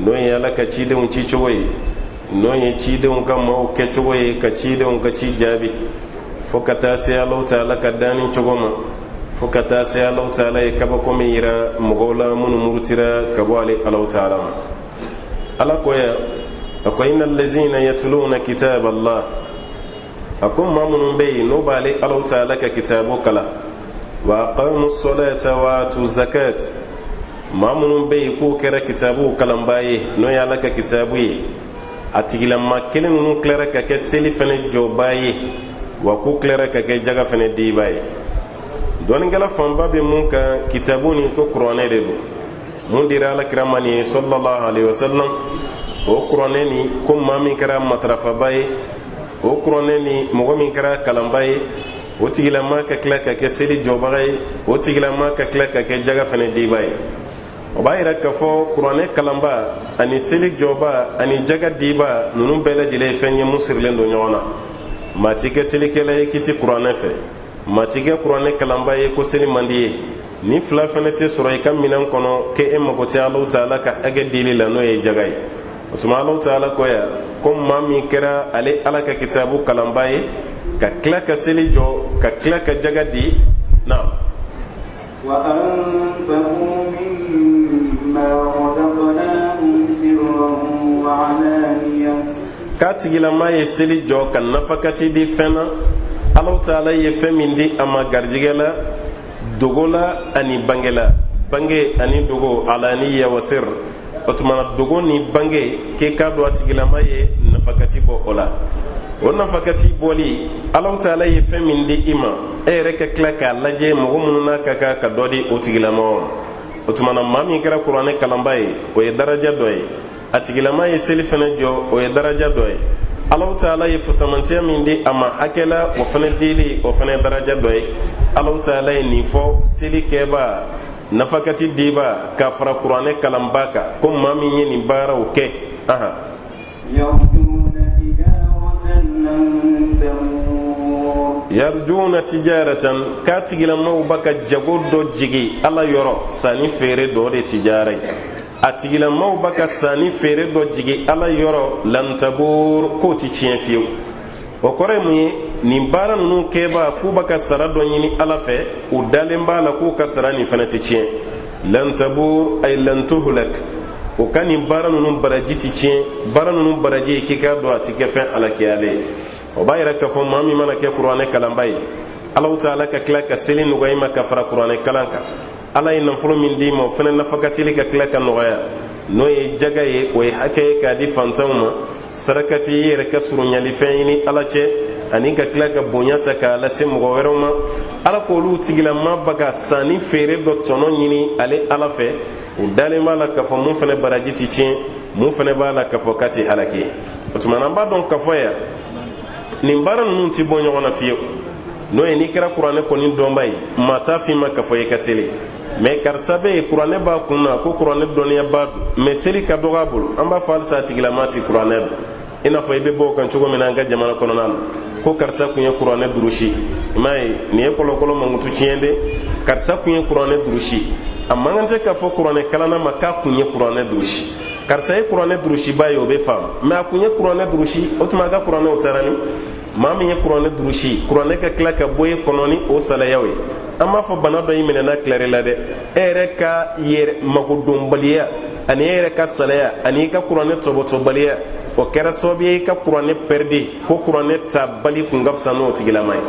N'o ye Ala ka cidenw cicogo ye, n'o ye cidenw ka maaw kɛcogo ye, ka cidenw ka ci jaabi, fo ka taa se Alahu taala ka danni cogo ma, fo ka taa se Alahu taala ye kabako min yira mɔgɔw la minnu murutira ka bɔ ale Alahu taala ma. Ala ko yan, a ko: inna allazina yatluna kitab Allah, a ko maa minnu bɛ yen n'o b'ale Alahu taala ka kitabu kalan, wa aqamu salata wa atu zakat, maa minnu bɛ yen k'u kɛra kitabu kalanbaa ye, n'o ye Ala ka kitabu ye, a tigilama kelen ninnu tilara ka kɛ seli fana jɔbaa ye, wa k'u tilara ka kɛ jaga fana dibaa ye. Dɔnnikɛla fanba bɛ mun kan kitabu nin ko kuranɛ de don mun dira Ala kira ma nin ye sallallahu alaihi wasallam. O kuranɛ nin, ko maa min kɛra matarafaba ye, o kuranɛ nin, mɔgɔ min kɛra kalanba ye, o tigilama ka tila ka kɛ seli jɔbaga ye, o tigilama ka tila ka kɛ jaga fana diba ye. O b'a yira k'a fɔ kuranɛ kalanba ani seli jɔba ani jaga diba ninnu bɛɛ lajɛlen ye fɛn ye mun sirilen don ɲɔgɔn na. Maa ti kɛ selikɛla ye k'i ti kuranɛ fɛ, maa ti kɛ kuranɛ kalanba ye ko seli man di ye. Nin fila fana tɛ sɔrɔ i ka minɛn kɔnɔ k'e mago tɛ Alahu taala ka hakɛ dili la, n'o ye jaga ye. O tuma Alahu taala ko yan ko maa min kɛra ale Ala ka kitabu kalanba ye, ka tila ka seli jɔ, ka tila ka jaga di na, Wa anfaqu mimma razaqnahum sirran wa alaniya. K'a tigilama ye seli jɔ ka nafakati di fɛn na Alahu taala ye fɛn min di a ma garijɛgɛ la, dogo la ani bange la, bange ani dogo, alaniya wa sir. O tuma na dogo ni bange, k'e k'a dɔn a tigilama ye nafakati bɔ o la. O nafakati bɔli, Alahu taala ye fɛn min di i ma, e yɛrɛ ka tila k'a lajɛ mɔgɔ minnu n'a ka kan ka dɔ di o tigilama ma. O tuma na maa min kɛra kuranɛ kalanba ye, o ye daraja dɔ ye. A tigilama ye seli fana jɔ, o ye daraja dɔ ye. Alahu taala ye fusamantiya min di a ma hakɛ la, o fana dili, o fana ye daraja dɔ ye. Alahu taala ye nin fɔ seli kɛba, nafakati diba, ka fara kuranɛ kalanba kan, ko maa min ye nin baaraw kɛ, ahan, yarjuna tijaratan, k'a tigilamaw b'a ka jago dɔ jigi Ala yɔrɔ, sanni feere dɔ de tijara ye. A tigilamaw b'a ka sanni feere dɔ jigi Ala yɔrɔ, lan tabur, k'o ti tiɲɛ fiyewu. O kɔrɔ ye mun ye? Nin baara ninnu kɛbaa, k'u b'a ka sara dɔ ɲini Ala fɛ, u dalen b'a la k'u ka sara nin fana tɛ tiɲɛ. Lan tabur ay lan tuhlak, o ka nin baara ninnu baraji ti tiɲɛ. Baara ninnu baraji ye k'i k'a dɔn a ti kɛ fɛn alakiyalen ye. O b'a yira k'a fɔ maa min mana kɛ kuranɛ kalanba ye, Alahu taala ka tila ka seli nɔgɔya i ma ka fara kuranɛ kalan kan, Ala ye nafolo min d'i ma, o fana nafakatili ka tila ka nɔgɔya, n'o ye jaga ye, o ye hakɛ ye k'a di fantanw ma, sarakati, i yɛrɛ ka surunyalifɛn ɲini Ala cɛ, ani ka tila ka bonya ta k'a lase mɔgɔ wɛrɛw ma. Ala k'olu tigilama ba ka sanni feere dɔ tɔnɔ ɲini ale Ala fɛ, u dalen b'a la k'a fɔ mun fana baraji ti tiɲɛ, mun fana b'a la k'a fɔ k'a ti halaki. O tuma na an b'a dɔn k'a fɔ yan nin baara ninnu ti bɔ ɲɔgɔn na fiyewu. N'o ye n'i kɛra kuranɛ kɔni dɔnba ye, maa t'a f'i ma k'a fɔ i ka seli. Mɛ karisa bɛ yen, kuranɛ b'a kun na, ko kuranɛ dɔnniyaba don, mɛ seli ka dɔgɔ a bolo, an b'a fɔ halisa a tigilama ti kuranɛ dɔn. I n'a fɔ i bɛ bɔ o kan cogo min na an ka jamana kɔnɔna na, ko karisa kun ye kuranɛ durusi. I m'a ye, nin ye kɔlɔkɔlɔ mankutu tiɲɛ de. Karisa kun ye kuranɛ durusi, a man kan tɛ k'a fɔ kuranɛ kalanna ma k'a kun ye kuranɛ durusi. Karisa ye kuranɛ durusiba ye, o bɛ faamu, mɛ a kun ye kuranɛ durusi, o tuma a ka kuranɛw taara min? Maa min ye kuranɛ durusi, kuranɛ ka tila ka bɔ e kɔnɔ ni o salayaw ye, an b'a fɔ bana dɔ y'i minɛ n'a tilar'i la dɛ. E yɛrɛ ka yɛrɛ magodonbaliya ani e yɛrɛ ka salaya ani i ka kuranɛ tɔbɔtɔbaliya, o kɛra sababu ye i ka kuranɛ pɛridi. Ko kuranɛ tabali kun ka fisa n'o tigilama ye.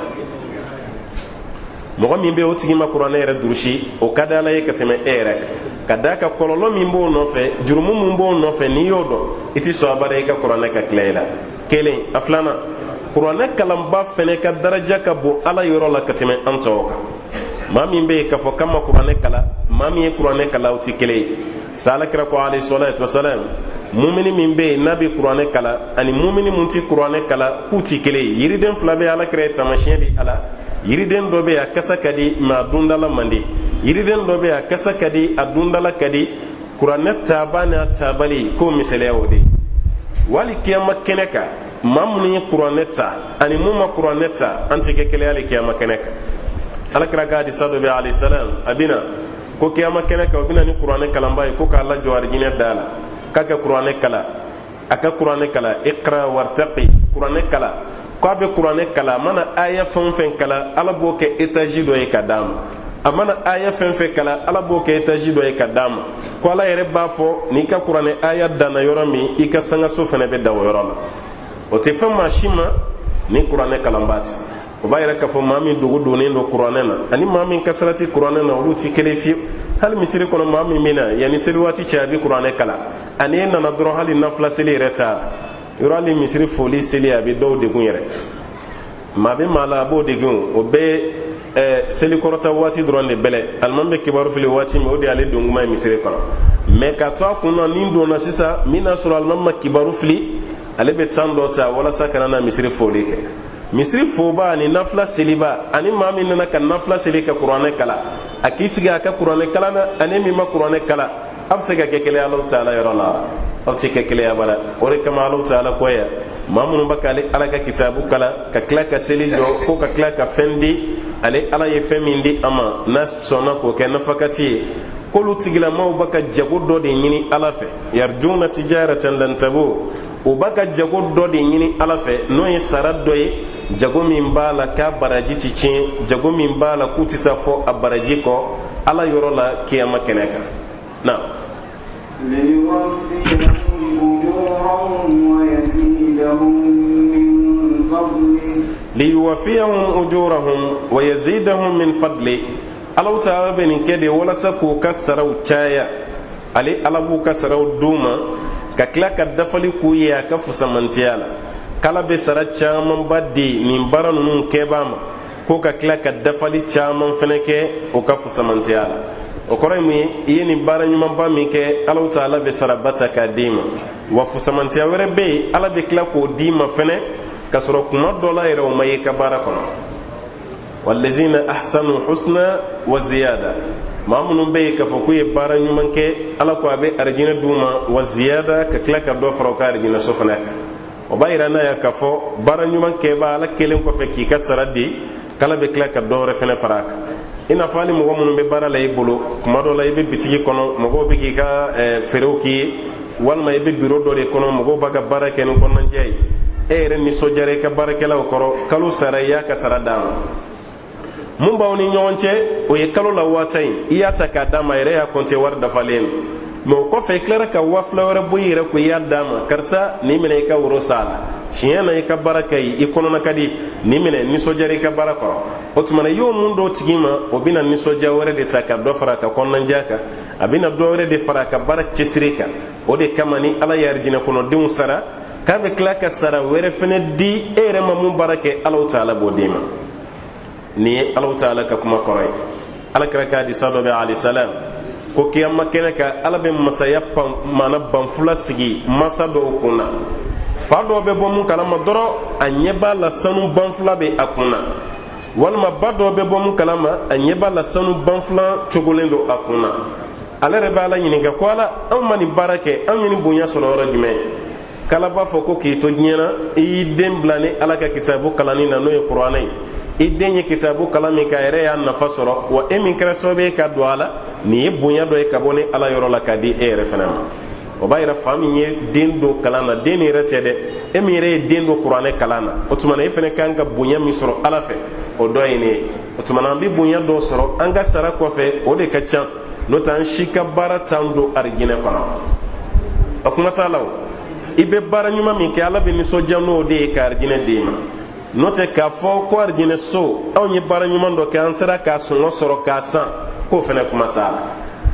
Mɔgɔ min bɛ o tigi ma kuranɛ yɛrɛ durusi, o ka di Ala ye ka tɛmɛ e yɛrɛ kan, ka d'a kan kɔlɔlɔ min b'o nɔfɛ, jurumu min b'o nɔfɛ, n'i y'o dɔn, i ti sɔn abada i ka kuranɛ ka tila i la. Kelen. A filanan, kuranɛ kalanba fɛnɛ ka daraja ka bon Ala yɔrɔ la ka tɛmɛ an tɔw kan. Maa min bɛ yen k'a fɔ k'a ma kuranɛ kalan, maa min ye kuranɛ kalan, o ti kelen ye sa. Ala kira ko alayhi salatu wasalam, mumini min bɛ yen n'a bɛ kuranɛ kalan ani mumini mun ti kuranɛ kalan, k'u ti kelen ye. Yiriden fila bɛ, Ala kira ye taamasiyɛn di a la. Yiriden dɔ bɛ yen, a kasa ka di, mɛ a dundala man di. Yiriden dɔ bɛ yen, a kasa ka di, a dundala ka di. Kuranɛ taaba n'a taabali, k'o misaliya o de ye. Wali kiyama kɛnɛ kan, maa minnu ye kuranɛ ta ani mun ma kuranɛ ta, an tɛ kɛ kelen hali kiyama kɛnɛ kan. Ala kira ka hadisa dɔ bɛ alayhi salam, a bɛna ko kiyama kɛnɛ kan, o bɛna ni kuranɛ kalanba ye ko k'a lajɔ arijinɛ da la. k'a ka kuranɛ kalan, a ka kuranɛ kalan, iqra wartaqi, kuranɛ kalan, ko a bɛ kuranɛ kalan, a mana aya fɛn o fɛn kalan, Ala b'o kɛ étage dɔ ye ka d'a ma. A mana aya fɛn fɛn kalan, Ala b'o kɛ étage dɔ ye ka d'a ma. Ko Ala yɛrɛ b'a fɔ, n'i ka kuranɛ aya danna yɔrɔ min, i ka sangaso fana bɛ dan o yɔrɔ la. O tɛ fɛn maa si ma ni kuranɛ kalanbaa tɛ. O b'a yira k'a fɔ maa min dogo donnen don kuranɛ na ani maa min kasara tɛ kuranɛ na, olu tɛ kelen fiyewu. Hali misiri kɔnɔ, maa min bɛ na yanni seli waati cɛ, a bɛ kuranɛ kalan, ani e nana dɔrɔn, hali nafila seli yɛrɛ t'a yɔrɔ, hali misiri foli seli, a bɛ dɔw degun yɛrɛ. Maa bɛ maa la, a b'o degun. O bɛɛ seli kɔrɔta waati dɔrɔn de bɛlɛ. Alimami bɛ kibaru fili waati min, o de y'ale don kuma ye misiri kɔnɔ. Mɛ ka to a kun na, ni donna sisan min n'a sɔrɔ alimami ma kibaru fili, ale bɛ temps dɔ ta walasa kana na misiri foli kɛ. Misiri foba ani nafila seliba, ani maa min nana ka nafila seli ka kuranɛ kalan, a k'i sigi a ka kuranɛ kalan na, ani min ma kuranɛ kalan, aw bɛ se ka kɛ kelen Alahu taala yɔrɔ la? Aw tɛ kɛ kelen abada. O de kama Alahu taala ko yan, maa minnu bɛ k'ale Ala ka kitabu kalan, ka tila ka seli jɔ, ko ka tila ka fɛn di ale Ala ye fɛn min di a ma, n'a sɔnna k'o kɛ nafakati ye, k'olu tigilamaw bɛ ka jago dɔ de ɲini Ala fɛ. Yarjuna tijaratan lan tabur, u b'a ka jago dɔ de ɲini Ala fɛ, n'o ye sara dɔ ye, jago min b'a la k'a baraji ti tiɲɛ, jago min b'a la k'u tɛ taa fɔ a baraji kɔ Ala yɔrɔ la kiyama kɛnɛ kan na. Liyuwafiyahum ujurahum wa yazidahum min fadli. Alahu taala bɛ nin kɛ de walasa k'u ka saraw caya. Ale Ala b'u ka saraw d'u ma ka tila ka dafali k'u ye a ka fusamantiya la, k'Ala bɛ sara camanba di nin baara ninnu kɛbaa ma, ko ka tila ka dafali caman fɛnɛ kɛ o ka fusamantiya la. O kɔrɔ ye mun ye? I ye nin baara ɲumanba min kɛ, Alahu taala bɛ saraba ta k'a d'i ma, wa fusamantiya wɛrɛ bɛ yen, Ala bɛ tila k'o d'i ma fɛnɛ, k'a sɔrɔ kuma dɔ la yɛrɛ, o ma ye i ka baara kɔnɔ. Walazina ahsanu husna wa ziyada, maa minnu bɛ yen k'a fɔ k'u ye baara ɲuman kɛ, Ala ko a bɛ arijinɛ d'u ma, wa ziyada, ka tila ka dɔ fara u ka arijinɛ so fana kan. O b'a yira n'a ye k'a fɔ baara ɲuman kɛbaa, Ala kelen kɔfɛ k'i ka sara di, k'Ala bɛ tila ka dɔ wɛrɛ fana fara a kan. I n'a fɔ hali mɔgɔ minnu bɛ baara la i bolo, kuma dɔ la i bɛ bitigi kɔnɔ, mɔgɔw bɛ k'i ka feerew k'i ye, walima i bɛ biro dɔ de kɔnɔ, mɔgɔw b'a ka baara kɛ ni kɔnɔnajɛya ye, e yɛrɛ nisɔndiyara i ka baarakɛlaw kɔrɔ, kalo sara, i y'a ka sara d'a ma. Mun b'aw ni ɲɔgɔn cɛ, o ye kalo la 10,000 ye, i y'a ta k'a d'a ma, a yɛrɛ y'a kɔnte, wari dafalen don. Mɛ o kɔfɛ, i tilara ka 2000 wɛrɛ bɔ i yɛrɛ ko i y'a d'a ma: karisa, nin minɛ, i ka woro sa a la, tiɲɛ na i ka baara ka ɲi, i kɔnɔna ka di, nin minɛ, nisɔndiyara i ka baara kɔrɔ. O tuma na, i y'o mun d'o tigi ma, o bɛna nisɔndiya wɛrɛ de ta ka dɔ fara a ka kɔnɔnajɛya kan, a bɛna dɔ wɛrɛ de fara a ka baara cɛsiri kan. O de kama ni Ala ye arijinɛ kɔnɔdenw sara, k'a bɛ tila ka sara wɛrɛ fɛnɛ di e yɛrɛ ma mun baara kɛ, Alahu taala b'o d'i ma. Nin ye Alahu taala ka kuma kɔrɔ ye. Ala kira ka hadisa dɔ bɛ alayhi salam, ko kiyama kɛnɛ kan, Ala bɛ masaya pan maana banfula sigi masa dɔw kun na. Fa dɔw bɛ bɔ mun kalama dɔrɔn, a ɲɛ b'a la sanu banfula bɛ a kun na, walima ba dɔw bɛ bɔ mun kalama, a ɲɛ b'a la sanu banfula cogolen don a kun na. Ale yɛrɛ bɛ Ala ɲininka ko: Ala, anw ma nin baara kɛ, anw ye nin bonya sɔrɔ yɔrɔ jumɛn? K'Ala b'a fɔ ko k'i to diɲɛ na, i y'i den bila ni Ala ka kitabu kalanni na, n'o ye kuranɛ ye. I den ye kitabu kalan min kɛ, a yɛrɛ y'a nafa sɔrɔ, wa e min kɛra sababu ye ka don a la, nin ye bonya dɔ ye ka bɔ ni Ala yɔrɔ la k'a di e yɛrɛ fana ma. O b'a yira fa min ye den don kalan na, den yɛrɛ tɛ dɛ, e min yɛrɛ ye den don kuranɛ kalan na, o tuma na e fana kan ka bonya min sɔrɔ Ala fɛ, o dɔ ye nin ye. O tuma na an bɛ bonya dɔ sɔrɔ an ka sara kɔfɛ, o de ka ca. N'o tɛ, an si ka baara t'an don arijinɛ kɔnɔ, a kuma t'a la. O i bɛ baara ɲuman min kɛ, Ala bɛ nisɔndiya n'o de ye ka arijinɛ d'e ma. N'o tɛ, k'a fɔ ko arijinɛ so, anw ye baara ɲuman dɔ kɛ, an sera k'a sɔngɔ sɔrɔ k'a san, k'o fana kuma t'a la.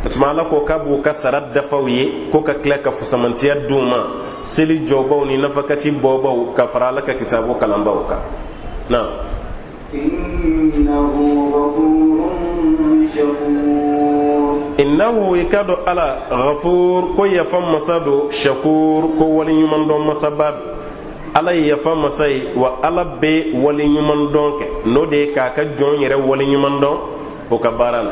O tuma Ala ko k'a b'u ka sara dafa u ye, ko ka tila ka fusamantiya d'u ma, seli jɔbaw ni nafakati bɔbaw, ka fara Ala ka kitabu kalanbaw kan na. Innahu, i k'a dɔn Ala, ghafur, ko yafa masa don, shakur, ko waleɲuman dɔn masaba don. Ala ye yafa masa ye, wa Ala bɛ waleɲuman dɔn kɛ, n'o de ye k'a ka jɔn yɛrɛ waleɲuman dɔn o ka baara la.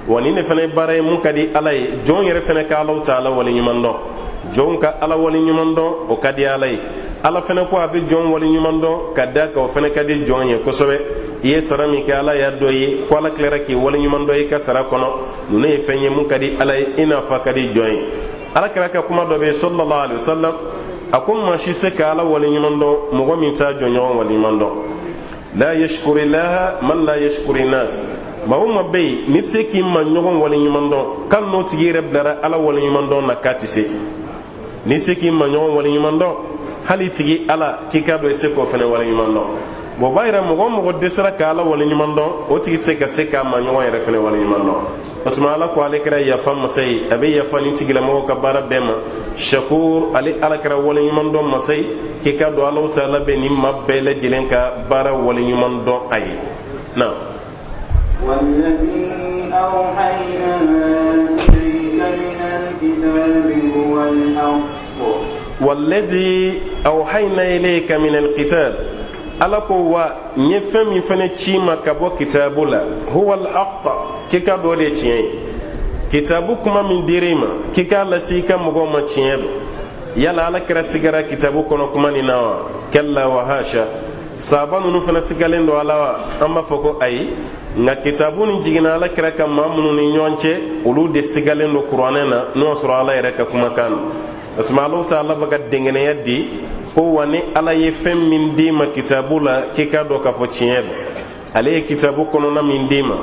Wa nin de fana ye baara ye mun ka di Ala ye, jɔn yɛrɛ fana ka Alahu taala waleɲuman dɔn. Jɔnw ka Ala waleɲuman dɔn, o ka di Ala ye. Ala fana ko a bɛ jɔn waleɲuman dɔn ka da kan, o fana ka di jɔn ye kosɛbɛ. I ye sara min kɛ, Ala y'a dɔn ye ko Ala tilara k'i waleɲuman dɔn i ka sara kɔnɔ. Ninnu ye fɛn ye mun ka di Ala ye, i n'a fɔ a ka di jɔn ye. Ala kira ka kuma dɔ bɛ yen sallallahu alaihi wasallam, a ko maa si se ka Ala waleɲuman dɔn mɔgɔ min t'a jɔɲɔgɔn waleɲuman dɔn. La yashkurillaha man la yashkuri nas. Maa o maa bɛ yen n'i tɛ se k'i ma ɲɔgɔn waleɲuman dɔn, k'ali n'o tigi yɛrɛ bilara Ala waleɲuman dɔn na, k'a tɛ se. N'i se k'i ma ɲɔgɔn waleɲuman dɔn, hali tigi Ala k'i k'a dɔn i tɛ se k'o fana waleɲuman dɔn. Bon, o b'a yira mɔgɔ o mɔgɔ dɛsɛra ka Ala waleɲuman dɔn, o tigi tɛ se ka se k'a ma ɲɔgɔn yɛrɛ fana waleɲuman dɔn. O tuma Ala ko ale kɛra yafa masa ye, a bɛ yafa ni tigilamɔgɔw ka baara bɛɛ ma. Shakur, ale Ala kɛra waleɲuman dɔn masa ye, k'i k'a dɔn Alahu taala bɛ nin maa bɛɛ lajɛlen ka baara waleɲuman dɔn a ye. Na walladhi awhayna ilayka min alkitab, Ala ko wa n ye fɛn min fana ci ma ka bɔ kitabu la, huwa alhaq, k'i k'a dɔn o de ye tiɲɛ ye. Kitabu kuma min dira i ma k'i k'a lase i ka mɔgɔw ma, tiɲɛ don. Yala Ala kira sigara kitabu kɔnɔ kuma nin na wa? Kalla wa hasha. Sahaba ninnu fana sigalen don a la wa? An b'a fɔ ko ayi. Nka kitabu nin jiginna Ala kira kan maa minnu ni ɲɔgɔn cɛ, olu de sigalen don kuranɛ na, n'o y'a sɔrɔ Ala yɛrɛ ka kumakan don. O tuma Alahu taala bɛ ka dɛngɛnɛya di ko wa ni Ala ye fɛn min d'i ma kitabu la, k'i k'a dɔn k'a fɔ tiɲɛ don. Ale ye kitabu kɔnɔna min d'i ma,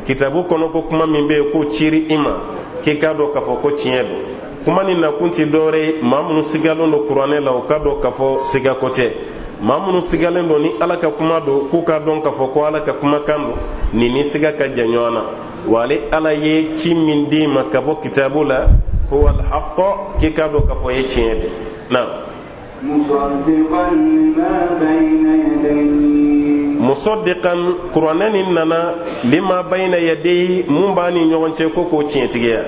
kitabu kɔnɔ ko kuma min bɛ yen k'o ciri i ma, k'i k'a dɔn k'a fɔ ko tiɲɛ don. Kuma nin nakun tɛ dɔwɛrɛ ye, maa minnu sigalen don kuranɛ la, u k'a dɔn k'a fɔ sigako tɛ. Maa minnu sigalen don ni Ala ka kuma don, k'u k'a dɔn k'a fɔ ko Ala ka kumakan don. Nin ni siga ka jan ɲɔgɔn na. Wa ale Ala ye ci min d'i ma ka bɔ kitabu la, huwa alhaq, k'i k'a dɔn k'a fɔ ye tiɲɛ de na. Musaddiqan, kuranɛ nin nana, lima bayna yadayhi, mun b'a ni ɲɔgɔn cɛ, ko k'o tiɲɛtigiya.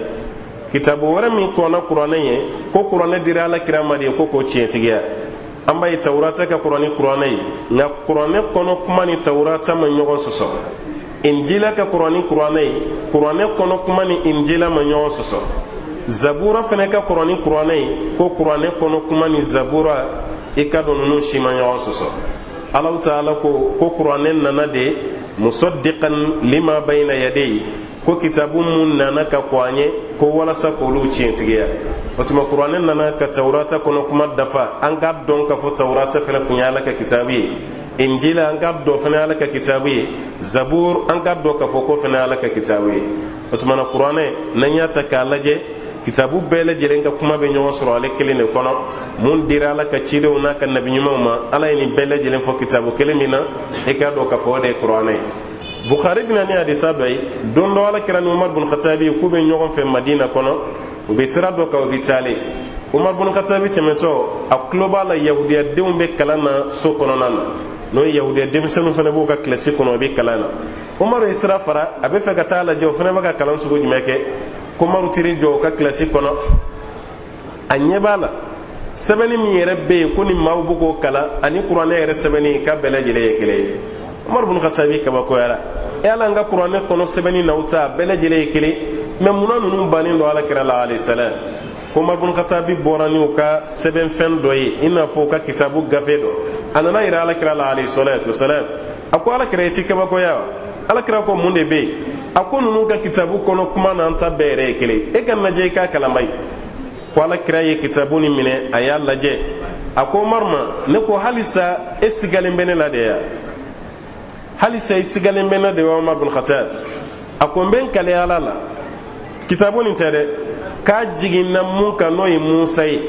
Kitabu wɛrɛ min kɔnna kuranɛ ye, ko kuranɛ dira Ala kira ma de ko k'o tiɲɛtigiya. An b'a ye Tawurata ka kɔrɔ ni kuranɛ ye, nka kuranɛ kɔnɔ kuma ni Tawurata ma ɲɔgɔn sɔsɔ. Injila ka kɔrɔ ni kuranɛ ye, kuranɛ kɔnɔ kuma ni Injila ma ɲɔgɔn sɔsɔ. Zabura fana ka kɔrɔ ni kuranɛ ye, ko kuranɛ kɔnɔ kuma ni Zabura, i ka dɔn ninnu si ma ɲɔgɔn sɔsɔ. Alahu taala ko ko kuranɛ nana de musaddiqan lima bayna yadayhi, ko kitabu mun nana ka kɔn an ɲɛ, ko walasa k'olu tiɲɛtigiya. O tuma kuranɛ nana ka Tawurata kɔnɔ kuma dafa. An k'a dɔn k'a fɔ Tawurata fana kun ye Ala ka kitabu ye, Injila an k'a dɔn fana Ala ka kitabu ye, Zabur an k'a dɔn k'a fɔ ko fana Ala ka kitabu ye. O tuma na kuranɛ, n'an y'a ta k'a lajɛ, kitabu bɛɛ lajɛlen ka kuma bɛ ɲɔgɔn sɔrɔ ale kelen de kɔnɔ, mun dira Ala ka cidenw n'a ka nabi ɲumanw ma. Ala ye nin bɛɛ lajɛlen fɔ kitabu kelen min na, i k'a dɔn k'a fɔ o de ye kuranɛ ye. Bukhari bɛna ni hadisa dɔ ye. Don dɔ, Ala kira ni Umar bun Khatabi k'u bɛ ɲɔgɔn fɛ Madina kɔnɔ, u bɛ sira dɔ kan, u bɛ taalen. Umar bun Khatabi tɛmɛtɔ, a tulo b'a la yahudiyadenw bɛ kalan na so kɔnɔna na, n'o ye yahudiya denmisɛnninw fana b'u ka kilasi kɔnɔ, u bɛ kalan na. Umaru ye sira fara, a bɛ fɛ ka taa lajɛ o fana bɛ ka kalan sugu jumɛn kɛ. Ko Umaru taar'i jɔ u ka kilasi kɔnɔ, a ɲɛ b'a la sɛbɛnni min yɛrɛ bɛ yen ko ni maaw bɛ k'o kalan ani kuranɛ yɛrɛ sɛbɛnni k'a bɛɛ lajɛlen ye kelen ye. Umaru bin Khatabi kabakoyara: e Ala, n ka kuranɛ kɔnɔ sɛbɛnni n'aw ta bɛɛ lajɛlen ye kelen, mɛ munna ninnu bannen don Ala kira la alayhi salam? Ko Umaru bin Khatabi bɔra n'u ka sɛbɛnfɛn dɔ ye, i n'a fɔ u ka kitabu gafe dɔ, a nana yira Ala kira la alayhi salatu wasalam. A ko: Ala kira, i ti kabakoya wa? Ala kira ko: mun de bɛ yen? A ko: ninnu ka kitabu kɔnɔ kuma n'an ta bɛɛ yɛrɛ ye kelen, e ka lajɛ, i k'a kalan ba ye. Ko Ala kira ye kitabu nin minɛ, a y'a lajɛ, a ko Umaru ma: ne ko halisa e sigalen bɛ ne la de ya? Halisa i sigalen bɛ ne de wa, Umar bin Khattab? A ko: n bɛ n kale Ala la, kitabu nin tɛ dɛ, k'a jiginna mun kan, n'o ye Musa ye,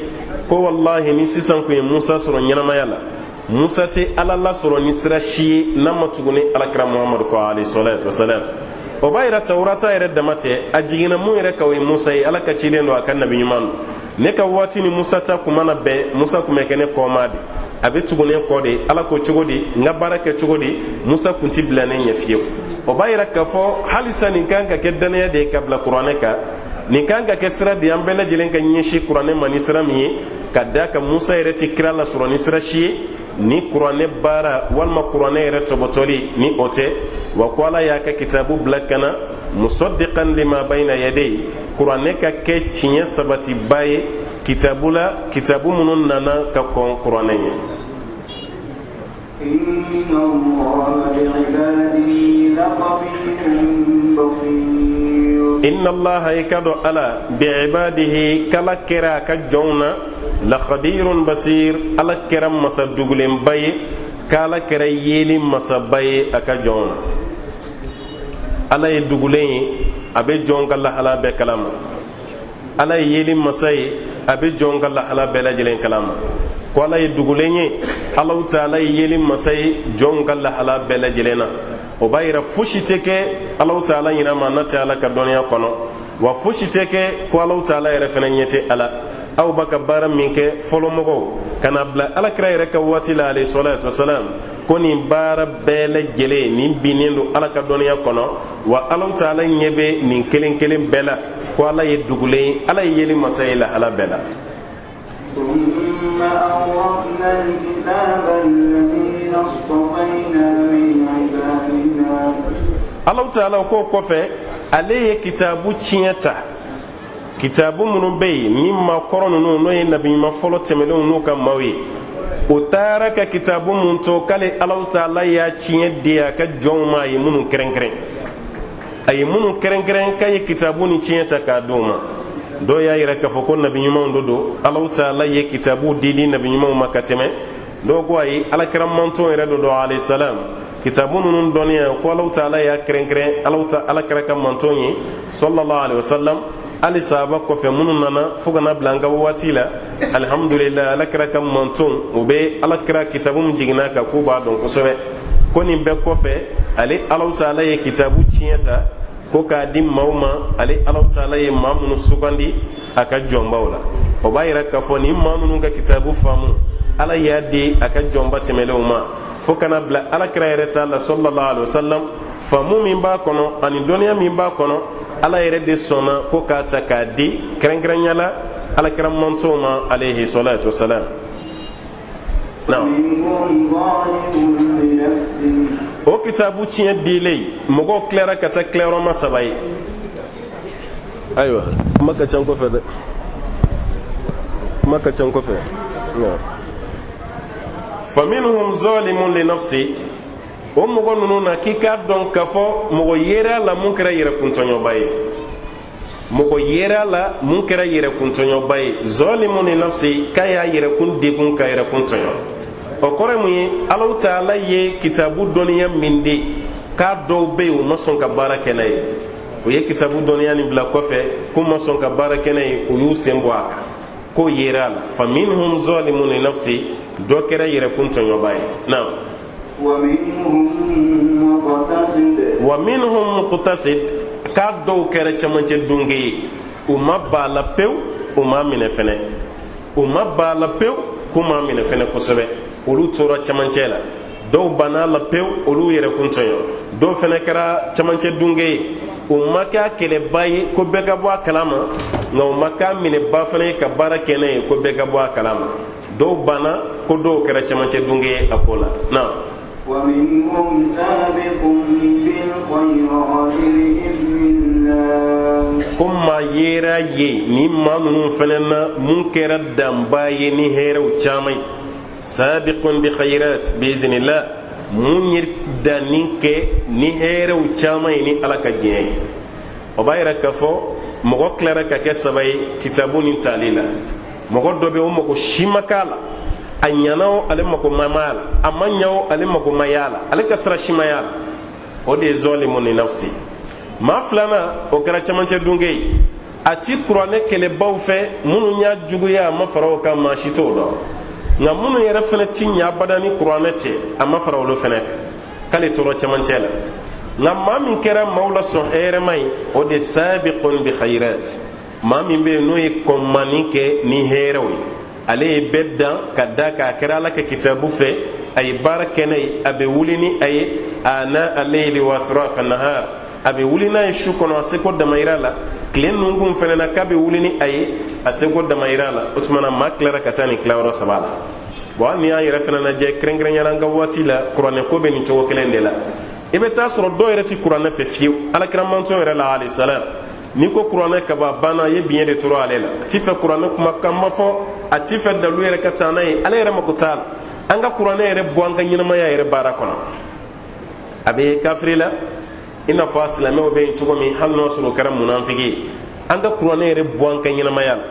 ko walahi ni sisan kun ye Musa sɔrɔ ɲɛnamaya la, Musa tɛ Ala lasɔrɔ ni sira si ye n'a ma tugu ni Alakira Muhamadu kɔ alayhi salatu wasalam. O b'a yira Tawurata yɛrɛ dama tɛ, a jiginna mun yɛrɛ kan, o ye Musa ye, Ala ka ciden don, a ka nabi ɲuman don. Ne ka waati ni Musa ta kun mana bɛn, Musa kun bɛ kɛ ne kɔmaa de, a bɛ tugu ne kɔ de. Ala ko cogo di, n ka baara kɛ cogo di, Musa kun ti bila ne ɲɛ fiyewu. O b'a yira k'a fɔ halisa nin kan ka kɛ dannaya de ye ka bila kuranɛ kan, nin kan ka kɛ sira de ye an bɛɛ lajɛlen ka ɲɛsin kuranɛ ma ni sira min ye, ka d'a kan Musa yɛrɛ tɛ kira lasɔrɔ ni sira si ye ni kuranɛ baara walima kuranɛ yɛrɛ tɔbɔtɔli ni o tɛ. Wa ko Ala y'a ka kitabu bila ka na musaddiqan lima bayna yadayhi, kuranɛ ka kɛ tiɲɛ sabatiba ye kitabu la, kitabu minnu nana ka kɔn kuranɛ ɲɛ. Inna Allaha bi'ibadihi lakhabirun basir. Inna Allaha, i ka dɔn Ala, biibadihi, k'Ala kɛra a ka jɔnw na, la khabirun basir, Ala kɛra masa dugulenba ye, k'Ala kɛra yeli masaba ye a ka jɔnw na. Ala ye dugulen ye, a bɛ jɔn ka lahala bɛɛ kalama. Ala ye yeli masa ye, a bɛ jɔn ka lahala bɛɛ lajɛlen kalama. Ko Ala ye dugulen ye, Alahu Taala ye yeli masa ye jɔnw ka lahala bɛɛ lajɛlen na. O b'a yira fosi tɛ kɛ Alahu Taala ɲinama n'a tɛ Ala ka dɔnniya kɔnɔ, wa fosi tɛ kɛ ko Alahu Taala yɛrɛ fana ɲɛ tɛ a la. Aw b'a ka baara min kɛ, fɔlɔmɔgɔw ka na bila Alakira yɛrɛ ka waati la, alayhi salatu wasalam, ko nin baara bɛɛ lajɛlen nin binnen don Ala ka dɔnniya kɔnɔ, wa Alahu Taala ɲɛ bɛ nin kelen kelen bɛɛ la. Ko Ala ye dugulen ye, Ala ye yeli masa ye lahala bɛɛ la. ثم أورثنا الكتاب الذين اصطفينا من عبادنا. Alahu Taala k'o kɔfɛ, ale ye kitabu tiɲɛ ta, kitabu minnu bɛ yen ni maakɔrɔ ninnu, n'o ye nabiɲuman fɔlɔ tɛmɛnenw n'u ka maaw ye, o taara ka kitabu mun to, k'ale Alahu Taala y'a tiɲɛ di a ka jɔnw ma, a ye minnu kɛrɛnkɛrɛn, a ye minnu kɛrɛnkɛrɛn, k'a ye kitabu ni tiɲɛ ta k'a d'o ma. Dɔw y'a yira k'a fɔ ko nabi ɲumanw do don, Alahu Taala ye kitabu di di nabi ɲumanw ma ka tɛmɛ. Dɔw ko ayi, Alakira mantɔn yɛrɛ do don, alayhi salam. Kitabu ninnu dɔnniya ko Alahu Taala y'a kɛrɛnkɛrɛn Alahu ta Alakira ka mantɔn ye, sallallahu alaihi wasallam. Hali sahaba kɔfɛ minnu nana fo ka na bila an ka waati la, alihamudulila, Alakira ka mantɔn, u bɛ Alakira kitabu min jiginna kan, k'u b'a dɔn kosɛbɛ. Ko nin bɛɛ kɔfɛ, ale Alahu Taala ye kitabu tiɲɛ ta ko k'a di maaw ma, ale Alahu Taala ye maa minnu sugandi a ka jɔnbaw la. O b'a yira k'a fɔ nin maa minnu ka kitabu faamu, Ala y'a di a ka jɔnba tɛmɛnlenw ma fo kana bila Alakira yɛrɛ ta la, sallallahu alaihi wasallam. Faamu min b'a kɔnɔ ani dɔnniya min b'a kɔnɔ, Ala yɛrɛ de sɔnna ko k'a ta k'a di kɛrɛnkɛrɛnya la Alakira mantɔnw ma, alayhi salatu wasalam. Naam. منهم ظالم لنفسه. O kitabu tiɲɛ dilen, mɔgɔw tilara ka taa tilayɔrɔma saba ye. Ayiwa, kuma ka ca n kɔfɛ dɛ, kuma ka ca n kɔfɛ. Faminhum zalimun li nafsi, o mɔgɔ ninnu na, k'i k'a dɔn k'a fɔ mɔgɔ yera la mun kɛra yɛrɛkuntɔɲɔba ye, mɔgɔ yera la mun kɛra yɛrɛkuntɔɲɔba ye. Zalimun li nafsi, k'a y'a yɛrɛkun degun ka yɛrɛkun tɔɲɔ. O kɔrɔ ye mun ye? Alahu Taala ye kitabu dɔnniya min di, k'a dɔw bɛ yen, u ma sɔn ka baara kɛ n'a ye. U ye kitabu dɔnniya nin bila kɔfɛ, k'u ma sɔn ka baara kɛ n'a ye, u y'u sen bɔ a kan, k'o yera a la. Fa minhum zalimun li nafsi, dɔ kɛra yɛrɛkun tɔɲɔba ye. Naam. ومنهم مقتصد. Wa minhum muqtasid, k'a dɔw kɛra cɛmancɛ dunge ye, u ma ba la pewu, u ma minɛ fɛnɛ, u ma ba la pewu, k'u ma minɛ fɛnɛ kosɛbɛ, olu tora cɛmancɛ la. Dɔw banna la pewu, olu yɛrɛ kun tɔɲɔ. Dɔw fɛnɛ kɛra cɛmancɛ dunge ye, u ma kɛ a kɛlɛba ye ko bɛɛ ka bɔ a kalama, nka u ma k'a minɛba fɛnɛ ye ka baara kɛ n'a ye ko bɛɛ ka bɔ a kalama. Dɔw banna, ko dɔw kɛra cɛmancɛ dunge ye a ko la. Naam. ومنهم سابق بالخيرات بإذن الله. Ko maa yera ye ni maa ninnu fɛnɛ na mun kɛra danba ye ni hɛrɛw caman ye, sabiqun bi khairat bi iznillah, mun ye danni kɛ ni hɛrɛw caman ye ni Ala ka diɲɛ ye. O b'a yira k'a fɔ mɔgɔ tilara ka kɛ saba ye kitabu ni tali la. Mɔgɔ dɔ bɛ, o mɔgɔ si ma k'a la, a ɲana o, ale mako ma m'a la, a ma ɲa o, ale mako ma y'a la, ale ka sira si ma y'a la, o de ye zɔlimu ni nafsi. Maa filanan, o kɛra cɛmancɛ dunke ye, a ti Kuranɛ kɛlɛbaw fɛ minnu y'a juguya, a ma fara o kan, maa si t'o dɔn, nka minnu yɛrɛ fɛnɛ ti ɲa abada ni Kuranɛ tɛ, a ma fara olu fɛnɛ kan, k'ale tora cɛmancɛ la. Nka maa min kɛra maaw la sɔn hɛrɛma ye, o de sabiqun bi khairat, maa min bɛ yen n'o ye kɔnmani kɛ ni hɛrɛw ye, ale ye bɛɛ dan ka da k'a kɛra Ala ka kitabu fɛ, a ye baara kɛ n'a ye, a bɛ wuli ni a ye ana alayli wa atrafa nahar, a bɛ wuli n'a ye su kɔnɔ a seko damayira la, tile nunkun fɛnɛ na k'a bɛ wuli ni a ye a seko damayira la. O tuma na, maa tilara ka taa nin tilayɔrɔ saba la. Bon, hali ni y'an yɛrɛ fɛnɛ lajɛ, kɛrɛnkɛrɛnyala an ka waati la, Kuranɛ ko bɛ nin cogo kelen de la. I bɛ taa sɔrɔ dɔw yɛrɛ ti Kuranɛ fɛ fiyewu. Alakira mantɔn yɛrɛ la, alayhi salam, n'i ko Kuranɛ kaba banna, i ye biɲɛ de turu ale la. A ti fɛ Kuranɛ kumakan ma fɔ, a ti fɛ dalu yɛrɛ ka taa n'a ye, ale yɛrɛ mako t'a la an ka Kuranɛ yɛrɛ bɔ an ka ɲɛnamaya yɛrɛ baara kɔnɔ. A bɛ kafiri la. I n'a fɔ a silamɛw bɛ yen cogo min, hali n'o sɔrɔ o kɛra munafiki ye, an ka kuranɛ yɛrɛ bɔ an ka ɲɛnamaya la.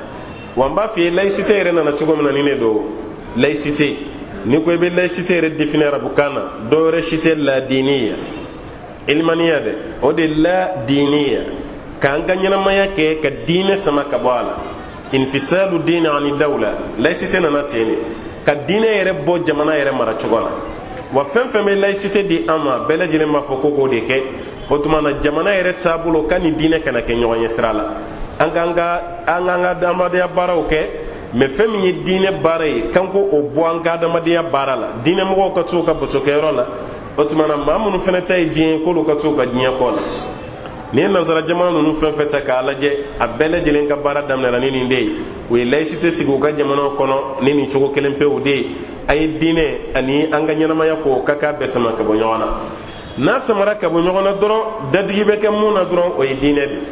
Wa n b'a f'i ye, laïcité yɛrɛ nana cogo min na, ni ne don laïcité, n'i ko i bɛ laïcité yɛrɛ définir arabukan na, dɔwɛrɛ si tɛ, ladiniya, ilimaniya dɛ, o de ladiniya, k'an ka ɲɛnamaya kɛ ka diinɛ sama ka bɔ a la, infisalu diini ani dawla. Laïcité nana ten de, ka diinɛ yɛrɛ bɔ jamana yɛrɛ mara cogo la. Wa fɛn fɛn bɛ laïcité di an ma, bɛɛ lajɛlen b'a fɔ ko k'o de kɛ. O tuma na, jamana yɛrɛ taabolo ka ni diinɛ kana kɛ ɲɔgɔn ye sira la. An k'an ka an k'an ka adamadenya baaraw kɛ, mɛ fɛn min ye diinɛ baara ye, k'an ko o bɔ an ka adamadenya baara la. Diinɛmɔgɔw ka t'u ka batokɛyɔrɔ la. O tuma na, maa minnu fana ta ye diɲɛ ye, k'olu ka t'u ka diɲɛ kɔ la. N'i ye nansara jamana ninnu fɛn fɛn ta k'a lajɛ, a bɛɛ lajɛlen ka baara daminɛra ni nin de ye. U ye laïcité sigi u ka jamanaw kɔnɔ ni nin cogo kelen pewu de ye. A ye diinɛ ani an ka ɲɛnamaya ko ka k'a bɛɛ sama ka bɔ ɲɔgɔn na. N'a samara ka bɔ ɲɔgɔn na dɔrɔn, dadigi bɛ kɛ mun na dɔrɔn, o ye diinɛ de ye,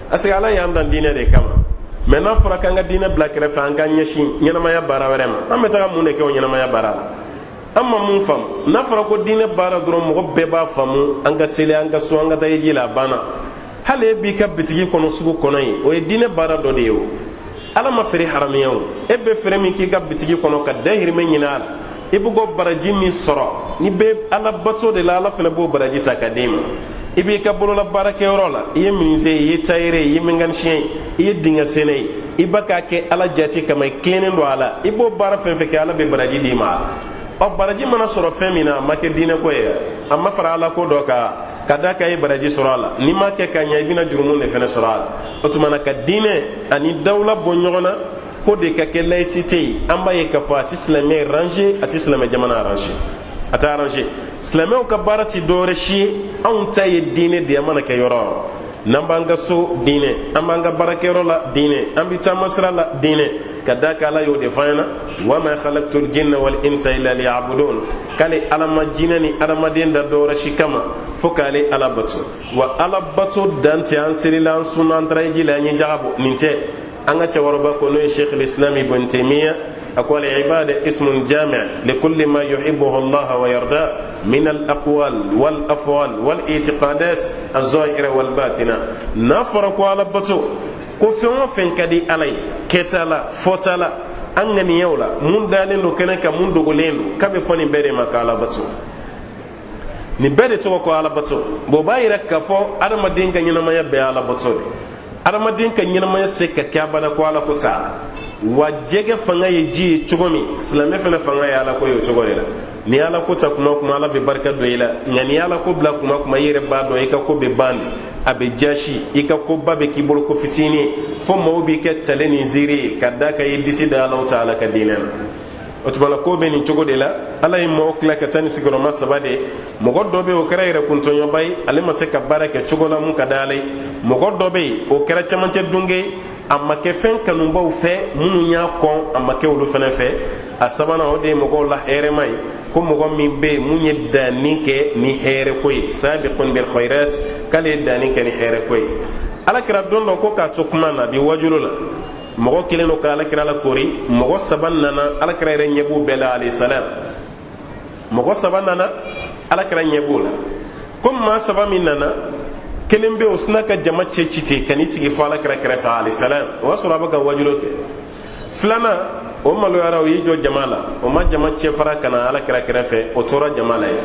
parce que Ala y'an dan diinɛ de kama. Mɛ n'a fɔra k'an ka diinɛ bila kɛrɛfɛ, an k'an ɲɛsin ɲɛnamaya baara wɛrɛ ma, an bɛ taga mun de kɛ o ɲɛnamaya baara la? An ma mun faamu? N'a fɔra ko diinɛ baara dɔrɔn, mɔgɔ bɛɛ b'a faamu: an ka seli, an ka sun, an ka taa hiji la, a banna. Hali e b'i ka bitigi kɔnɔ, sugu kɔnɔ yen, o ye diinɛ baara dɔ de ye. O Ala ma feere haramuya. O e bɛ feere min k'i ka bitigi kɔnɔ ka dahirimɛ ɲini a la, i bɛ k'o baraji min sɔrɔ, n'i bɛ Ala bato de la, Ala fana b'o baraji ta ka d'i ma. I b'i ka bolola baarakɛyɔrɔ la, i ye menuisier ye, i ye tailleur ye, i ye mécanicien ye, i ye dingɛsenna ye, i b'a k'a kɛ Ala jati kama, i tilennen don a la, i b'o baara fɛn fɛn kɛ, Ala bɛ baraji d'i ma. Ɔ, baraji mana sɔrɔ fɛn min na, a ma kɛ diinɛ ko ye, a ma fara Ala ko dɔ kan, ka d'a kan i ye baraji sɔrɔ a la. N'i m'a kɛ ka ɲɛ, i bɛna jurumu de fana sɔrɔ a la. O tuma na, ka diinɛ ani dawula bɔ ɲɔgɔn na, ko de ka kɛ laïcité ye, an b'a ye k'a fɔ a tɛ silamɛ arranger, a tɛ silamɛ jamana arranger, a tɛ arranger. Silamɛw ka baara ti dɔwɛrɛ si ye, anw ta ye diinɛ de ye. An mana kɛ yɔrɔ o yɔrɔ, n'an b'an ka so, diinɛ, an b'an ka baarakɛyɔrɔ la, diinɛ, an bɛ taama sira la, diinɛ, ka d'a kan Ala y'o de fɔ an ɲɛna: wa ma khalaqtul jinna wal insa illa liya'budun. K'ale Ala ma jinɛ ni adamaden da dɔwɛrɛ si kama fo k'ale Ala bato. Wa Ala bato dan tɛ an selila, an sunna, an taara hiji la, an ye jaga bɔ, nin tɛ. An ka cɛkɔrɔba ko, n'o ye Sheikh Islam Ibn Taymiya, a ko: al-ibada ismun jami' li kulli ma yuhibbuhu Allah wa yarda min al-aqwal wal af'al wal i'tiqadat az-zahira wal batina. N'a fɔra ko Ala bato, ko fɛn o fɛn ka di Ala ye, kɛta la, fɔta la, an ŋaniyaw la, mun dalen don kɛnɛ kan, mun dogolen don, k'a bɛ fɔ nin bɛɛ de ma k'Ala bato. Nin bɛɛ de tɔgɔ ko Ala bato. Bon, o b'a yira k'a fɔ adamaden ka ɲɛnamaya bɛɛ ye Ala bato de. Adamaden ka ɲɛnamaya se ka kɛ abada ko Ala ko t'a. Wa jɛgɛ fanga ye ji ye cogo min, silamɛ fana fanga ye Ala ko ye o cogo de la. Ni Ala ko ta kuma kuma, Ala bɛ barika don i la. Nka ni Ala ko bila kuma kuma, i yɛrɛ b'a dɔn i ka ko bɛ ban de, a bɛ jasi, i ka koba bɛ k'i bolo ko fitinin, fo maaw b'i kɛ tale ni ziiri ye, ka d'a kan i disi da Ala ta Ala ka diinɛ na. O tuma na, ko bɛ nin cogo de la. Ala ye maaw tila ka taa ni sigiyɔrɔma saba de ye. Mɔgɔ dɔ bɛ yen, o kɛra yɛrɛkuntɔɲɔba ye, ale ma se ka baara kɛ cogo la mun ka di Ala ye. Mɔgɔ dɔ bɛ yen, o kɛra camancɛ dunge ye, a ma kɛ fɛn kanubaw fɛ minnu y'a kɔn, a ma kɛ olu fana fɛ. A sabanan, o de ye mɔgɔw la hɛrɛma ye, ko mɔgɔ min bɛ yen, mun ye danni kɛ ni hɛrɛ ko ye, sabiqun bil khairat, k'ale ye danni kɛ ni hɛrɛ ko ye. Ala kira don dɔ ko k'a to kuma na bi wajulu la, mɔgɔ kelen don ka Ala kira la kori. Mɔgɔ saba nana, Ala kira yɛrɛ ɲɛ b'u bɛɛ la, alayhi salam. Mɔgɔ saba nana, Ala kira ɲɛ b'o la. Ko maa saba min nana, kelen bɛ, o sina ka jama cɛ ci ten ka n'i sigi fo Ala kira kɛrɛfɛ, alayhi salam. O y'a sɔrɔ a bɛ ka wajulo kɛ. Filanan, o maloyara, o y'i jɔ jama la, o ma jama cɛ fara ka na Ala kira kɛrɛfɛ, o tora jama la yen.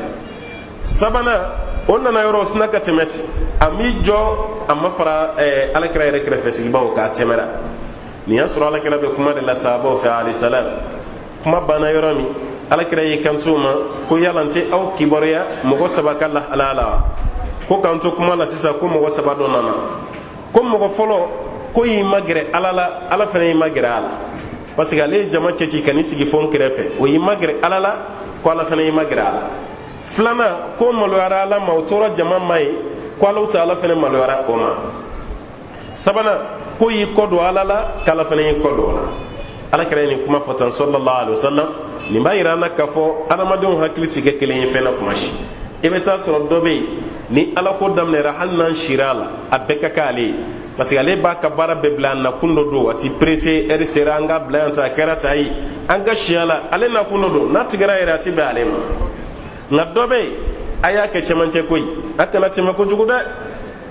Sabanan, o nana yɔrɔ, o sina ka tɛmɛ ten, a m'i jɔ, a ma fara Ala kira yɛrɛ kɛrɛfɛ sigibaw k'a tɛmɛra. Nin y'a sɔrɔ Ala kira bɛ kuma de la sahabaw fɛ, alayhi salam. Kuma banna yɔrɔ min, Ala kira y'i kanto u ma ko: yala n tɛ aw kibaruya mɔgɔ saba ka lahalaya la wa? Ko k'an to kuma la sisan, ko mɔgɔ saba dɔ nana. Ko mɔgɔ fɔlɔ ko y'i magɛrɛ Ala la, Ala fana y'i magɛrɛ a la, parce que ale ye jama cɛci ka n'i sigi fo n kɛrɛfɛ, o y'i magɛrɛ Ala la, ko Ala fana y'i magɛrɛ a la. Filanan ko maloyara Ala ma, o tora jama ma ye, ko Ala ta Ala fana maloyara o ma. Sabanan ko y'i kɔ don Ala la, k'Ala fana y'i kɔ don o la. Ala kira ye nin kuma fɔ tan, sallallahu alaihi wasallam. Nin b'a yira an na k'a fɔ adamadenw hakili ti kɛ kelen ye fɛn na kuma si. I bɛ taa sɔrɔ dɔ bɛ yen, ni Ala ko daminɛra, hali n'an sira a la, a bɛɛ ka k'ale ye, parce que ale b'a ka baara bɛɛ bila a nakun dɔ don, a ti pressé. Heure sera, an ka bila yan ta, a kɛra ta ye, an ka si a la, ale nakun dɔ don, n'a tigɛra yɛrɛ, a ti bɛn ale ma. Nka dɔ bɛ yen, A y'a kɛ cɛmancɛ koyi, a kana tɛmɛ kojugu dɛ,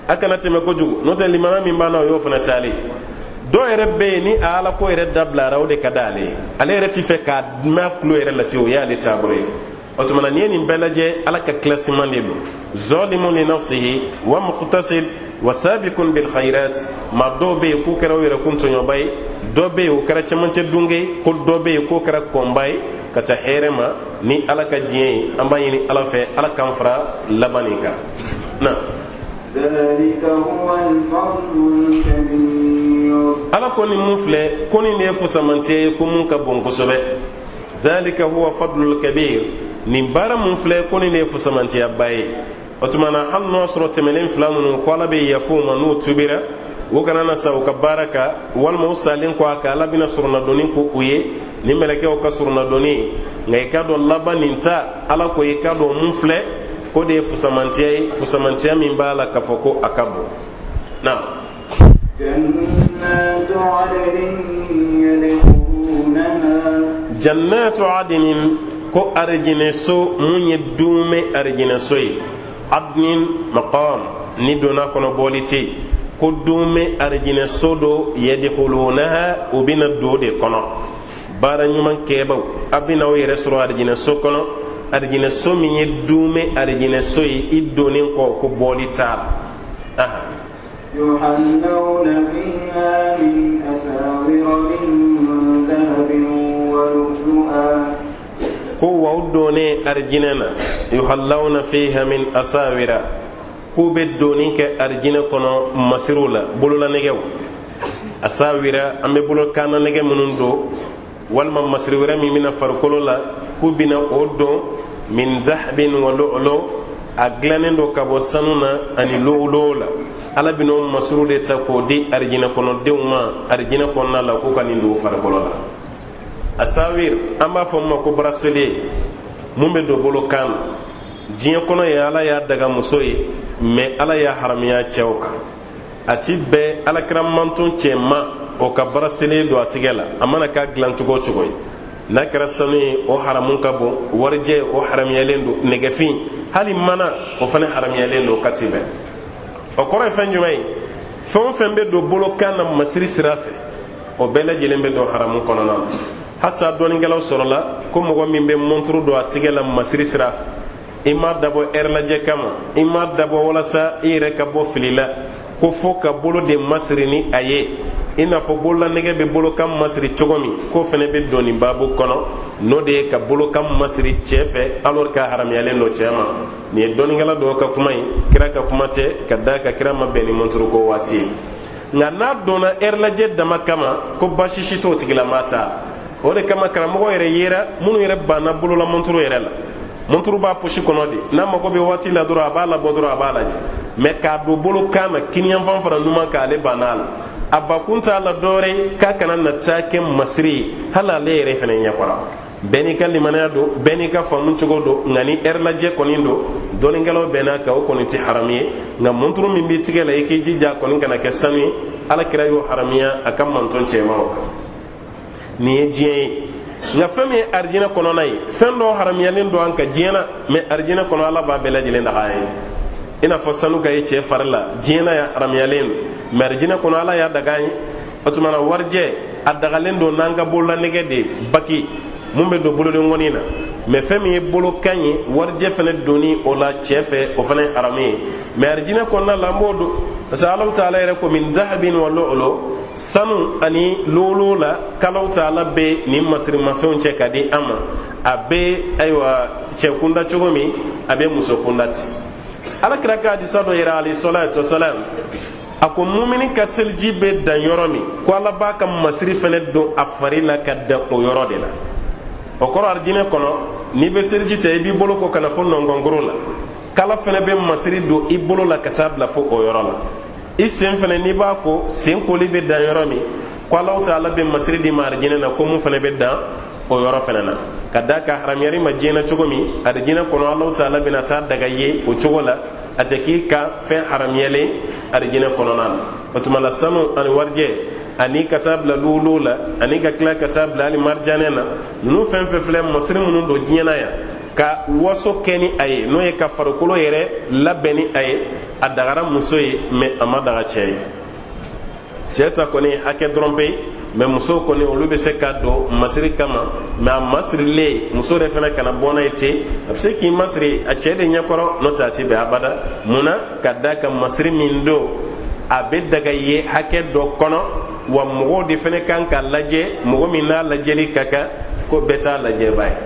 a kana tɛmɛ kojugu, n'o tɛ limana min b'an na, o y'o fana taalen. Dɔw yɛrɛ bɛ yen, ni a ala ko yɛrɛ dabilara, o de ka d'ale ye. Ale yɛrɛ ti fɛ k'a mɛn a tulo yɛrɛ la fiyewu, o y'ale taabolo ye. O tuma na, n'i ye nin bɛɛ lajɛ, ala ka classement de don: zalimun li nafsihi wa muqtasid wa sabiqun bil khairat. Maa dɔw bɛ yen k'u kɛra u yɛrɛ kun tɔɲɔba ye, dɔ bɛ yen o kɛra cɛmancɛ dunge ye, ko dɔ bɛ yen k'o kɛra kɔnba ye ka taa hɛrɛ ma ni ala ka diɲɛ ye. An b'a ɲini ala fɛ, ala k'an fara laban nin kan na. Ala ko nin mun filɛ, ko nin de ye fusamantiya ye, ko mun ka bon kosɛbɛ. Dhalika huwa fadlul kabir. Nin baara mun filɛ, ko nin de ye fusamantiyaba ye. O tuma na, hali n'o y'a sɔrɔ tɛmɛnen fila ninnu ko ala bɛ yafa u ma n'u tubira, u kana na sa u ka baara kan, walima u salen kɔ a kan, ala bɛna soronadonni ko u ye ni mɛlɛkɛw ka soronadonni ye. Nka i k'a dɔn, laban nin ta, ala ko i k'a dɔn mun filɛ, k'o de ye fusamantiya ye, fusamantiya min b'a la k'a fɔ ko a ka bon na. Jannatu adinin, ko arijinɛso mun ye duumɛ arijinɛso ye. Adnin maqam, ni donna kɔnɔ bɔli tɛ yen. Ko duumɛ arijinɛso do, yadkhulunaha, u bɛna don de kɔnɔ. Baara ɲuman kɛbaw, a bɛna aw yɛrɛ sɔrɔ arijinɛso kɔnɔ, arijinɛso min ye duumɛ arijinɛso ye, i donnen kɔ ko bɔli t'a la. Yuhallawna fiha min asawira min dhahabin wa lu'lu'an. Ko wa u donnen arijinɛ na, yuhallawna fiha min asawira, k'u bɛ donni kɛ arijinɛ kɔnɔ masiriw la, bololanɛgɛw. Asawira, an bɛ bolo kanna nɛgɛ minnu don, walima masiri wɛrɛ min bɛna farikolo la, k'u bɛna o don. Min dhahabin wa lu'lu, a dilannen don ka bɔ sanu na ani lu'lu la. Ala bɛna o masiriw de ta k'o di arijinɛ kɔnɔdenw ma arijinɛ kɔnɔna la, k'u ka nin don farikolo la. Asawir, an b'a fɔ min ma ko bracelet mun bɛ don bolo kan na. Diɲɛ kɔnɔ ye, ala y'a daga muso ye, mais ala y'a haramiya cɛw kan. A ti bɛn alakira manton cɛ ma o ka bracelet don a tigɛ la, a mana k'a dilan cogo o cogo ye. N'a kɛra sanu ye, o haramu ka bon. Warijɛ, o haramuyalen don. Nɛgɛfin, hali mana, o fana haramuyalen don ka ti bɛn. O kɔrɔ ye fɛn jumɛn ye? Fɛn o fɛn bɛ don bolo kan na masiri sira fɛ, o bɛɛ lajɛlen bɛ don haramu kɔnɔna na. Hasa dɔnnikɛlaw sɔrɔla ko mɔgɔ min bɛ mɔnturu don a tigɛ la masiri sira fɛ, i m'a dabɔ ɛri lajɛ kama, i m'a dabɔ walasa i yɛrɛ ka bɔ fili la, ko fo ka bolo de masiri ni a ye, i n'a fɔ bololanɛgɛ bɛ bolokan masiri cogo min, k'o fana bɛ don nin baabu kɔnɔ, n'o de ye ka bolokan masiri cɛ fɛ, alors k'a haramuyalen don cɛ ma. Nin ye dɔnnikɛla dɔw ka kuma ye, kira ka kuma tɛ, ka d'a kan kira ma bɛn ni mɔnturu ko waati ye. Nka n'a donna ɛri lajɛ dama kama, ko baasi si t'o tigilamaa ta. O de kama karamɔgɔ yɛrɛ yera minnu yɛrɛ banna bolola mɔnturu yɛrɛ la. Mɔnturu b'a posi kɔnɔ de, n'a mago bɛ waati la dɔrɔn, a b'a labɔ dɔrɔn, a b'a lajɛ. Mais k'a don bolo kan na kiniyanfan fara numan kan, ale banna a la. A bakun t'a la dɔwɛrɛ ye k'a kana na taa kɛ masiri ye hali ale yɛrɛ fana ɲɛkɔrɔ. Bɛɛ n'i ka limanaya don, bɛɛ n'i ka faamu cogo don. Nka ni ɛri lajɛ kɔni don, dɔnnikɛlaw bɛnn'a kan, o kɔni tɛ haramu ye. Nka mɔnturu min b'i tigɛ la, i k'i jija a kɔni kana kɛ sanu ye. Ala kira y'o haramuya a ka mantɔn cɛmanw kan. Nin ye diɲɛ ye. Nka fɛn min ye arijinɛ kɔnɔna ye, fɛn dɔw haramuyalen don an kan diɲɛ na, mais arijinɛ kɔnɔ, ala b'a bɛɛ lajɛlen daga an ye. I n'a fɔ sanu ka ye cɛ fari la, diɲɛ na y'a haramuyalen don, mais arijinɛ kɔnɔ, ala y'a daga an ye. O tuma na, warijɛ a dagalen don n'an ka bololanɛgɛ de baki mun bɛ don bolodenkɔni na. Mais fɛn min ye bolokan ye, warijɛ fana donni o la cɛ fɛ, o fana ye haramu ye. Mais arijinɛ kɔnɔna la, an b'o don, parce que Alahu taala yɛrɛ ko min dahabin wa lu'lu, sanu ani lolo la, k'Alahu taala bɛ nin masirimafɛnw cɛ ka di an ma. A bɛ ayiwa cɛ kunda cogo min, a bɛ muso kunda ten. Ala kira ka hadisa dɔ yɛrɛ, alayhi salatu wasalam, a ko mumini ka seliji bɛ dan yɔrɔ min, ko ala b'a ka masiri fɛnɛ don a fari la ka dan o yɔrɔ de la. O kɔrɔ, arijinɛ kɔnɔ, n'i bɛ seliji ta, i b'i bolo ko ka na fo nɔnkɔnkoro la, k'ala fɛnɛ bɛ masiri don i bolo la ka taa bila fo o yɔrɔ la. I sen fɛnɛ, n'i b'a ko, sen koli bɛ dan yɔrɔ min, ko Alahu taala bɛ masiri d'i ma arijinɛ na, ko mun fɛnɛ bɛ dan o yɔrɔ fɛnɛ na. Ka d'a kan haramuyar'i ma diɲɛ na cogo min, arijinɛ kɔnɔ, Alahu taala bɛna taa daga i ye o cogo la. A tɛ k'i ka fɛn haramuyalen arijinɛ kɔnɔna na. O tuma la, sanu ani warijɛ ani ka taa bila luwuluw la, ani ka tila ka taa bila hali marijanɛ na, ninnu fɛn fɛn filɛ, masiri minnu don diɲɛ na yan. Ka waso kɛ ni a ye, n'o ye ka farikolo yɛrɛ labɛn ni a ye, a dagara muso ye, mɛ a ma daga cɛ ye. Cɛ ta kɔni hakɛ dɔrɔn pe, mɛ muso kɔni, olu bɛ se ka don masiri kama, mɛ a masirilen, muso yɛrɛ fana kana bɔ n'a ye ten. A bɛ se k'i masiri a cɛ de ɲɛkɔrɔ, n'o tɛ a ti bɛn abada. Mun na? Ka d'a kan masiri min don, a bɛ daga i ye hakɛ dɔ kɔnɔ. Wa mɔgɔw de fana kan ka lajɛ, mɔgɔ min n'a lajɛli ka kan, ko bɛɛ t'a lajɛba ye.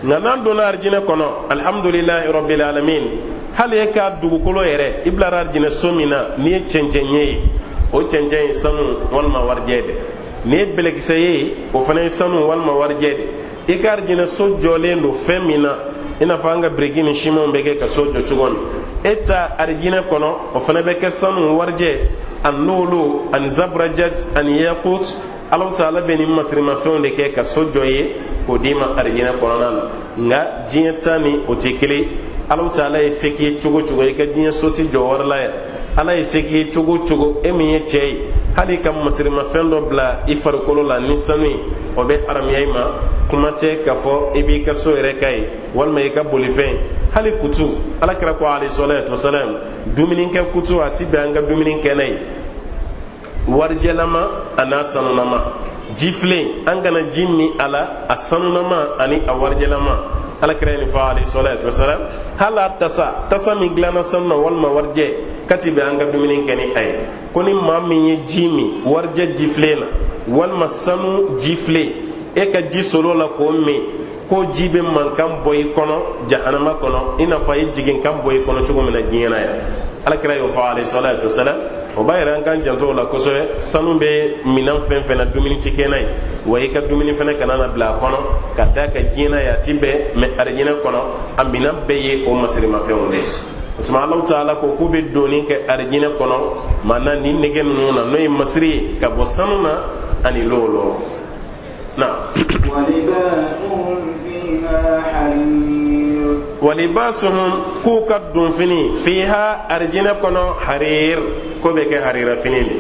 Nka n'an donna arijinɛ kɔnɔ, alhamdulilahi rabbil alamin, hali e ka dugukolo yɛrɛ, i bilara arijinɛ so min na, n'i ye cɛncɛn ye, o cɛncɛn ye sanu walima warijɛ de. N'i ye bɛlɛkisɛ ye, o fana ye sanu walima warijɛ de. I ka arijinɛ so jɔlen don fɛn min na, i n'a fɔ an ka biriki ni simanw bɛ kɛ ka so jɔ cogo min, e ta arijinɛ kɔnɔ, o fana bɛ kɛ sanu, warijɛ, ani lolo, ani zaburajat, ani yakut. Alahu taala bɛ nin masirimafɛnw de kɛ ka so jɔ ye k'o d'i ma arijinɛ kɔnɔna na. Nka diɲɛ ta ni o tɛ kelen. Alahu taala ye se k'i ye cogo cogo, i ka diɲɛ so ti jɔ wari la yan. Ala ye se k'i ye cogo cogo, e min ye cɛ ye, hali ka masirimafɛn dɔ bila i farikolo la ni sanu ye, o bɛ haramiya i ma. Kuma tɛ k'a fɔ i b'i ka so yɛrɛ k'a ye walima i ka bolifɛn, hali kutu. Ala kira ko alayhi salatu wasalam, dumunikɛ kutu, a ti bɛn an ka dumuni kɛ n'a ye, warijɛlama a n'a sanunama. Jifilen, an kana ji min a la, a sanunama ani a warijɛlama. Ala kira ye nin fɔ alayhi salatu wasalam. Hali a tasa, tasa min dilanna sanu na walima warijɛ, k'a ti bɛn an ka dumuni kɛ ni a ye. Ko ni maa min ye ji min warijɛ jifilen na walima sanu jifilen, e ka ji solo la k'o min, ko ji bɛ mankan bɔ i kɔnɔ jahanama kɔnɔ, i n'a fɔ a ye jiginkan bɔ i kɔnɔ cogo min na diɲɛ na yan. Ala kira y'o fɔ alayhi salatu wasalam. O b'a yira an k'an janto o la kosɛbɛ. Sanu bɛ minɛn fɛn fɛn na, dumuni ti kɛ n'a ye, wa i ka dumuni fana kana na bila a kɔnɔ. Ka d'a kan diɲɛ na yan a ti bɛn, mɛ arijinɛ kɔnɔ, a minɛn bɛɛ ye o masirimafɛnw de ye. O tuma Alahu taala ko k'u bɛ donni kɛ arijinɛ kɔnɔ, maana nin nege ninnu na, n'o ye masiri ye ka bɔ sanu na ani lolo na. Walibasuhum, k'u ka donfini, fiha, arijinɛ kɔnɔ, harir, k'o bɛ kɛ harira fini de.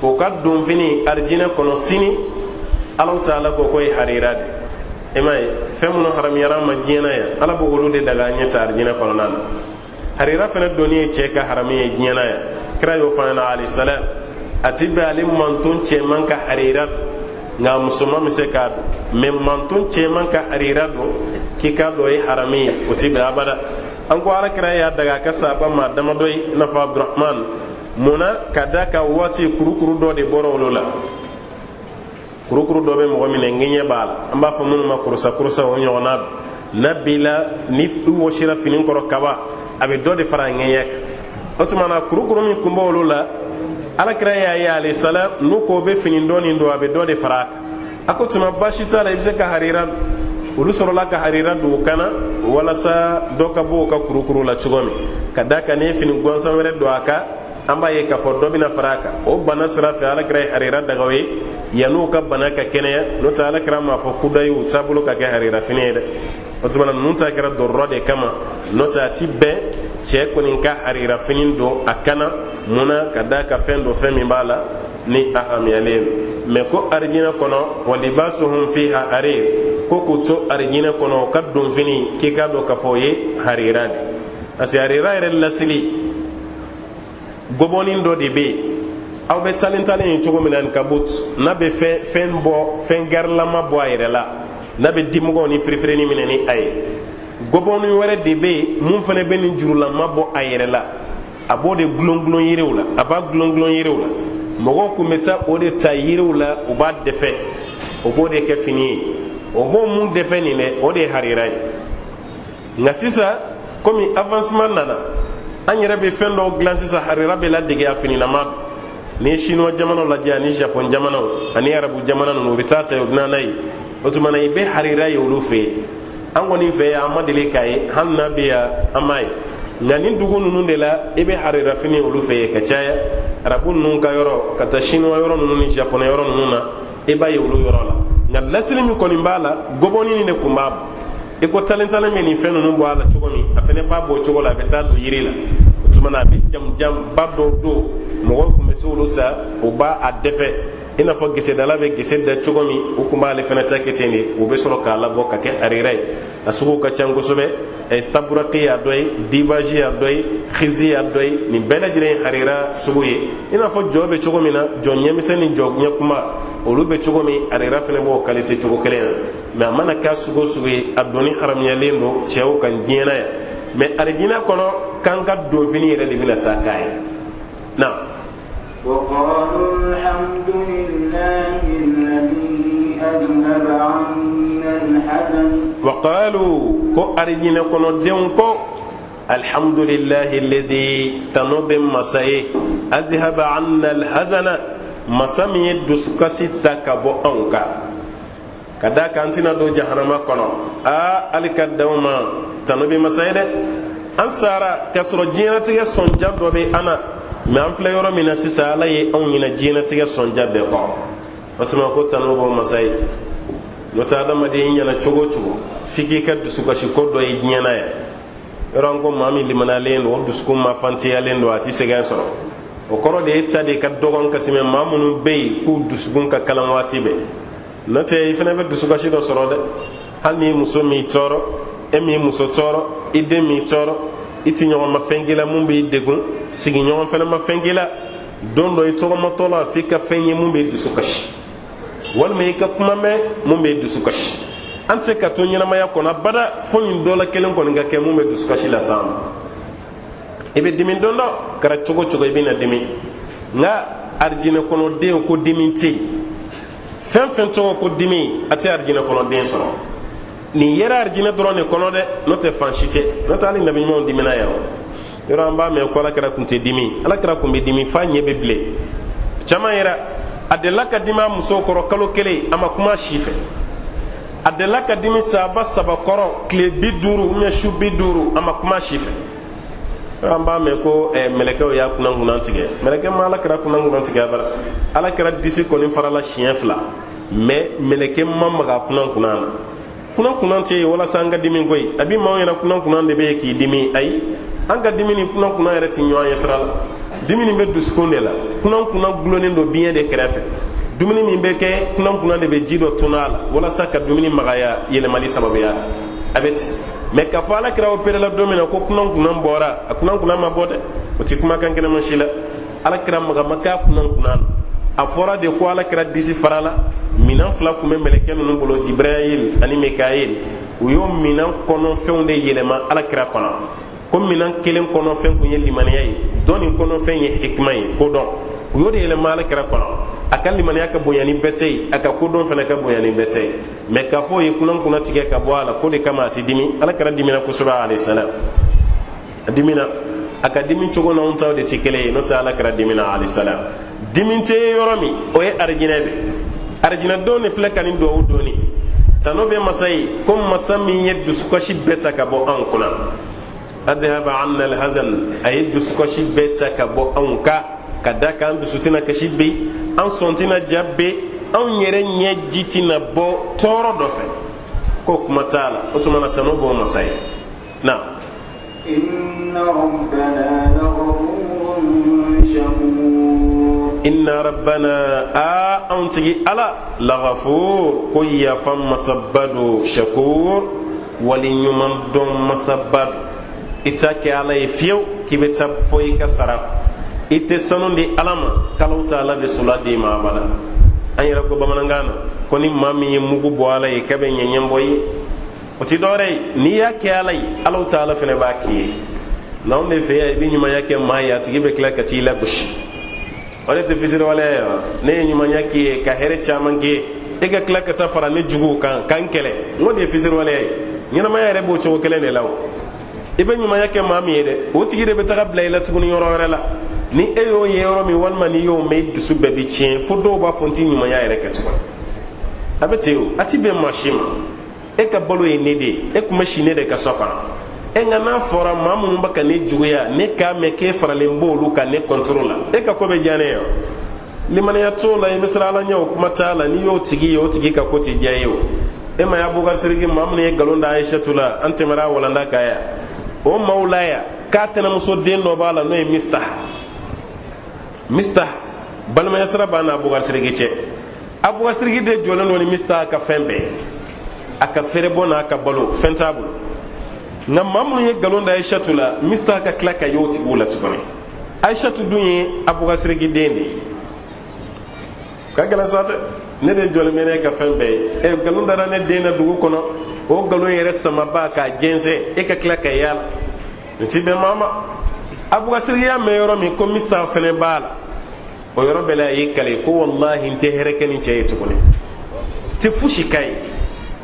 U ka donfini arijinɛ kɔnɔ sini, Alahu taala ko k'o ye harira de. E m'a ye, fɛn minnu haramuyara an ma diɲɛ na yan, Ala b'olu de daga an ɲɛ ta arijinɛ kɔnɔna na. Harira fana donni ye cɛ ka harami ye diɲɛ na yan. Kira y'o fɔ an ɲɛna alayhi salam. A ti bɛn ale manton cɛman ka harira don, nka musoman bɛ se k'a don. Mɛ manton cɛman ka harira don, k'i k'a dɔn o ye harami ye, o ti bɛn abada. An ko Ala kira y'a daga a ka sahaba maa damadɔ ye, i n'a fɔ Abdurahman. Mun na? Ka d'a kan waati kurukuru dɔ de bɔra olu la. Kurukuru dɔ bɛ mɔgɔ minɛ, ŋɛɲɛ b'a la, an b'a fɔ minnu ma kurusa kurusa, o ɲɔgɔnna n'a b'i la, ni i wɔsira fini kɔrɔ kaba, a bɛ dɔ de fara a ŋɛɲɛ kan. O tuma na kurukuru min kun b'olu la, Alakira y'a ye alayhi salam, n'u ko bɛ fini dɔɔnin don, a bɛ dɔ de fara a kan. A ko tuma baasi t'a la, i bɛ se ka harira. Olu sɔrɔla ka harira don u kan na walasa dɔ ka bɔ u ka kurukuru la cogo min. Ka d'a kan n'i ye fini gansan wɛrɛ don a kan, an b'a ye k'a fɔ dɔ bɛna fara a kan. O bana sira fɛ, Alakira ye harira daga o ye yann'u ka bana ka kɛnɛya. N'o tɛ, Alakira m'a fɔ kudayi u taabolo ka kɛ harira fini ye dɛ. O tuma na ninnu ta kɛra dɔrɔrɔ de kama. N'o tɛ, a ti bɛn cɛ kɔni ka harira fini don a kan na. Mun na? Ka d'a kan fɛn don, fɛn min b'a la ni a haramuyalen don. Mɛ ko arijinɛ kɔnɔ, wa libasuhum fiha harir, ko k'u to arijinɛ kɔnɔ, u ka donfini, k'i k'a dɔn k'a fɔ o ye harira de. Parce que harira yɛrɛ lasili, gɔbɔnin dɔ de bɛ yen, aw bɛ talentalen ye cogo min na ankabut, n'a bɛ fɛn fɛn bɔ, fɛn garilama bɔ a yɛrɛ la, n'a bɛ dimɔgɔw ni firifirinin minɛ ni a ye. Gɔbɔnin wɛrɛ de bɛ yen mun fana bɛ nin jurulama bɔ a yɛrɛ la, a b'o de gulon gulon yiriw la, a b'a gulon gulon yiriw la. Mɔgɔw tun bɛ taa o de ta yiriw la, u b'a dɛfɛ, o b'o de kɛ fini ye. O b'o mun dɛfɛ nin dɛ, o de ye harira ye. Nka sisan, komi avancement nana, an yɛrɛ bɛ fɛn dɔw dilan sisan, harira bɛ ladege, a fininama don. N'i ye Chinois jamanaw lajɛ ani Japon jamanaw ani Arabu jamana ninnu, u bɛ taa ta u bɛ na n'a ye. O tuma na i bɛ harira ye olu fɛ yen. An kɔni fɛ yan, an ma deli k'a ye, hali n'a bɛ yan, an m'a ye. Nka nin dugu ninnu de la, i bɛ harira fini olu fɛ yen ka caya, Arabu ninnu ka yɔrɔ, ka taa Chinois yɔrɔ ninnu ni Japonais yɔrɔ ninnu na, i b'a ye olu yɔrɔ la. Nka lasili min kɔni b'a la, gɔbɔni de tun b'a bɔ. I ko talentalen bɛ nin fɛn ninnu bɔ a la cogo min, a fana b'a bɔ o cogo la, a bɛ taa don yiri la. O tuma na a bɛ jamujanba dɔw don, mɔgɔw tun bɛ t'olu ta, u b'a a dɛfɛ. I n'a fɔ gesedala bɛ gese da cogo min, u tun b'ale fana ta kɛ ten de. U bɛ sɔrɔ k'a labɔ ka kɛ harira ye. A sugu ka ca kosɛbɛ. Istaburaki y'a dɔ ye, dibaji y'a dɔ ye, khizi y'a dɔ ye. Nin bɛɛ lajɛlen ye harira sugu ye. I n'a fɔ jɔ bɛ cogo min na, jɔ ɲɛmisɛn ni jɔ ɲɛkunba, olu bɛ cogo min, harira fana b'o kalite cogo kelen na. Mɛ a mana k'a sugu o sugu ye, a donni haramuyalen don cɛw kan diɲɛ na yan. Mɛ arijinɛ kɔnɔ, k'an ka donfini yɛrɛ de bɛna taa k'a ye na. وقالوا الحمد لله الذي أذهب عنا الحزن. وقالوا, ko arijinɛ kɔnɔdenw ko: الحمد لله الذي, tano bɛ masa ye, أذهب عنا الحزن, masa min ye dusukasi ta ka bɔ anw kan, ka da kan an tɛna don jahanama kɔnɔ. Aa, hali ka dan o ma, tano bɛ masa ye dɛ. An sara k'a sɔrɔ diɲɛlatigɛ sɔnja dɔ bɛ an na, mɛ an filɛ yɔrɔ min na sisan, Ala ye anw ɲinɛ diɲɛlatigɛ sɔnja bɛɛ kɔ. O tuma ko tano b'o masa ye. N'o tɛ, adamaden ɲɛna cogo o cogo, f'i k'i ka dusukasi ko dɔ ye diɲɛ na yan. Yɔrɔ an ko maa min limaniyalen don, o dusukun ma fantiyalen don, a ti sɛgɛn sɔrɔ. O kɔrɔ de ye ta de ka dɔgɔn ka tɛmɛ maa minnu bɛ yen k'u dusukun ka kalan waati bɛɛ. N'o tɛ, i fana bɛ dusukasi dɔ sɔrɔ dɛ. Hali n'i muso m'i tɔɔrɔ, e m'i muso tɔɔrɔ, i den m'i tɔɔrɔ, i ti ɲɔgɔn ma fɛn k'i la mun b'i degun, sigiɲɔgɔn fana ma fɛn k'i la, don dɔ i tɔgɔmatɔ la, f'i ka fɛn ye mun b'i dusu kasi, walima i ka kuma mɛn mun b'i dusu kasi. An tɛ se ka to ɲɛnamaya kɔnɔ abada fo nin dɔ la kelen kɔni ka kɛ mun bɛ dusukasi las'an ma. I bɛ dimi don dɔ, kɛra cogo cogo, i bɛ na dimi. Nka arijinɛ kɔnɔden ko dimi tɛ yen. Fɛn fɛn tɔgɔ ko dimi, a tɛ arijinɛ kɔnɔden sɔrɔ. Nin yɛrɛ arijinɛ dɔrɔn de kɔnɔ dɛ, n'o tɛ fan si tɛ. N'o tɛ, hali nabi ɲumanw dimina yan. O yɔrɔ an b'a mɛn ko Ala kira kun tɛ dimi. Ala kira kun bɛ dimi f'a ɲɛ bɛ bilen. Caman yɛrɛ, a delila ka dimi a musow kɔrɔ kalo kelen, a ma kuma si fɛ. A delila ka dimi sahaba saba kɔrɔ tile 50 ou bien su 50, a ma kuma si fɛ. An b'a mɛn ko mɛlɛkɛw y'a kunnan tigɛ. Mɛlɛkɛ ma Ala kira kunnan tigɛ abada. Ala kira disi kɔni farala siɲɛ fila, mɛ mɛlɛkɛ ma maga kunnan kunnan na. Kunnan kunnan tɛ yen walasa an ka dimi koyi. A bi maaw yɛrɛ kunnan kunnan de bɛ yen k'i dimi. Ayi, an ka dimi ni kunnan kunnan yɛrɛ ti ɲɔgɔn ye sira la. Dimi nin bɛ dusukun de la, kunnan kunnan gulonnen don biɲɛ de kɛrɛfɛ. Dumuni min bɛ kɛ, kunnan kunnan de bɛ ji dɔ tunu a la walasa ka dumuni magaya yɛlɛmali sababuya la. A bɛ ten. Mɛ k'a fɔ Ala kira opéré la don min na ko kunnan kunnan bɔra, a kunnan kunnan ma bɔ dɛ. O ti kumakan kɛnɛma si la. Ala kira maga ma k'a kunnan kunnan na. A fɔra de ko Ala kira disi fara la, minan fila tun bɛ mɛlɛkɛ ninnu bolo, Jibrayil ani Mikayil. U y'o minan kɔnɔfɛnw de yɛlɛma Ala kira kɔnɔ, ko minan kelen kɔnɔfɛn kun ye limaniya ye, dɔ nin kɔnɔfɛn ye hikima ye, kodɔn. U y'o de yɛlɛma Ala kira kɔnɔ. A ka limaniya ka bonya ni bɛɛ tɛ ye, a ka kodɔn fana ka bonya ni bɛɛ tɛ ye. Mɛ k'a fɔ o ye kunan kunna tigɛ ka bɔ a la k'o de kama a ti dimi, Ala kira dimina kosɛbɛ, alayhi salam. A dimina, a ka dimi cogo n'anw taw de ti kelen ye. N'o tɛ, Ala kira dimina, alayhi salam. Dimi tɛ yɔrɔ min, o ye arijinɛ de. Arijinɛ don de filɛ ka nin duwawu donni. Tano bɛ masa ye ko masa min ye dusukasi bɛɛ ta ka bɔ anw kunna. أذهب عنا الحزن, a ye dusukasi bɛɛ ta ka bɔ anw kan, ka da kan an dusu tɛna kasi bi, an sɔn tɛna ja bi, anw yɛrɛ ɲɛ ji tɛna bɔ tɔɔrɔ dɔ fɛ, ko kuma t'a la. O tuma na, tano b'o masa ye na. إن ربنا لغفور شكور. إن ربنا, a anw tigi Ala, لغفور, ko yafa masaba do, شكور, wali ɲuman dɔn masaba do. I t'a kɛ Ala ye fiyewu k'i bɛ taa fɔ i ka sara kɔ. I tɛ sanu di Ala ma k'Alaw ta Ala bɛ sola d'i ma abada. An yɛrɛ ko bamanankan na ko ni maa min ye mugu bɔ Ala ye, k'a bɛ ɲɛɲɛ bɔ i ye. O ti dɔwɛrɛ ye, n'i y'a kɛ Ala ye, Alaw ta Ala fana b'a k'i ye. N'anw de fɛ yan, i bɛ ɲumanya kɛ maa ye, a tigi bɛ tila ka t'i lagosi. O de tɛ fisiriwaleya ye wa? Ne ye ɲumanya k'i ye ka hɛrɛ caman k'i ye, e ka tila ka taa fara ne juguw kan k'an kɛlɛ, n ko de ye fisiriwaleya ye. Ɲɛnamaya yɛrɛ b'o cogo kelen de la. O i bɛ ɲumanya kɛ maa min ye dɛ, o tigi de bɛ taga bila i la tuguni yɔrɔ wɛrɛ la. Ni e y'o ye yɔrɔ min, walima n'i y'o mɛn, i dusu bɛɛ bɛ tiɲɛ, fo dɔw b'a fɔ n t'i ɲumanya yɛrɛ kɛ tuguni. A bɛ ten. O a ti bɛn maa si ma. E ka balo ye ne de ye, e tun bɛ si ne de ka so kɔnɔ. E nka n'a fɔra maa minnu bɛ ka ne juguya, ne k'a mɛn k'e faralen b'olu kan ne kɔntoro la, e ka ko bɛ diya ne ye wa? Limaniya t'o la, i bɛ siran Ala ɲɛ, o kuma t'a la. N'i y'o tigi ye, o tigi ka ko t'i diya ye. O e ma ye Abubakar Siriki, maa minnu ye nkalon da Ayisatu la, an tɛmɛra a walanda kan yan, o maaw la yan, k'a tɛnɛmuso den dɔ b'a la n'o ye Mistah. Mistah Balimaya sira b'a n'a Abubakar Siriki cɛ. Abubakar Siriki de jɔlen don ni Mista ka fɛn bɛɛ ye, a ka fɛrɛbɔ n'a ka balo, fɛn t'a bolo. Nka maa minnu ye nkalon da Ayisatu la, Mista ka tila ka y'o tigiw la tuguni. Ayisatu dun ye Abubakar Siriki den de ye. Ka gɛlɛn sa dɛ. Ne de jɔlen bɛ ne ka fɛn bɛɛ ye, ɛ, nkalon dara ne den na dugu kɔnɔ, o nkalon yɛrɛ samaba k'a jɛnsɛn, e ka tila ka y'a la, nin ti bɛn maa ma. Abubakar Siriki y'a mɛn yɔrɔ min ko Mista fɛnɛ b'a la, o yɔrɔ bɛɛ la a y'i kale ko walahi, n tɛ hɛrɛ kɛ nin cɛ ye tuguni, tɛ fosi k'a ye.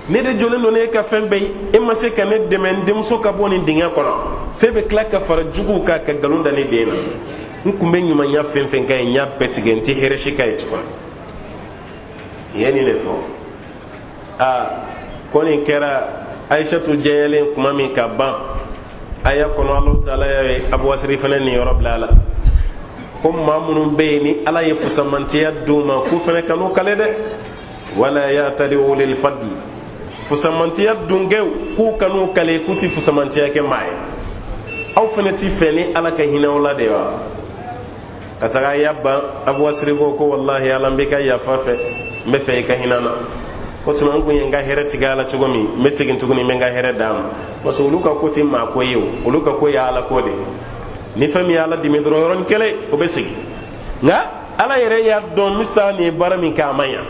Ne de jɔlen don ne ka fɛn bɛɛ ye, e ma se ka ne dɛmɛ n denmuso ka bɔ nin dingɛ kɔnɔ, f'e bɛ tila ka fara juguw kan ka nkalon da ne den na. N kun bɛ ɲumanya fɛn fɛn k'a ye, n y'a bɛɛ tigɛ, n tɛ hɛrɛ si k'a ye tuguni. I ye nin de fɔ. Aa, ko nin kɛra Ayisatu jɛyalen kuma min ka ban, aya kɔnɔ, Alahu taala y'a ye Abubakar fana nin yɔrɔ bila a la ko maa minnu bɛ yen ni Ala ye fusamantiya d'u ma, k'u fana kan'u kale dɛ. Wala yatali ulil fadl, fusamantiya dunkɛw, k'u kan'u kale k'u ti fusamantiya kɛ maa ye. Aw fana ti fɛ ni Ala ka hinɛ aw la de wa? Ka taga ya ban, Abubakar ko ko walahi Ala, n b'i ka yafa fɛ, n bɛ fɛ i ka hinɛ n na. Ko tuma n kun ye n ka hɛrɛ tigɛ a la cogo min, n bɛ segin tuguni, n bɛ n ka hɛrɛ d'a ma. Parce que olu ka ko tɛ maa ko ye, o olu ka ko ye Ala ko de. Ni fɛn min ye Ala dimi dɔrɔn, yɔrɔnin kelen o bɛ segin. Nka Ala yɛrɛ y'a dɔn Mista nin ye baara min kɛ, a ma ɲa.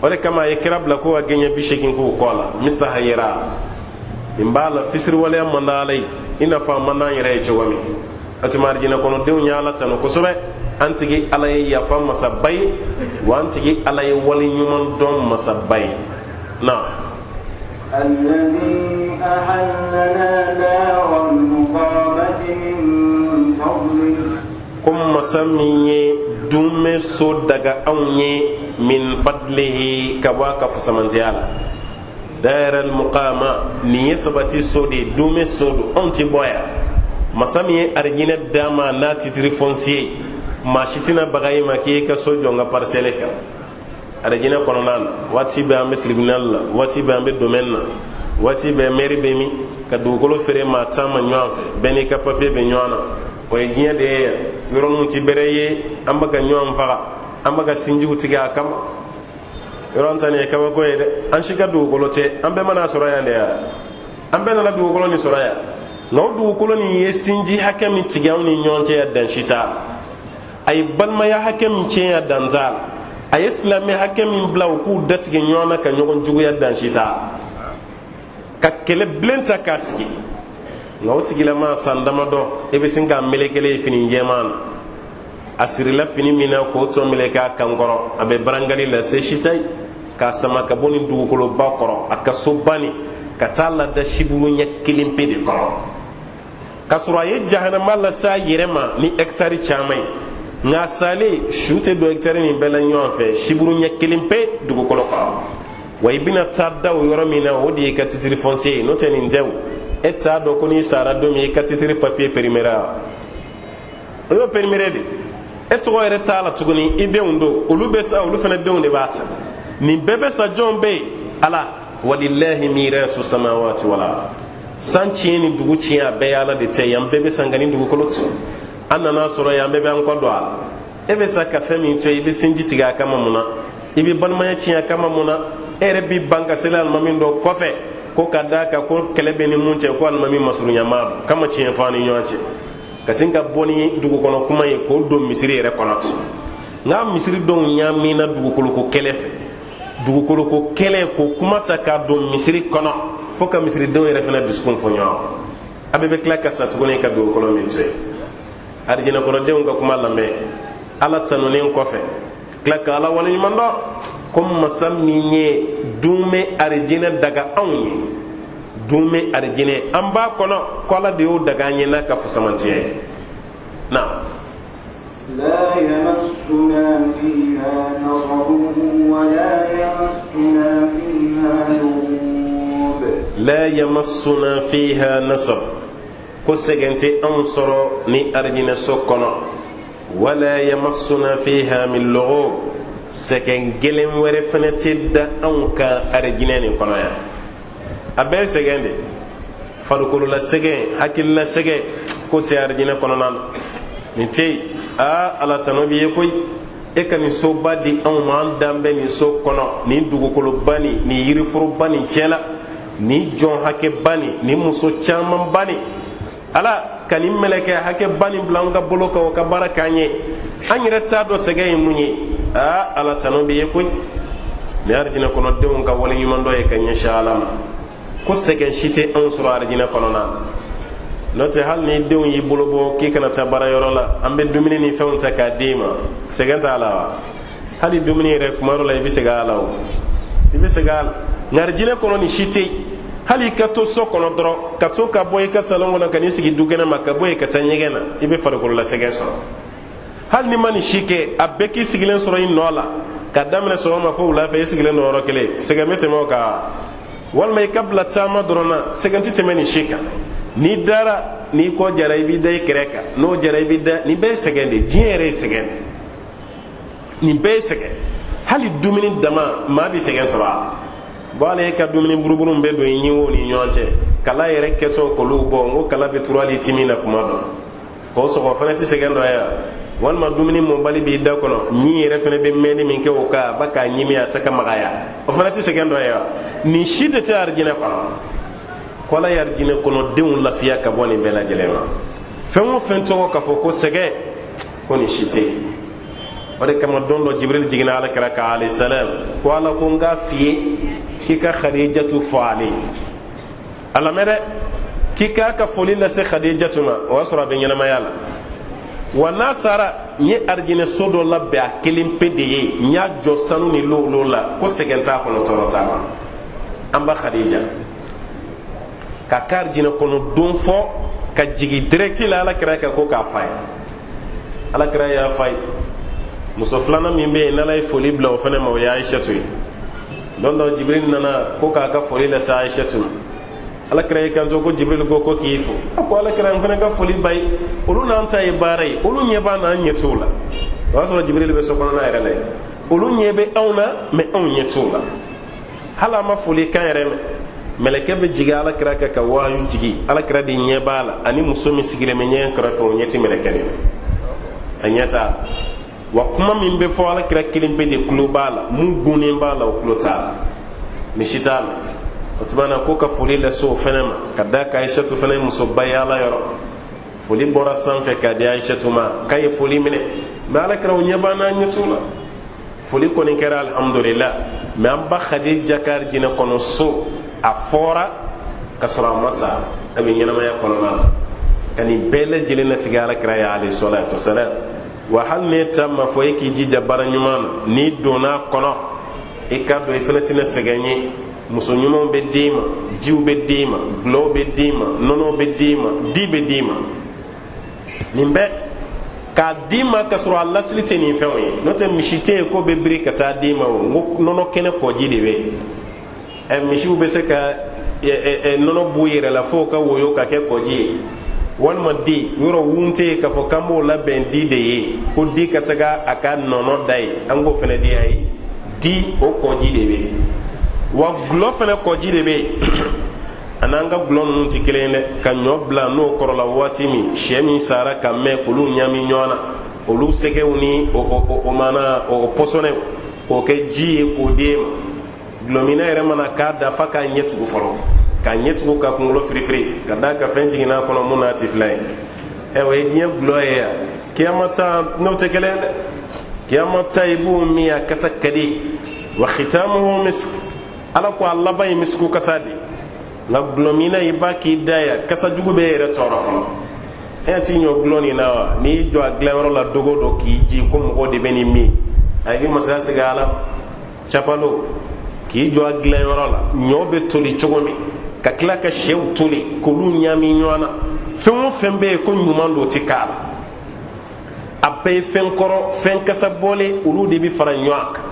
O de kama a ye kira bila ko ka gɛɲɛ 80 k'u kɔ la. Mista yɛrɛ nin b'a la, fisiriwaleya man di Ala ye i n'a fɔ a man d'an yɛrɛ ye cogo min. O tuma arijinɛ kɔnɔdenw ye Ala tanu kosɛbɛ. An tigi Ala ye yafa masaba ye, wa an tigi Ala ye wale ɲuman dɔn masaba ye na. الذي أحلنا دار المقامة من فضله. Ko masa min ye dunmɛ so daga anw ye, min fadlihi, ka bɔ a ka fusamantiya la. Daral muqama nin ye sabati so de ye, dunmɛ so don, anw ti bɔ yan. Masa min ye arijinɛ d'a ma n'a titre foncier, maa si tɛna baga i ma k'i ka so jɔ n ka parcelle kan arijinɛ kɔnɔna na. Waati bɛɛ an bɛ tribunal la, waati bɛɛ an bɛ domaine na, waati bɛɛ mairie bɛ min ka dugukolo feere maa 10 ma ɲɔgɔn fɛ, bɛɛ n'i ka papier bɛ ɲɔgɔn na. O ye diɲɛ de ye yan, yɔrɔninw ti bɛrɛ ye, an bɛ ka ɲɔgɔn faga, an bɛ ka sinjiw tigɛ a kama. Yɔrɔ ta nin ye kabako ye dɛ. An si ka dugukolo tɛ, an bɛɛ mana sɔrɔ yan de ya, an bɛɛ nana dugukolo nin sɔrɔ yan. Nka o dugukolo nin ye sinji hakɛ min tigɛ anw ni ɲɔgɔn cɛ yan, dan si t'a la. A ye balimaya hakɛ min tiɲɛ yan, dan t'a la. A ye silamɛ hakɛ min bila u k'u datigɛ ɲɔgɔn na ka ɲɔgɔn juguya, dan si t'a la, ka kɛlɛ bilen ta k'a sigi. Nka o tigilama, san damadɔ, e bɛ sin k'a melekelen ye fini jɛman na, a sirila fini min na k'o tɔ meleke a kan kɔrɔ, a bɛ barangali la, se si t'a ye k'a sama ka bɔ nin dugukoloba kɔrɔ, a ka soba nin, ka taa lada siburu ɲɛ kelen pe de kɔnɔ, k'a sɔrɔ a ye jahanama lase a yɛrɛ ma ni hɛkitari caman ye. Nka a salen, su tɛ don hɛkitari nin bɛɛ la ɲɔgɔn fɛ, siburu ɲɛ kelen pe dugukolo kɔrɔ. Wa i bɛna taa da o yɔrɔ min na, o de y'i ka titre foncier ye. N'o tɛ, nin tɛ o. E t'a dɔn ko n'i sara don min, i ka titre papier périmera, o y'o périmé de, e tɔgɔ yɛrɛ t'a la tuguni. I denw don, olu bɛ sa, olu fana denw de b'a ta. Nin bɛɛ bɛ sa, jɔn bɛ yen? Ala. Walilahi mirasu samawati wala, san tiɲɛ ni dugu tiɲɛ, a bɛɛ ye Ala de tɛ. Yan bɛɛ bɛ san ka ni dugukolo to, an nana sɔrɔ yan, bɛɛ bɛ an kɔ don a la. E bɛ sa ka fɛn min to yen, i bɛ sinji tigɛ a kama mun na? I bɛ balimaya tiɲɛ a kama mun na? E yɛrɛ b'i ban ka seli alimami dɔ kɔfɛ ko ka d'a kan ko kɛlɛ bɛ ni mun cɛ, ko alimami masurunyama don, kama tiɲɛ fɔ an ni ɲɔgɔn cɛ, ka sin ka bɔ ni dugukɔnɔ kuma ye k'o don misiri yɛrɛ kɔnɔ ten. Nka misiri dɔw ɲaamina dugukoloko kɛlɛ fɛ, dugukoloko kɛlɛ k'o kuma ta k'a don misiri kɔnɔ, fo ka misiridenw yɛrɛ fana dusukun fɔ ɲɔgɔn. A bɛɛ bɛ tila ka sa tuguni ka dugukolo min to yen. Arijinɛkɔnɔdenw ka kuma lamɛn. Ala tanunen kɔfɛ, tila ka Ala waleɲuman dɔn ko masa min ye dunmɛ arijinɛ daga anw ye, dunmɛ arijinɛ an b'a kɔnɔ, ko Ala de y'o daga an ye n'a ka fusamantiya ye na. لا يمسنا فيها نصب ولا يمسنا فيها لغوب. لا يمسنا فيها نصب, ko sɛgɛn tɛ anw sɔrɔ ni arijinɛso kɔnɔ. Wala yamassuna fiha min lughub, sɛgɛn gɛlɛn wɛrɛ fɛnɛ tɛ da anw kan arijinɛ nin kɔnɔ yan. A bɛɛ ye sɛgɛn de, farikolola sɛgɛn, hakilila sɛgɛn, ko tɛ arijinɛ kɔnɔna na, nin tɛ yen. Aa, Ala tanu b'i ye koyi. E ka nin soba di anw ma, an dan bɛ nin so kɔnɔ, nin dugukoloba nin, nin yiriforoba nin cɛ la, nin jɔn hakɛba nin, nin muso camanba nin. Ala ka nin mɛlɛkɛ hakɛba nin bila an ka bolo kan, o ka baara k'an ye, an yɛrɛ t'a dɔn sɛgɛn ye mun ye. Aa, Ala, tanu b'i ye koyi. Nin arijinɛ kɔnɔdenw ka waleɲumandɔn ye ka ɲɛsin Ala ma ko sɛgɛn si tɛ anw sɔrɔ arijinɛ kɔnɔna. N'o tɛ, hali ni denw y'i bolo bɔ k'i kana taa baarayɔrɔ la, an bɛ dumuni ni fɛnw ta k'a d'e ma, sɛgɛn t'a la wa? Hali dumuni yɛrɛ, kuma dɔ la i bɛ sɛgɛn a la, o i bɛ sɛgɛn a la. Nka arijinɛ kɔnɔ, nin si tɛ yen. Hali i ka to so kɔnɔ dɔrɔn, ka to ka bɔ i ka salon kɔnɔ ka n'i sigi dukɛnɛ ma, ka bɔ yen ka taa ɲɛgɛn na, i bɛ farikolola sɛgɛn sɔrɔ. Hali n'i ma nin si kɛ, a bɛɛ k'i sigilen sɔrɔ i nɔ la ka daminɛ sɔgɔma fo wula fɛ, i sigilen don yɔrɔ kelen, sɛgɛn bɛ tɛmɛ o kan? Walima i ka bila taama dɔrɔn na, sɛgɛn tɛ tɛmɛ nin si kan. N'i dara, n'i kɔ jara, i b'i da i kɛrɛ kan, n'o jara, i b'i da. Nin bɛɛ ye sɛgɛn de ye. Diɲɛ yɛrɛ ye sɛgɛn de, nin bɛɛ ye sɛgɛn. Hali dumuni dama, maa bɛ sɛgɛn sɔrɔ a la. Bon, hali e ka dumuni buruburu bɛ don i ɲinw ni ɲɔgɔn cɛ, kala yɛrɛ kɛtɔ k'olu bɔ, n ko kala bɛ turu hali timi na kuma dɔ, k'o sɔgɔ fana tɛ sɛgɛn dɔ ye wa? Walima dumuni mɔbali b'i da kɔnɔ, ɲin yɛrɛ fana bɛ mɛnni min kɛ o kan, a bɛ k'a ɲimi, a tɛ ka magaya, o fana tɛ sɛgɛn dɔ ye wa? Nin si de tɛ arijinɛ kɔnɔ. Ko Ala ye arijinɛ kɔnɔdenw lafiya ka bɔ nin bɛɛ lajɛlen ma. Fɛn o fɛn tɔgɔ k'a fɔ ko sɛgɛn, ko nin si tɛ yen. O de kama, don dɔ, Jibril jiginna Ala kira kan alayhi salam, ko Ala ko n k'a f'i ye k'i ka Khadijatu fo ale ye. A lamɛn dɛ, k'i k'a ka foli lase Khadijatu ma, o y'a sɔrɔ a bɛ ɲɛnamaya la. Wa n'a sara, n ye arijinɛ so dɔ labɛn a kelen pe de ye, n y'a jɔ sanu ni lolo la, ko sɛgɛn t'a kɔnɔ, tɔɔrɔ t'a kɔnɔ. An ba Khadija k'a ka arijinɛ kɔnɔ don fɔ ka jigin direct la Ala kira kan ko k'a fa ye. Ala kira y'a fa ye. Muso filanan min bɛ yen n'Ala ye foli bila o fana ma, o ye Ayisatu ye. Don dɔ, Jibril nana ko k'a ka foli lase Ayisatu ma. Ala kira y'i kanto ko Jibril ko ko k'i fo. A ko Ala kira, n fana ka foli b'a ye. Olu n'an ta ye baara ye, olu ɲɛ b'an na, an ɲɛ t'u la. O y'a sɔrɔ Jibril bɛ so kɔnɔna yɛrɛ la yen. Olu ɲɛ bɛ anw na, mɛ anw ɲɛ t'u la. Hali an ma foli kan yɛrɛ mɛn, mɛlɛkɛ bɛ jigin Ala kira kan ka wahayu jigin. Ala kira de ɲɛ b'a la, ani muso min sigilen bɛ ɲɛgɛn kɛrɛfɛ, o ɲɛ tɛ mɛlɛkɛ de la, a ɲɛ t'a la. Wa kuma min bɛ fɔ, Ala kira kelen pe de tulo b'a la. Mun gunnen b'a la, o tulo t'a la, nin si t'a la. O tuma na, ko ka foli lase o fɛnɛ ma, ka d'a kan Ayisatu fɛnɛ ye musoba ye Ala yɔrɔ. Foli bɔra sanfɛ k'a di Ayisatu ma k'a ye foli minɛ, mɛ Ala kira, o ɲɛ b'an n'a ɲɛ t'u la. Foli kɔni kɛra, alhamdulillah. Mɛ an ba Khadija ka arijinɛ kɔnɔ so, a fɔra ka sɔrɔ a ma sa, a bɛ ɲɛnamaya kɔnɔna na, ka nin bɛɛ lajɛlen latigɛ Ala kira ye alayhi salatu wasalam. Wa hali n'e ta ma fɔ, e k'i jija baara ɲuman na, n'i donna a kɔnɔ, i k'a dɔn i fana tɛna sɛgɛn ye. Muso ɲumanw bɛ d'e ma, jiw bɛ d'e ma, gulɔw bɛ d'e ma, nɔnɔw bɛ d'e ma, di bɛ d'e ma, nin bɛɛ k'a d'i ma ka sɔrɔ a lasili tɛ nin fɛnw ye. N'o tɛ, misi tɛ yen k'o bɛ biri ka taa d'i ma. O n ko nɔnɔ kɛnɛ kɔji de bɛ yen. Ɛ, misiw bɛ se ka nɔnɔ b'u yɛrɛ la f'o ka woyo ka kɛ kɔji ye? Walima di yɔrɔ wun tɛ yen k'a fɔ k'an b'o labɛn di de ye, ko di ka taga a ka nɔnɔ da ye, an k'o fana di a ye. Di o kɔji de bɛ yen. Wa gulɔ fana kɔji de bɛ yen. A n'an ka gulɔ ninnu tɛ kelen ye dɛ. Ka ɲɔ bila n'o kɔrɔla waati min, sɛ min sara ka mɛn, k'olu ɲami ɲɔgɔn na, olu sɛgɛw ni o mana o pɔsɔnɛw, k'o kɛ ji ye k'o d'e ma. Gulɔminna yɛrɛ mana k'a da f'a k'a ɲɛ tugu fɔlɔ, k'a ɲɛ tugu, ka kunkolo firifiri, ka d'a ka fɛn jiginna a kɔnɔ mun n'a ti fila ye. Ɛ, o ye diɲɛ gulɔ ye yan. Kiyama ta n'o tɛ kelen ye dɛ. Kiyama ta, i b'o min, a kasa ka di. Wa khitamuhu misk, Ala ko a laban ye misiku kasa de. Nka gulɔminna, i b'a k'i da yan, kasa jugu bɛ e yɛrɛ tɔɔrɔ fɔlɔ. E t'i ɲɔ gulɔ nin na wa? N'i y'i jɔ a dilanyɔrɔ la dogo dɔ k'i ji ko mɔgɔw de bɛ nin min, a i bɛ masaya segin a la capalo. K'i jɔ a dilanyɔrɔ la, ɲɔ bɛ toli cogo min, ka tila ka sɛw toli k'olu ɲami ɲɔgɔn na, fɛn o fɛn bɛ yen ko ɲuman don, o tɛ k'a la. A bɛɛ ye fɛn kɔrɔ, fɛn kasa bɔlen, olu de bɛ fara ɲɔgɔn kan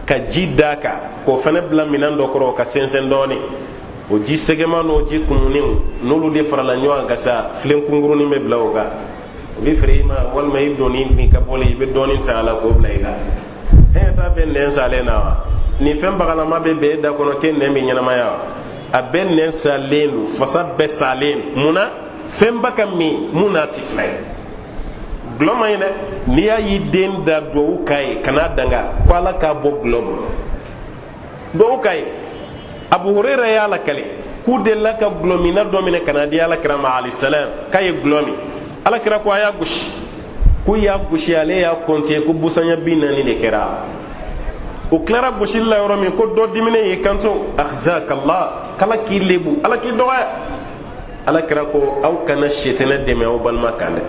ka ji d'a kan, k'o fana bila minɛn dɔ kɔrɔ ka sɛnsɛn dɔɔnin. O ji sɛgɛman n'o ji kumunnenw, n'olu de farala ɲɔgɔn kan sa, filen kunkurunin bɛ bila o kan, o bɛ feere i ma. Walima i donni n'i ka bɔlen, i bɛ dɔɔnin ta a la k'o bila i la. E t'a bɛ nɛn salen na wa? Nin fɛn bagalama bɛ bɛn e da kɔnɔ k'e nɛn bɛ ɲɛnamaya wa? A bɛɛ nɛn salen don, fasa bɛɛ salen. Mun na fɛnba ka min mun n'a ti fila ye? Gulɔ man ɲi dɛ. N'i y'a y'i den da, duwawu k'a ye, kan'a danga ko Ala k'a bɔ gulɔ bolo. Duwawu k'a ye. Abu Hurera y'a lakale k'u delila ka gulɔminna dɔ minɛ ka n'a di Ala kira ma alayhi salam, k'a ye gulɔ min. Ala kira ko a y'a gosi. K'u y'a gosi, ale y'a kɔnte ko busanya 40 de kɛra a la. O tilara gosili la yɔrɔ min, ko dɔ diminen y'i kanto: akhzakala, k'Ala k'i lebu, Ala k'i dɔgɔya. Ala kira ko aw kana setɛnɛ dɛmɛ aw balima kan dɛ.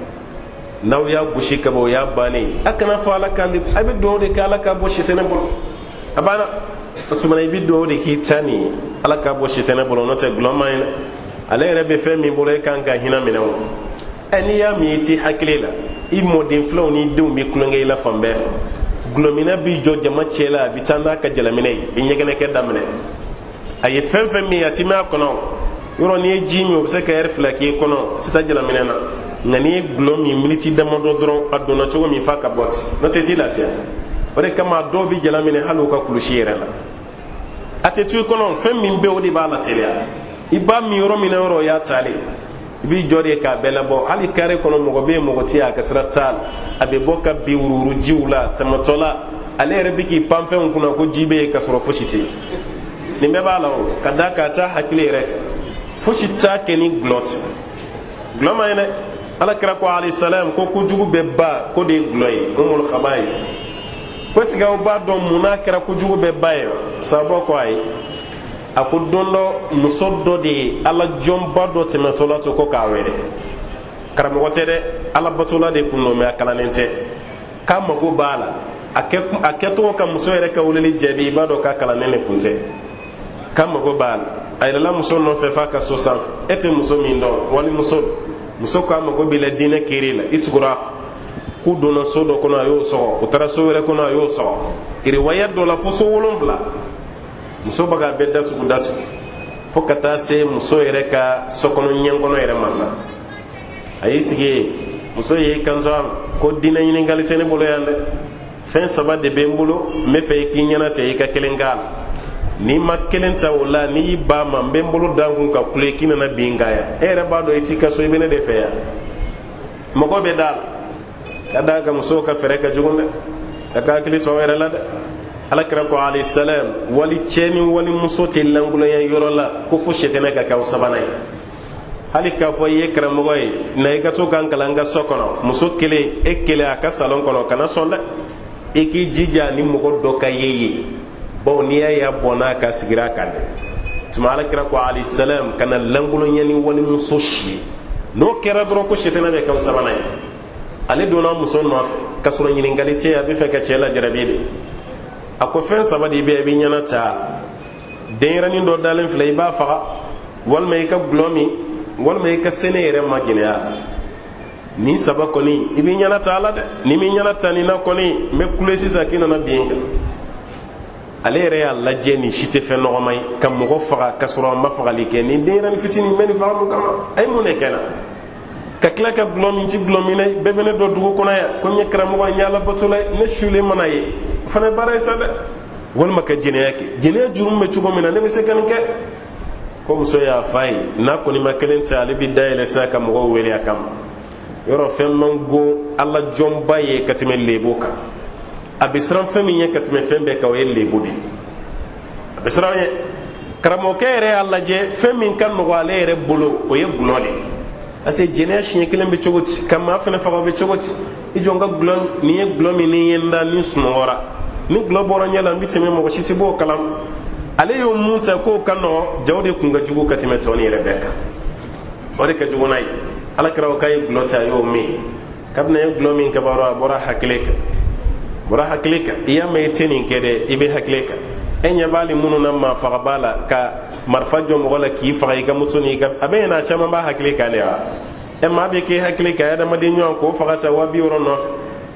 N'aw y'a gosi kaban, o y'a bannen ye. A kana fɔ Ala k'a lebu, a bɛ dugawu de kɛ Ala k'a bɔ setɛnɛ bolo. A banna. O tuma i bɛ dugawu de k'i ta nin ye, Ala k'a bɔ setɛnɛ bolo. N'o tɛ, gulɔ man ɲi dɛ. Ale yɛrɛ bɛ fɛn min bolo, e kan ka hinɛ minɛ o. Ɛ, n'i y'a min i t'i hakili la, i mɔden filaw n'i denw bɛ tulonkɛ i la fan bɛɛ fɛ. Gulɔminna b'i jɔ jama cɛ la, a bɛ taa n'a ka jalaminɛ ye, i ɲɛgɛnɛkɛ daminɛ. A ye fɛn fɛn min, a ti mɛn a kɔnɔ. Yɔrɔ n'i ye ji min, o bɛ se ka ɛri 2 k'i kɔnɔ, a tɛ taa jalaminɛ na. Nka n'i ye gulɔ min miniti damadɔ dɔrɔn, a donna cogo min f'a ka bɔ ten, n'o tɛ i t'i lafiya. O de kama dɔw bɛ jala minɛ hali u ka kulusi yɛrɛ la, a tɛ to i kɔnɔ. Fɛn min bɛ, o de b'a la teliya. I b'a min yɔrɔ min na, yɔrɔ o y'a taalen, i b'i jɔ de k'a bɛɛ labɔ. Hali kare kɔnɔ, mɔgɔ bɛ yen, mɔgɔ tɛ yen, a ka sira t'a la, a bɛ bɔ ka bin wuruwurujiw la tamatɔ la. Ale yɛrɛ bɛ k'i pan fɛnw kunna ko ji bɛ yen, ka sɔrɔ fosi tɛ yen. Nin bɛɛ b'a la o, ka d'a kan a t'a hakili yɛrɛ kan, fosi t'a kɛ ni gulɔ tɛ. Gulɔ man ɲi dɛ. Ala kira ko alayhi salam ko kojugu bɛɛ ba ko de ye gulɔ ye, umul khabais. Ko sigi aw b'a dɔn mun n'a kɛra kojugu bɛɛ ba ye wa? Sababu ko ayi. A ko don dɔ, muso dɔ de ye Ala jɔnba dɔ tɛmɛtɔla to ko k'a wele. Karamɔgɔ tɛ dɛ, Ala batola de kun don, mɛ a kalannen tɛ. K'a mago b'a la. A kɛcogo ka muso yɛrɛ ka weleli jaabi, i b'a dɔn k'a kalannen de kun tɛ. K'a mago b'a la, a yɛlɛla muso nɔfɛ f'a ka so sanfɛ. E tɛ muso min dɔn, wali muso muso k'a mago b'i la diinɛ kiri la, i tugura a kɔ. K'u donna so dɔ kɔnɔ, a y'o sɔgɔ. U taara so wɛrɛ kɔnɔ, a y'o sɔgɔ. Riwaya dɔ la, fo so wolonfila. Muso bɛ k'a bɛɛ datugu datugu, fo ka taa se muso yɛrɛ ka sokɔnɔ ɲɛkɔnɔ yɛrɛ ma sa. A y'i sigi yen. Muso y'i kanto a ma ko diinɛ ɲininkali tɛ ne bolo yan dɛ. Fɛn saba de bɛ n bolo, n bɛ fɛ i k'i ɲɛna tɛ, i ka kelen k'a la. N'i ma kelen ta o la, n'i y'i ban ma, n bɛ n bolo da n kun ka kule k'i nana bin n kan yan. E yɛrɛ b'a dɔn i t'i ka so, i bɛ ne de fɛ yan. Mɔgɔ bɛ da la ka d'a kan musow ka fɛɛrɛ ka jugu dɛ. A ka hakili to aw yɛrɛ la dɛ. Ala kira ko alayhi salam, wali cɛ ni wali muso tɛ lankolonya yɔrɔ la ko fo sɛtɛnɛ ka kɛ aw sabanan ye. Hali k'a fɔ i ye karamɔgɔ ye, na i ka to k'an kalan n ka so kɔnɔ, muso kelen, e kelen a ka salon kɔnɔ, kana sɔn dɛ. I k'i jija ni mɔgɔ dɔ ka ye yen, bawo n'i y'a ye a bɔnna a ka sigira a kan dɛ. Tuma ala kira ko alayhi salam, kana lankolonya ni walimuso si ye. N'o kɛra dɔrɔn, ko sɛtɛnɛ bɛ kɛ aw sabanan ye. Ale donna muso nɔfɛ ka sɔrɔ ɲininkali tɛ, a bɛ fɛ ka cɛ lajarabi de. A ko fɛn saba de bɛ yen, i bɛ ɲɛna ta. Denyɛrɛnin dɔ dalen filɛ, i b'a faga, walima i ka gulɔ min, walima i ka se ne yɛrɛ ma jɛnɛya la. Nin saba kɔni, i b'i ɲɛna ta a la dɛ. Ni m'i ɲɛna ta nin na kɔni, n bɛ kule sisan k'i nana bin n kan. Ale yɛrɛ y'a lajɛ, nin si tɛ fɛn nɔgɔma ye ka mɔgɔ faga ka sɔrɔ a ma fagali kɛ. Nin denyɛrɛnin fitinin bɛ nin faga mun kama? A ye mun de kɛ n na ka tila ka gulɔ min? Ti gulɔ min dɛ. Bɛɛ bɛ ne dɔn dugu kɔnɔ yan ko n ye karamɔgɔ ye, n ye Ala batola ye. Ne sulen mana ye, o fana ye baara ye sa dɛ. Walima ka jɛnɛya kɛ, jɛnɛya jurumu bɛ cogo min na, ne bɛ se ka nin kɛ. Ko muso y'a fa ye, n'a kɔni ma kelen tɛ, ale bɛ dayɛlɛ sa ka mɔgɔw wele a kama. Yɔrɔ fɛn man go Ala jɔnba ye ka tɛmɛ lebo kan. A bɛ siran fɛn min ɲɛ ka tɛmɛ fɛn bɛɛ kan, o ye lebo de ye. A bɛ siran ɲɛ. Karamɔgɔkɛ yɛrɛ y'a lajɛ, fɛn min ka nɔgɔ ale yɛrɛ bolo, o ye gulɔ de ye, parce que jɛnɛya siɲɛ kelen bɛ cogo di, ka maa fɛnɛ faga o bɛ cogo di? I jɔ n ka gulɔ. N'i ye gulɔ min, ni ye n da ni sunɔgɔra, ni gulɔ bɔra ɲɛ la, n bɛ tɛmɛ, mɔgɔ si tɛ bɔ o kalama. Ale y'o mun ta k'o ka nɔgɔ, jaw de kun ka jugu ka tɛmɛ tɔni yɛrɛ bɛɛ kan, o de ka jugu n'a ye. Ala kɛra o k'a ye gulɔ ta, a y'o min. Kabini a ye gulɔ min kabarɔ, a bɔra hakili kan, bɔra hakili kan. I y'a mɛn i tɛ nin kɛ dɛ, i bɛ hakili kan. E ɲɛ b'ale minnu na maa fagaba la, ka marifa jɔ mɔgɔ la k'i faga i ka muso n'i ka, a bɛ ɲɛna, a caman b'a hakili kan de wa. Ɛ, maa bɛ k'e hakili kan, adamaden ɲɔgɔn k'o faga sa 60.000 nɔfɛ,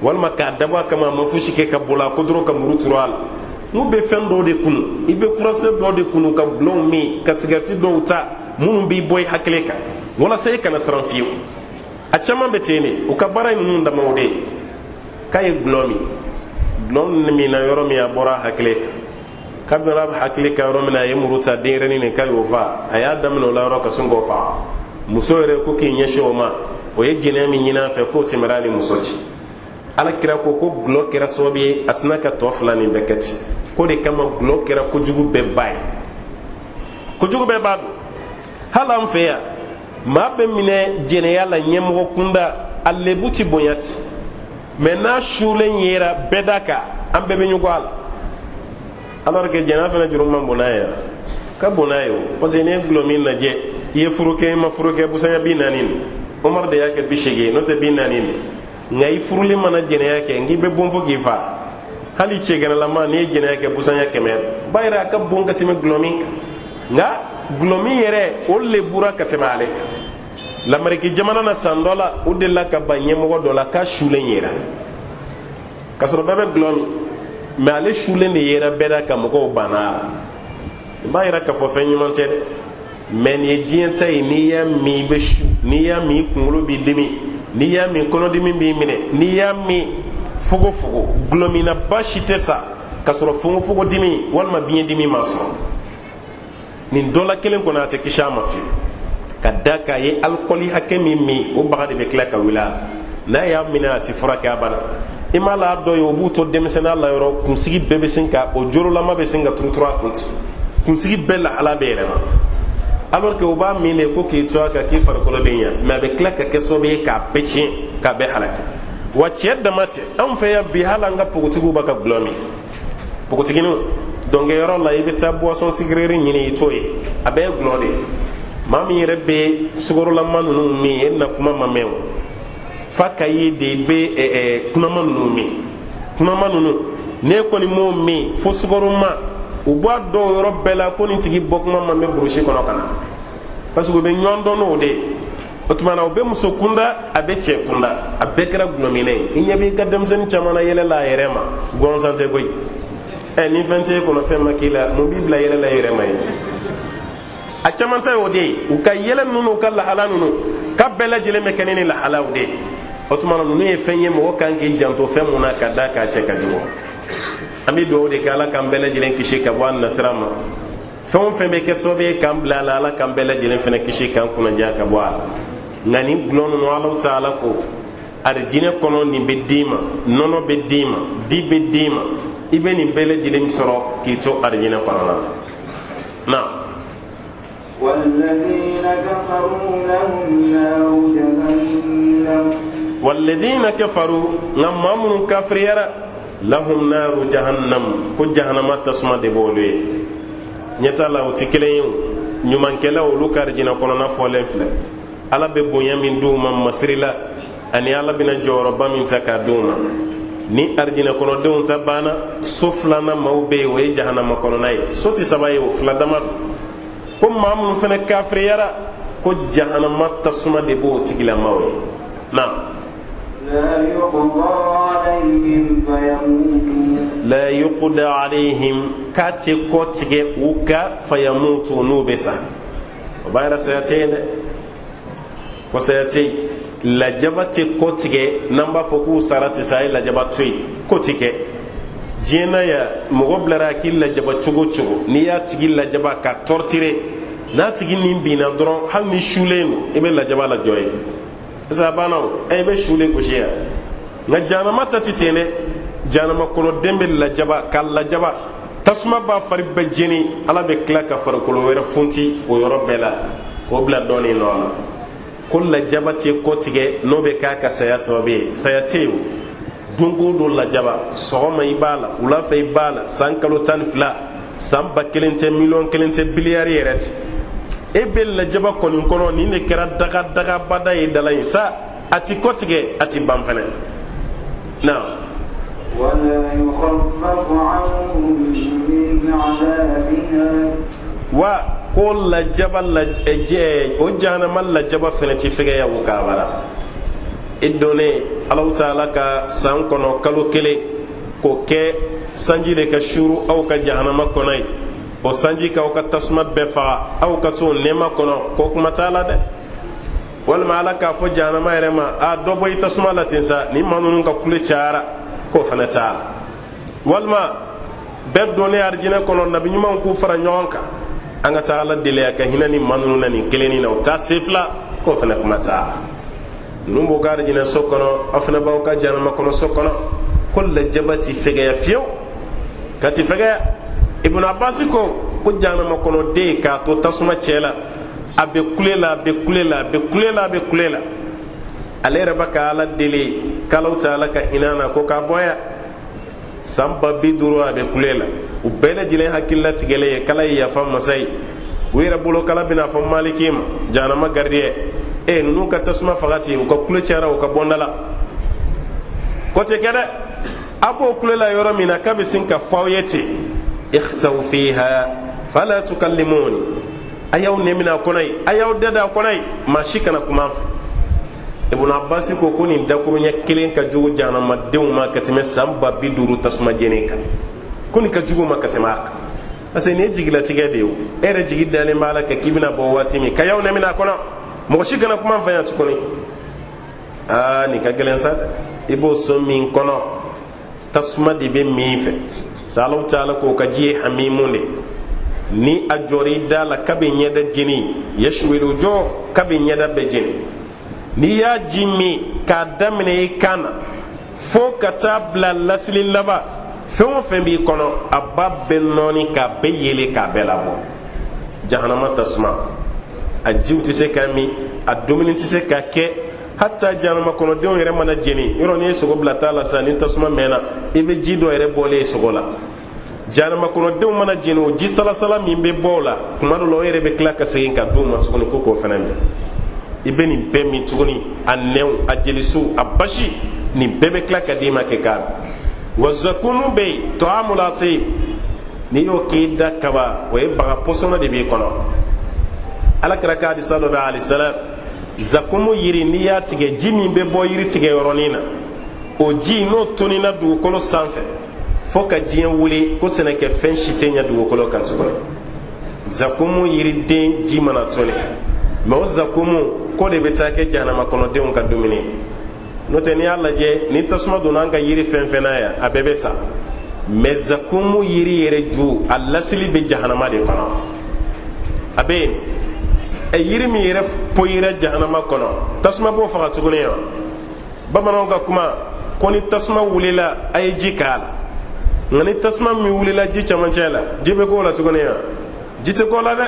walima k'a dabɔ a kama, a ma fosi kɛ, ka boli a ko dɔrɔn ka muru turu a la. N'u bɛ fɛn dɔw de kunu, i bɛ furakisɛ dɔw de kunu, ka gulɔw min, ka sigɛriti dɔw ta minnu b'i bɔ i hakili kan, walasa i kana siran fiyewu. A caman bɛ ten de, u ka baara ye ninnu damaw de ye. K'a ye gulɔ min, gulɔ min na yɔrɔ min, a bɔra a hakili kan. Kabini a bɛ hakili kan yɔrɔ min na, a ye muru ta, denyɛrɛnin nin, k'a y'o fa. A y'a daminɛ o la yɔrɔ ka sin k'o faga. Muso yɛrɛ ko k'i ɲɛsin o ma. O ye jɛnɛya min ɲini a fɛ, k'o tɛmɛra a ni muso cɛ. Ala kira ko ko gulɔ kɛra sababu ye a sina ka tɔ fila nin bɛɛ kɛ ten. K'o de kama gulɔ kɛra kojugu bɛɛ ba ye, kojugu bɛɛ ba don. Hali an fɛ yan, maa bɛ minɛ jɛnɛya la ɲɛmɔgɔ kunda, a lebu ti bonya ten, mɛ n'a sulen yera bɛɛ da kan, an bɛɛ bɛ ɲugun a la, alors que jɛnɛya fana juru man bon n'a ye, ka bon n'a ye o. Parce que n'i ye gulɔ min lajɛ, i ye furu kɛ, i ma furu kɛ, busanya 40 de. Omar de y'a kɛ 80 ye, n'o tɛ 40 de. Nka i furuli mana jɛnɛya kɛ, nk'i bɛ bon fo k'i fa. Hali cɛgɛnɛlama, n'i ye jɛnɛya kɛ, busanya 100 b'a yɛrɛ, a ka bon ka tɛmɛ gulɔ min kan. Nka gulɔ min yɛrɛ, o lebura ka tɛmɛ ale kan. Lamariki jamana na, san dɔ la, u delila ka ban ɲɛmɔgɔ dɔ la k'a sulen yera, k'a sɔrɔ bɛɛ bɛ gulɔ min, mɛ ale sulen de yera bɛɛ da ka mɔgɔw banna a la. I b'a yira k'a fɔ fɛn ɲuman tɛ dɛ, mɛ nin ye diɲɛ ta ye. N'i y'a min, i bɛ su. N'i y'a min, i kunkolo b'i dimi. N'i y'a min, kɔnɔdimi b'i minɛ. N'i y'a min, fogofogo gulɔminaba si tɛ sa k'a sɔrɔ fogofogo dimi walima biɲɛdimi ma sɔrɔ. Nin dɔ la kelen kɔni, a tɛ kisi a ma fiyewu, ka da k'a ye alikɔli hakɛ min min, o baga de bɛ tila ka wuli a la. N'a y'a minɛ, a ti furakɛ abada. I m'a la dɔ ye, o b'u to denmisɛnninya la yɔrɔ, kunsigi bɛɛ bɛ sin ka o jorolama bɛ sin ka turuturu a kun ten, kunsigi bɛɛ lahala bɛ yɛlɛma, alors que o b'a min de ko k'i to a kan k'i farikolo bɛ ɲɛ, mɛ a bɛ tila ka kɛ sababu ye k'a bɛɛ tiɲɛ, k'a bɛɛ halaki. Wa cɛ dama tɛ, anw fɛ yan bi, hali an ka npogotigiw b'a ka gulɔ min. Npogotigininw, dɔnkɛyɔrɔ la, i bɛ taa boisson sucrée ɲini, i t'o ye, a bɛɛ ye gulɔ de ye. Maa min yɛrɛ bɛ sukarolama ninnu min, e na kuma ma mɛn o, fa ka ye de i bɛ kunama ninnu min. Kunama ninnu, n'e kɔni m'o min fo sukaroma, u b'a dɔw yɔrɔ bɛɛ la ko nin tigi bɔ kuma ma mɛn burusi kɔnɔ ka na, parce que u bɛ ɲɔgɔn dɔn n'o de ye. O tuma na, o bɛ muso kunda, a bɛ cɛ kunda, a bɛɛ kɛra gulɔminɛ ye. I ɲɛ b'i ka denmisɛnnin caman na yɛlɛ la a yɛrɛ ma, gɔnsan tɛ koyi. Ɛ, ni fɛn t'e kɔnɔ, fɛn ma k'i la, mun b'i bila yɛlɛ la i yɛrɛ ma ye? A caman ta y'o de ye. U ka yɛlɛ ninnu n'u ka lahala ninnu k'a bɛɛ lajɛlen bɛ kɛ ni nin lahalaw de ye. O tuma na, ninnu ye fɛn ye mɔgɔ kan k'i janto fɛn mun na, ka da k'a cɛ ka jugu. An bɛ dugawu de kɛ, Ala k'an bɛɛ lajɛlen kisi ka bɔ a nasira ma. Fɛn o fɛn bɛ kɛ sababu ye k'an bila a la, Ala k'an bɛɛ lajɛlen fana kisi k'an kunnaja ka bɔ a la. Nka nin gulɔ ninnu, Ala taala ko arijinɛ kɔnɔ, nin bɛ d'i ma, nɔnɔ bɛ d'i ma, di bɛ d'i ma, i bɛ nin bɛɛ lajɛlen sɔrɔ k'i to arijinɛ kɔnɔna na. Na والذين كفروا لهم نار جهنم. والذين كفروا, nka maa minnu kafiriyara, لهم نار جهنم, ko jahanama tasuma de b'olu ye. Ɲɛ t'a la, o ti kelen ye o. Ɲumankɛlaw, olu ka arijinɛ kɔnɔna fɔlen filɛ, Ala bɛ bonya min d'u ma masiri la, ani Ala bɛna jɔyɔrɔba min ta k'a d'u ma. Ni arijinɛ kɔnɔdenw ta banna, so filanan maaw bɛ yen, o ye jahanama kɔnɔna ye. So tɛ saba ye, o fila dama don. Ko maa minnu fana kafiriyara, ko jahanama tasuma de b'o tigilamaw ye na. لا يقضى عليهم فيموتوا. لا يقضى عليهم, k'a tɛ kɔ tigɛ u ka, فيموتوا, n'u bɛ sa. O b'a yɛrɛ saya tɛ yen dɛ, ko saya tɛ yen. Lajaba tɛ kɔ tigɛ n'an b'a fɔ k'u sara tɛ sa, a ye lajaba to yen, k'o tɛ kɛ. Diɲɛ na yan, mɔgɔ bilara k'i lajaba cogo o cogo, n'i y'a tigi lajaba ka torturer, n'a tigi nin binna dɔrɔn, hali ni sulen don, i bɛ lajaba lajɔ ye, parce que a banna o. Ɛ, i bɛ sulen gosi yan. Nka jahanama ta ti ten dɛ. Jahanama kɔnɔden bɛ lajaba ka lajaba, tasuma b'a fari bɛɛ jeni, Ala bɛ tila ka farikolo wɛrɛ funti o yɔrɔ bɛɛ la k'o bila dɔɔnin nɔ la. Ko lajaba tɛ kɔ tigɛ n'o bɛ k'a ka saya sababu ye, saya tɛ yen o. Don o don lajaba, sɔgɔma i b'a la, wula fɛ i b'a la, san kalo 12, san 1000 tɛ, 1000000 tɛ, biliyari yɛrɛ tɛ, e bɛ lajaba kɔni kɔnɔ. Nin de kɛra daga dagabada ye dala ye sa, a ti kɔ tigɛ, a ti ban fɛnɛ na. ولا يخفف عنهم من عذابها. Wa ko lajaba la jɛ, o jahanama lajaba fɛnɛ ti fɛgɛya o kan abada. I donnen Alahu taala ka san kɔnɔ kalo kelen k'o kɛ sanji de ka suru aw ka jahanama kɔnɔ ye, o sanji k'aw ka tasuma bɛɛ faga, aw ka to nɛɛma kɔnɔ, ko kuma t'a la dɛ. Walima Ala k'a fɔ jahanama yɛrɛ ma: a dɔ bɔ i tasuma la ten sa, ni maa ninnu ka kule cayara, k'o fana t'a la. Walima bɛɛ donnen arijinɛ kɔnɔ, nabi ɲumanw k'u fara ɲɔgɔn kan, an ka taa Ala deli a ka hinɛ ni maa ninnu na nin kelennin na, o taa se fila, k'o fana kuma t'a la. Ninnu b'u ka arijinɛ so kɔnɔ, aw fana b'aw ka jahanama kɔnɔ so kɔnɔ. Ko lajaba ti fɛgɛya fiyewu, ka ti fɛgɛya. Ibn Abbas ko ko jahanama kɔnɔden k'a to tasuma cɛ la, a bɛ kule la, a bɛ kule la, a bɛ kule la, a bɛ kule la. Ale yɛrɛ bɛ ka Ala deli k'Alahu taala ka hinɛ a na ko k'a bɔ yan. San 50 000 a bɛ kule la. U bɛɛ lajɛlen hakililatigɛlen ye k'Ala ye yafa masa ye. U yɛrɛ bolo k'Ala bɛna fɔ Maliki ma, jahanama gardien e, ninnu ka tasuma faga ten, u ka kule cayara, u ka bɔ da la. K'o tɛ kɛ dɛ. A b'o kule la yɔrɔ min na, k'a bɛ sin ka fɔ aw ye ten: ikhsaw fiha fala tukallimuni. A y'aw nɛn minɛ a kɔnɔ yen, a y'aw da da a kɔnɔ yen, maa si kana kuma an fɛ. Ibn Abbas ko ko nin dakuruɲɛ kelen ka jugu jahanamadenw ma ka tɛmɛ san 50 000 tasuma jeni kan. Ko nin ka jugu ma ka tɛmɛ a kan, parce que nin ye jigilatigɛ de ye. O e yɛrɛ jigi dalen b'a la ka k'i bɛna bɔ waati min, ka y'aw nɛn minɛ a kɔnɔ, mɔgɔ si kana kuma an fɛ yan tuguni. Aa, nin ka gɛlɛn sa dɛ. I b'o so min kɔnɔ, tasuma de bɛ min fɛ sa. Alahu taala k'o ka ji ye hamimu de. Ni a jɔra i da la, k'a bɛ ɲɛda jeni, yashwil wujuh, k'a bɛ ɲɛda bɛɛ jeni. N'i y'a ji min k'a daminɛ i kan na fo ka taa bila lasili laban, fɛn o fɛn b'i kɔnɔ, a b'a bɛɛ nɔɔni, k'a bɛɛ yele, k'a bɛɛ labɔ. Jahanama tasuma, a jiw tɛ se ka min, a dumuni tɛ se ka kɛ. Hatta jahanama kɔnɔdenw yɛrɛ mana jeni yɔrɔ, n'i ye sogo bila ta la sisan, ni tasuma mɛnna, i bɛ ji dɔ yɛrɛ bɔlen ye sogo la. Jahanama kɔnɔdenw mana jeni, o ji salasala min bɛ bɔ o la, tuma dɔ la o yɛrɛ bɛ tila ka segin ka d'u ma tuguni ko k'o fana min. I bɛ nin bɛɛ min tuguni, a nɛnw, a jelisu, a basi, nin bɛɛ bɛ tila ka d'i ma kɛ k'a min. Wa zakumu bɛ yen, ta'amul asim, n'i y'o k'i da kaba, o ye baga pɔsɔnɔ de b'i kɔnɔ. Ala kira ka hadisa dɔ bɛ, alayhi salam, zakumu yiri, n'i y'a tigɛ, ji min bɛ bɔ yiri tigɛ yɔrɔnin na, o ji n'o tonina dugukolo sanfɛ fo ka diɲɛ wuli, ko sɛnɛkɛfɛn si tɛ ɲɛ dugukolo kan tuguni, zakumu yiriden ji mana toni. Mɛ o zakumu ko de bɛ taa kɛ jahanama kɔnɔdenw ka dumuni. N'o tɛ, n'i y'a lajɛ, ni tasuma donna an ka yiri fɛn fɛn na yan, a bɛɛ bɛ sa. Mɛ zakumu yiri yɛrɛ ju, a lasili bɛ jahanama de kɔnɔ, a bɛ yen. Ɛ, yiri min yɛrɛ poyira jahanama kɔnɔ, tasuma b'o faga tuguni wa? Bamananw ka kuma ko ni tasuma wulila, a ye ji k'a la. Nka ni tasuma min wulila ji camancɛ la, ji bɛ k'o la tuguni wa? Ji tɛ k'o la dɛ.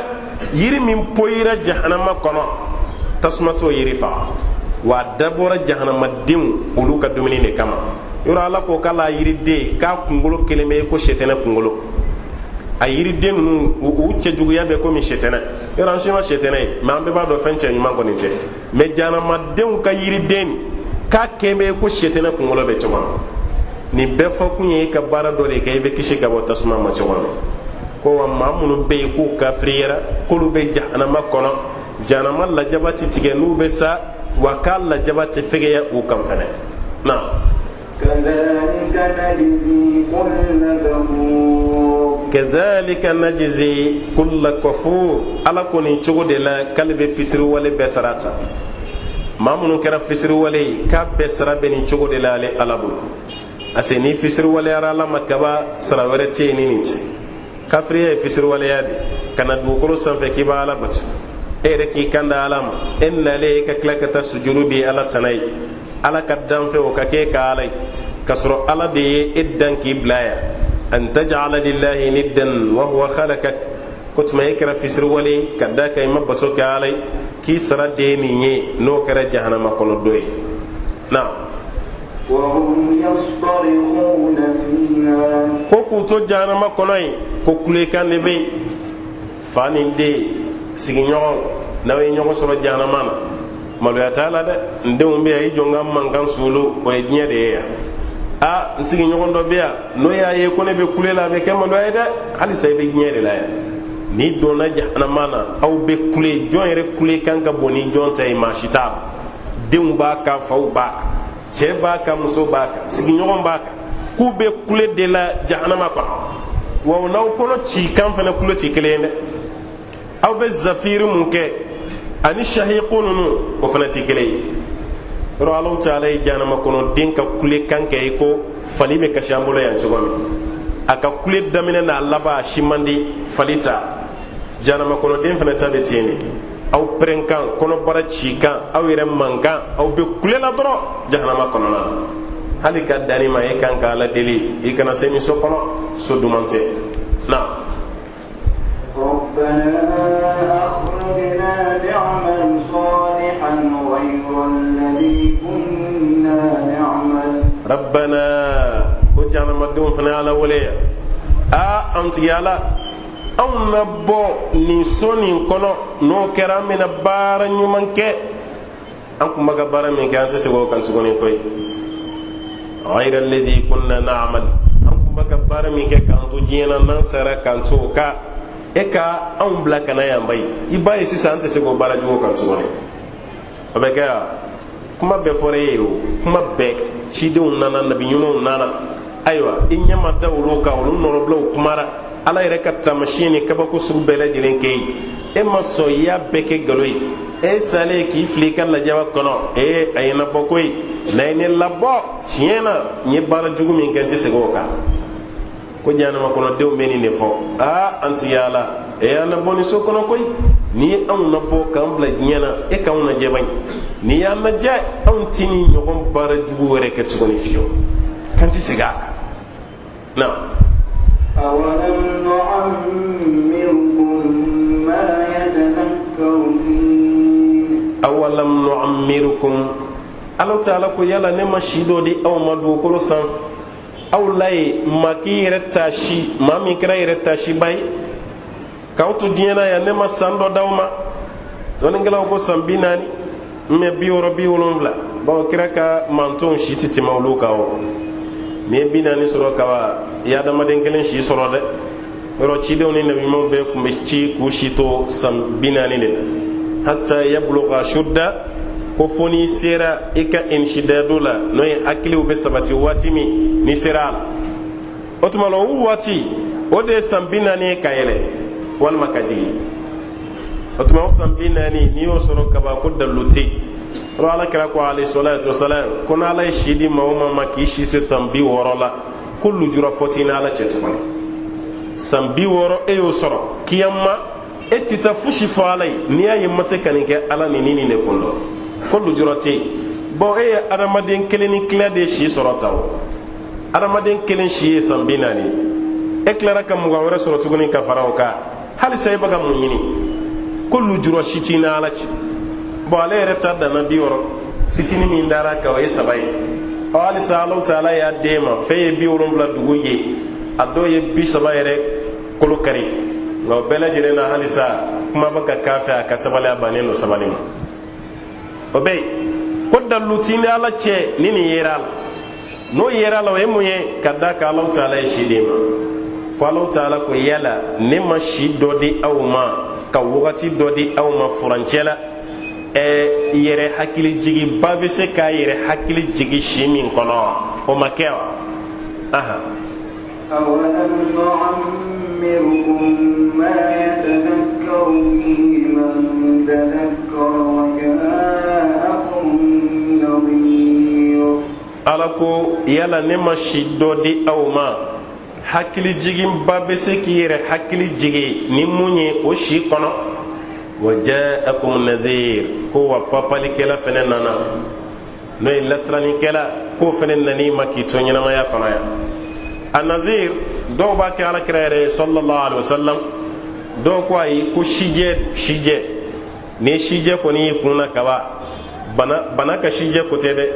Yiri min poyira jahanama kɔnɔ, tasuma t'o yiri faga. Wa a dabɔra jahanamadenw olu ka dumuni de kama. Yɔrɔ Ala ko k'ala yiriden k'a kunkolo kelen bɛ ko sɛtɛnɛ kunkolo. A yiriden ninnu, u cɛjuguya bɛ komi sɛtɛnɛ. Yɔrɔ an si ma sɛtɛnɛ ye, mɛ an bɛɛ b'a dɔn fɛn cɛ ɲuman kɔni tɛ. Mɛ jahanamadenw ka yiriden nin, k'a kɛ bɛ ko sɛtɛnɛ kunkolo bɛ cogo min. Nin bɛɛ fɔ kun ye e ka baara dɔ de kɛ, i bɛ kisi ka bɔ tasuma ma cogo min. Ko wa maa minnu bɛ yen k'u kafiriyara, k'olu bɛ jahanama kɔnɔ, jahanama lajaba ti tigɛ n'u bɛ sa, wa k'a lajaba tɛ fɛgɛya u kan fɛnɛ na. كذلك نجزي كل كفور. كذلك نجزي كل كفور. Ala ko nin cogo de la k'ale bɛ fisiriwale bɛɛ sara ta. Maa minnu kɛra fisiriwale ye, k'a bɛɛ sara bɛ nin cogo de la ale Ala bolo. Parce que ni fisiriwaleyara Ala ma kaba, sara wɛrɛ tɛ yen ni nin tɛ. Kafiriya ye fisiriwaleya de ka na dugukolo sanfɛ k'i b'a Ala bato, e yɛrɛ k'i kan da Ala ma, e nalen e ka tila ka taa sujuru bi Ala tana ye, Ala ka danfɛ o ka kɛ e ka Ala ye, k'a sɔrɔ Ala de ye e dan k'i bila yan. أن تجعل لله ندا وهو خلقك. Ko tuma e kɛra fisiriwale ye ka da kan i ma bato kɛ Ala ye, k'i sara de ye nin ye, n'o kɛra jahanama kɔnɔ dɔ ye na. وهم يصطرخون فيها. Ko k'u to jahanama kɔnɔ yen, ko kulekan de bɛ yen. Fa ni den, sigiɲɔgɔn, n'aw ye ɲɔgɔn sɔrɔ jahanama na, maloya t'a la dɛ. N denw bɛ yan, i jɔ n ka mankan suulu, o ye diɲɛ de ye yan. A n sigiɲɔgɔn dɔ bɛ yan, n'o y'a ye ko ne bɛ kule la, a bɛ kɛ maloya ye dɛ. Halisa i bɛ diɲɛ de la yan. N'i donna jahanama na, aw bɛ kule. Jɔn yɛrɛ kule kan ka bon ni jɔn ta ye? Maa si t'a la. Denw b'a kan, faw b'a kan, cɛ b'a kan, muso b'a kan, sigiɲɔgɔn b'a kan, k'u bɛ kule de la jahanama kɔnɔ. Wa o n'aw kɔnɔ ci kan fana kule ti kelen ye dɛ. Aw bɛ zafiri mun kɛ ani shahiku ninnu, o fana ti kelen ye. Yɔrɔ Alahu taala ye jahanama kɔnɔ den ka kule kan kɛ i ko fali bɛ kasi an bolo yan cogo min. A ka kule daminɛ n'a laban, a si man di fali ta. Jahanama kɔnɔ den fana ta bɛ ten de. Aw pɛrɛnkan, kɔnɔbara cikan, aw yɛrɛ mankan, aw bɛ kule la dɔrɔn jahanama kɔnɔna na. Hali ka danni ma, e kan ka Ala deli i kana se nin so kɔnɔ, so duman tɛ na. ربنا أخرجنا نعمل صالحا غير الذي كنا نعمل. ربنا, ko jahanamadenw fana Ala wele yan: aa, an tigi Ala, anw na bɔ nin so nin kɔnɔ, n'o kɛra an bɛna baara ɲuman kɛ. An kun bɛ ka baara min kɛ, an tɛ segin o kan tuguni koyi. غير الذي كنا نعمل, an kun bɛ ka baara min kɛ k'an to diɲɛ na, n'an sara k'an to o kan, e ka anw bila ka na yan bayi, i b'a ye sisan an tɛ se k'o baara jugu kan tuguni. O bɛ kɛ yan. Kuma bɛɛ fɔra e ye, o kuma bɛɛ, cidenw nana, nabi ɲumanw nana, ayiwa, i ɲɛ ma da olu kan, olu nɔrɔbilaw kumara, Ala yɛrɛ ka taamasiyɛn ni kabako sugu bɛɛ lajɛlen kɛ ye, e ma sɔn, i y'a bɛɛ kɛ nkalon ye. E salen k'i fili i ka lajaba kɔnɔ, ee, a ye na bɔ koyi. N'a ye ne labɔ, tiɲɛ na, n ye baara jugu min kɛ, n tɛ segin o kan. Ko jahanama kɔnɔdenw bɛ nin de fɔ: aa, an tigi Ala, e y'an labɔ nin so kɔnɔ koyi. N'i ye anw labɔ k'an bila diɲɛ na, e k'anw lajɛ bayi, n'i y'an lajɛ, anw ti ni ɲɔgɔn baara jugu wɛrɛ kɛ tuguni fiyewu, k'an ti segin a kan na. أولم نعمركم ما يتذكر فيه. أولم نعمركم, Ala taala ko yala ne ma si dɔ di aw ma dugukolo sanfɛ, aw la ye maa k'i yɛrɛ taasi, maa min kɛra yɛrɛ taasiba ye k'aw to diɲɛ na yan, ne ma san dɔ d'aw ma? Dɔnnikɛlaw ko san 40 mɛ 60, 70, bawo kira ka mantonw si ti tɛmɛ olu kan. O n'i ye 40 sɔrɔ kaba, i ye adamaden kelen si sɔrɔ dɛ. Yɔrɔ cidenw ni nabiɲumanw bɛɛ tun bɛ ci k'u si to san 40 de la. حتى يبلغ أشده, ko fo n'i sera i ka insidadu la, n'o ye hakiliw bɛ sabati waati min, n'i sera a la, o tuma la, o waati o de ye san 40 ye ka yɛlɛ walima ka jigin. O tuma o san 40, n'i y'o sɔrɔ kaba, ko dalilu tɛ yen. Yɔrɔ Ala kira ko عليه الصلاة والسلام ko n'Ala ye si di maa o maa ma k'i si se san 60 la, ko lujura fɔ t'i n'Ala cɛ tuguni. San 60 e y'o sɔrɔ kiyama, e tɛ taa fosi fɔ Ala ye: n'i y'a ye n ma se ka nin kɛ, Ala, nin ni nin de kun dɔn, ko lujura tɛ yen. Bɔn, e ye adamaden kelen ni tila de si sɔrɔ tan. O adamaden kelen si ye san 40, e tilara ka 20 wɛrɛ sɔrɔ tuguni ka fara o kan, halisa e bɛ ka mun ɲini? Ko lujura si t'i n'Ala cɛ. Bɔn, ale yɛrɛ ta danna 60 fitinin min dara kan, o ye saba ye. Ɔ, halisa Alahu taala y'a d'e ma, fɛn ye 70 dugu ye, a dɔw ye 30 yɛrɛ kolo kari, nka o bɛɛ lajɛlen na, halisa kuma bɛ ka k'a fɛ, a ka sabali, a bannen don sabali ma. O bɛ yen ko dalilu t'i ni Ala cɛ ni nin yera a la. N'o yera a la, o ye mun ye? Ka da kan Alahu taala ye si d'e ma. Ko Alahu taala ko yala ne ma si dɔ di aw ma, ka wagati dɔ di aw ma furancɛ la, ɛɛ, yɛrɛ hakili jigiba bɛ se k'a yɛrɛ hakili jigi si min kɔnɔ, o ma kɛ wa? Ahan. أولم نعمركم ما يتذكر فيه من تذكر وجاءكم النذير. Ala ko yala ne ma si dɔ di aw ma, hakili jiginba bɛ se k'i yɛrɛ hakili jigi ni mun ye o si kɔnɔ? وجاءكم النذير, ko wa papalikɛla fɛnɛ nana, n'o ye lasiranikɛla, k'o fɛnɛ nan'i ma k'i to ɲɛnamaya kɔnɔ yan. النذير, dɔw b'a kɛ Ala kira yɛrɛ ye صلى الله عليه وسلم, dɔw ko ayi, ko sijɛ, sijɛ. Ni sijɛ kɔni y'i kun na kaba, bana, bana ka sijɛ ko tɛ dɛ,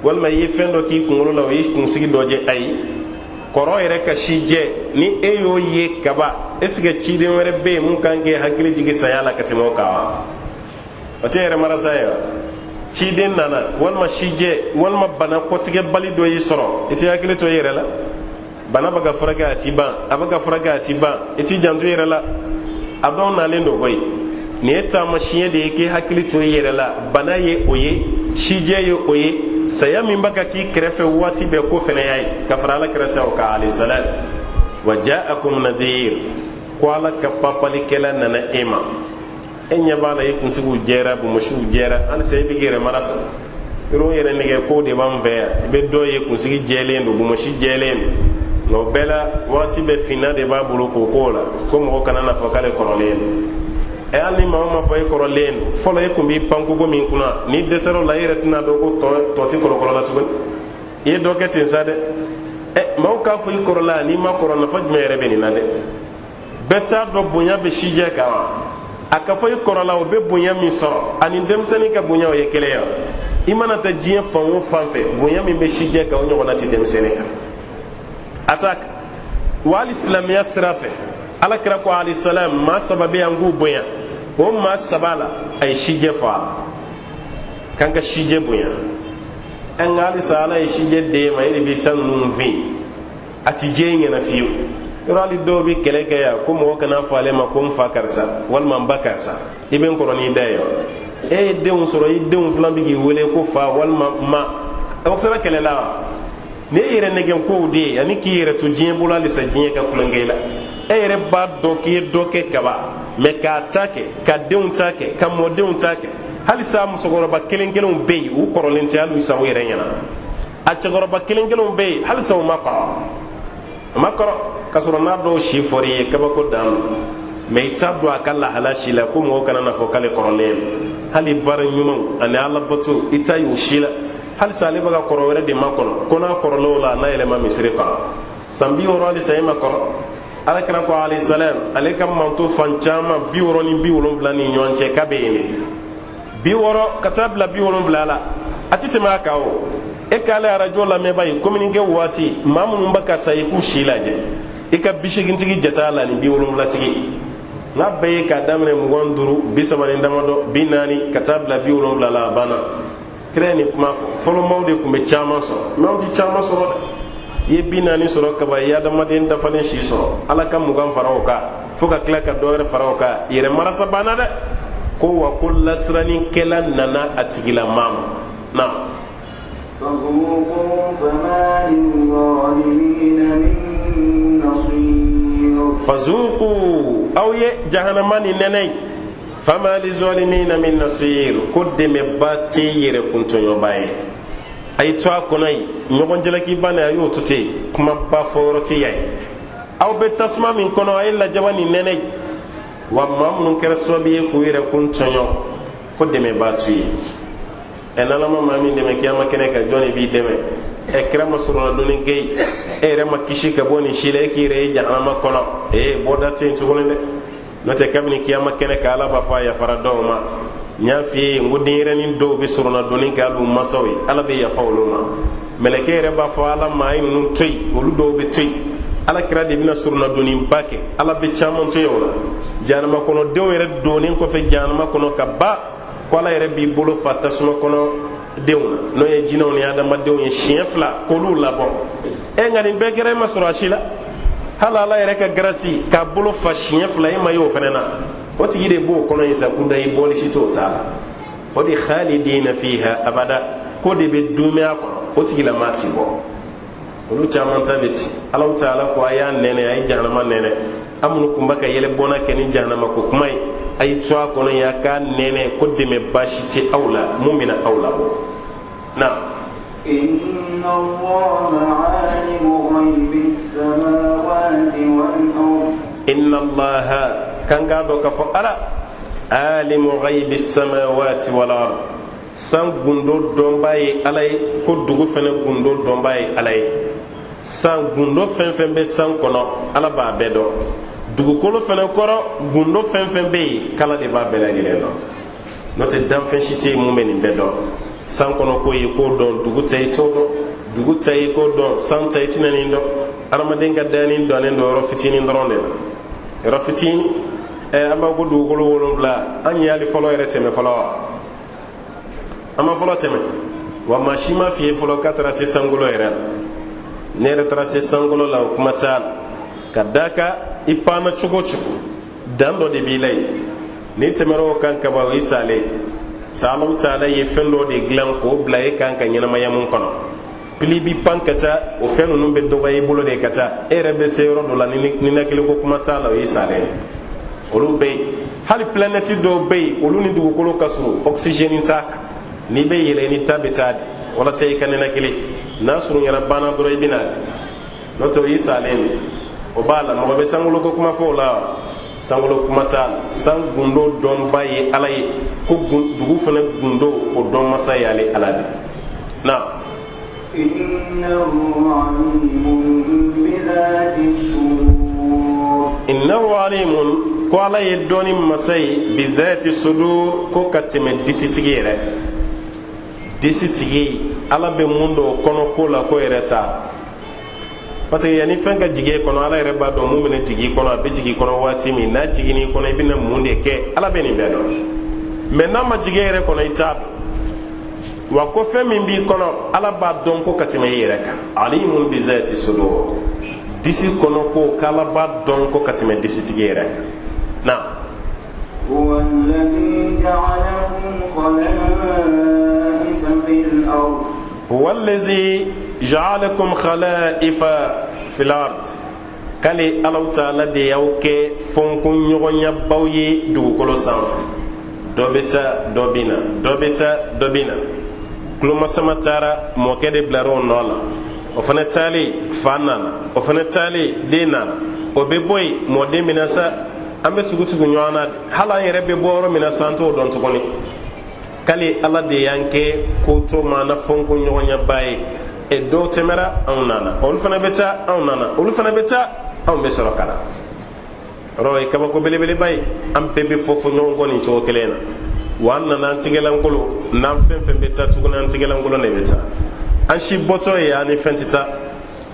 walima i ye fɛn dɔ k'i kunkolo la, o y'i kunsigi dɔ jɛ, ayi, kɔrɔ yɛrɛ ka sijɛ, ni e y'o ye kaba, est ce que ciden wɛrɛ bɛ yen mun kan k'e hakili jigi saya la ka tɛmɛ o kan wa? O tɛ yɛrɛ marasa ye wa? Ciden nana, walima sijɛ, walima bana kɔtigɛbali dɔ y'i sɔrɔ, i t'i hakili to i yɛrɛ la? Bana bɛ ka furakɛ, a ti ban, a bɛ ka furakɛ, a ti ban, i t'i janto i yɛrɛ la? A dɔw nalen don koyi. Nin ye taamasiyɛn de ye k'i hakili to i yɛrɛ la. Bana ye o ye, sijɛ ye o ye, saya min bɛ ka k'i kɛrɛfɛ waati bɛɛ, ko fɛnɛ y'a ye ka fara Ala kɛra o kan عليه السلام. وجاءكم النذير, ko Ala ka papalikɛla nana e ma. E ɲɛ b'a la, i kunsigiw jɛra, bonbonsiw jɛra, halisa i bɛ k'i yɛrɛ mara sa. Yɔrɔ yɛrɛ nɛgɛ ko de b'an fɛ yan. I bɛ dɔ ye, kunsigi jɛlen don, bonbonsi jɛlen don, nka o bɛɛ la, waati bɛɛ finna de b'a bolo k'o k'o la, ko mɔgɔ kana n'a fɔ k'ale kɔrɔlen don. Ɛ, hali ni maa ma fɔ e kɔrɔlen don, fɔlɔ e tun b'i pan kogo min kunna, n'i dɛsɛra o la, e yɛrɛ tɛna dɔn ko tɔ tɛ kɔlɔkɔlɔ la tuguni. I ye dɔ kɛ ten sa dɛ. Ɛ, maaw k'a fɔ i kɔrɔla, n'i ma kɔrɔ, nafa jumɛn yɛrɛ bɛ nin na dɛ? Bɛɛ t'a dɔn bonya bɛ sijɛ kan wa. A ka fɔ i kɔrɔla, o bɛ bonya min sɔrɔ, ani denmisɛnnin ka bonya, o ye kelen ye. I mana taa diɲɛ fan o fan fɛ, bonya min bɛ sijɛ kan, o ɲɔgɔnna tɛ denmisɛnnin kan. A t'a kan wa. Hali silamɛya sira fɛ, Ala kira ko alayhi salam, maa saba bɛ yan k'u bonya. O maa saba la, a ye sijɛ fɔ a la k'an ka sijɛ bonya. An ka halisa Ala ye sijɛ d'e ma, e de b'i ta ninnu fɛ yen, a ti jɛ e ɲɛna fiyewu. Yɔrɔ hali dɔw bɛ kɛlɛ kɛ yan ko mɔgɔ kana fɔ ale ma ko n fa karisa walima n ba karisa. I bɛ n kɔrɔ n'i da ye wa? E ye denw sɔrɔ, i denw filan bɛ k'i wele ko fa walima ma, o sera kɛlɛ la wa? Ni e yɛrɛ nɛgɛn kow de ye ani k'i yɛrɛ to diɲɛ bolo, halisa diɲɛ ka tulonkɛ i la. E yɛrɛ b'a dɔn k'i ye dɔ kɛ kaban, mɛ k'a ta kɛ, ka denw ta kɛ, ka mɔdenw ta kɛ. Halisa musokɔrɔba kelen kelenw bɛ yen, u kɔrɔlen tɛ hali sa u yɛrɛ ɲɛna. A cɛkɔrɔba kelen kelenw bɛ yen, halisa u ma kɔrɔ, u ma kɔrɔ, k'a sɔrɔ n'a dɔw si fɔr'i ye, kabako dan don. Mɛ i t'a dɔn a ka lahala si la ko mɔgɔw kana na fɔ k'ale kɔrɔlen don. Hali baara ɲumanw ani Alabato, i t'a ye o si la. Halisa ale bɛ ka kɔrɔ wɛrɛ de makɔnɔ ko n'a kɔrɔla o la, a n'a yɛlɛma misiri kɔnɔ san 60, halisa e ma kɔrɔ. Ala kira ko alayhi salam, ale ka manto fan caman 60 ni 70 ni ɲɔgɔn cɛ k'a bɛ yen de, 60 ka taa bila 70 la, a ti tɛmɛ a kan. O e k'ale arajo lamɛnba ye communiqué waati, maa minnu bɛ ka sa, i k'u si lajɛ, i ka 80tigi jate a la ni 70tigi n'a bɛɛ ye k'a daminɛ 25, 30 ni damadɔ, 40 ka taa bila 70 la, a banna. Kira ye nin kuma fɔ. Fɔlɔ maaw de tun bɛ caman sɔrɔ, mɛ anw tɛ caman sɔrɔ dɛ. I ye 40 sɔrɔ kaban, i ye adamaden dafalen si sɔrɔ. Ala ka 20 fara o kan, fo ka tila ka dɔ wɛrɛ fara o kan, yɛrɛ marasa banna dɛ. Ko wa ko lasirannikɛla nana a tigilamaa ma na. فذوقوا فما للظالمين من نصير. فذوقوا, aw ye jahanama ni nɛnɛ ye. فما للظالمين من نصير, ko dɛmɛba tɛ yɛrɛ kuntɔɲɔba ye. A ye to a kɔnɔ yen, ɲɔgɔn jalakiba ni a y'o to ten, kumaba fɔ yɔrɔ tɛ yan ye. Aw bɛ tasuma min kɔnɔ, a ye lajaba ni nɛnɛ ye. Wa maa minnu kɛra sababu ye k'u yɛrɛ kun tɔɲɔ, ko dɛmɛba t'u ye. Ɛ, n'Ala ma maa min dɛmɛ kiyama kɛnɛ kan, jɔn de b'i dɛmɛ? Ɛ, kira ma sɔrɔ donni kɛ ye, e yɛrɛ ma kisi ka bɔ nin si la, e k'i yɛrɛ ye jahanama kɔnɔ, ee, bɔda tɛ yen tuguni dɛ. N'o tɛ, kabini kiyama kɛnɛ kan, Ala b'a fɔ a yafara dɔw ma. N y'a f'i ye n ko denyɛrɛnin dɔw bɛ sɔrɔ donni kɛ hali u masaw ye, Ala bɛ yafa olu ma. Mɛlɛkɛ yɛrɛ b'a fɔ Ala ma, a ye ninnu to yen, olu dɔw bɛ to yen. Ala kira de bɛna sɔrɔnadonniba kɛ, Ala bɛ caman to yen o la. Jahanama kɔnɔdenw yɛrɛ donnen kɔfɛ jahanama kɔnɔ ka ban, ko Ala yɛrɛ b'i bolo fa tasuma kɔnɔ denw na, n'o ye jinɛw ni adamadenw ye, siɲɛ fila k'olu labɔ. Ɛ, nka nin bɛɛ kɛra, e ma sɔrɔ a si la. Hali Ala yɛrɛ ka grâce k'a bolo fa siɲɛ fila, e ma ye o fana na. O tigi de b'o kɔnɔ yen sa, kuda i bɔli si t'o t'a la. O de خالدين فيها أبدا, ko de bɛ duumɛ a kɔnɔ, o tigilama ti bɔ. Olu caman ta bɛ ci. Alahu taala ko a y'a nɛnɛ, a ye jahanama nɛnɛ. An minnu kun bɛ ka yɛlɛ bɔnna kɛ ni jahanama ko kuma ye, a ye to a kɔnɔ yen, a k'a nɛnɛ, ko dɛmɛ baasi tɛ aw la mun bɛna aw labɔ na. إن الله عالم غيب السماوات والأرض. إن الله, kan k'a dɔn k'a fɔ Ala عالم غيب السماوات والأرض, san gundo dɔnba ye Ala ye, ko dugu fɛnɛ gundo dɔnba ye Ala ye. San gundo fɛn fɛn bɛ san kɔnɔ, Ala b'a bɛɛ dɔn. Dugukolo fɛnɛ kɔrɔ, gundo fɛn fɛn bɛ yen, k'Ala de b'a bɛɛ lajɛlen dɔn. N'o tɛ, danfɛn si tɛ yen mun bɛ nin bɛɛ dɔn. San kɔnɔ ko ye k'o dɔn, dugu ta i t'o dɔn, dugu ta i k'o dɔn, san ta i tɛna nin dɔn. Adamaden ka danni dɔnnen don yɔrɔ fitinin dɔrɔn de la, yɔrɔ fitinin. Ɛ, an b'a ko dugukolo 7, an ye hali fɔlɔ yɛrɛ tɛmɛ fɔlɔ wa? An ma fɔlɔ tɛmɛ wa. Maa si ma f'i ye fɔlɔ k'a taara se sankolo yɛrɛ la. Ne yɛrɛ taara se sankolo la, o kuma t'a la. Ka d'a kan, i panna cogo o cogo, dan dɔ de b'i la yen. N'i tɛmɛra o kan kaban, o y'i salen sa. Alahu taala ye fɛn dɔ de dilan k'o bila e kan ka ɲɛnamaya mun kɔnɔ. Pili bi pan ka taa, o fɛn ninnu bɛ dɔgɔya i bolo de ka taa. E yɛrɛ bɛ se yɔrɔ dɔ la, ni ninakili ko kuma t'a la, o y'i salen ye. Olu bɛ yen. Hali planète dɔw bɛ yen, olu ni dugukolo ka surun, oxygène t'a kan. N'i bɛ yɛlɛ, ni ta bɛ taa de walasa i ka ninakili. N'a surunyara, banna dɔrɔn, i bɛ na de. N'o tɛ, o y'i salen de. O b'a la, mɔgɔ bɛ sankolo ko kuma fɔ o la wa? Sankolo kuma t'a la, san gundo dɔnba ye Ala ye, ko dugu fana gundo o dɔn masa ye ale Ala de na. Innahu alimun, ko Ala ye dɔnni masa ye, bizati sudur, ko ka tɛmɛ disitigi yɛrɛ kan. Disitigi, Ala bɛ mun dɔn o kɔnɔ ko la ko yɛrɛ t'a, parce que yanni fɛn ka jigin e kɔnɔ, Ala yɛrɛ b'a dɔn mun bɛna jigin i kɔnɔ, a bɛ jigin i kɔnɔ waati min n'a jiginn'i kɔnɔ, i bɛna mun de kɛ, Ala bɛ nin bɛɛ dɔn. Mais n'a ma jigin e yɛrɛ kɔnɔ, i t'a dɔn. Wa ko fɛn min b'i kɔnɔ, Ala b'a dɔn ko ka tɛmɛ i yɛrɛ kan. Alimun bizati sudur, disi kɔnɔ ko k'Ala b'a dɔn ko ka tɛmɛ disitigi yɛrɛ kan na. Huwa allazi ja'alakum khalaifa fil ard, k'ale Alaw taala de y'aw kɛ fɔnkɔɲɔgɔnyabaw ye dugukolo sanfɛ. Dɔ bɛ taa, dɔ bɛ na, dɔ bɛ taa, dɔ bɛ na. Kulomasama taara, mɔkɛ de bilara o nɔ la. O fana taalen, fa nana. O fana taalen, den nana. O bɛ bɔ yen, mɔden bɛ na sa. An bɛ tugu tugu ɲɔgɔn na, hali an yɛrɛ bɛ bɔ yɔrɔ min na sa, an t'o dɔn tuguni. K'ale Ala de y'an kɛ ko to maana fɔnkɔɲɔgɔnyaba ye. E dɔw tɛmɛra, anw nana. Olu fana bɛ taa, anw nana. Olu fana bɛ taa, anw bɛ sɔrɔ ka na. Yɔrɔ ye kabako belebeleba ye. An bɛɛ bɛ fɔ fɔ ɲɔgɔn kɔ nin cogo kelen na. Wa an nana an tigɛlankolon, n'an fɛn fɛn bɛ taa tuguni, an tigɛlankolon de bɛ taa. An si bɔtɔ ye, an ni fɛn tɛ taa.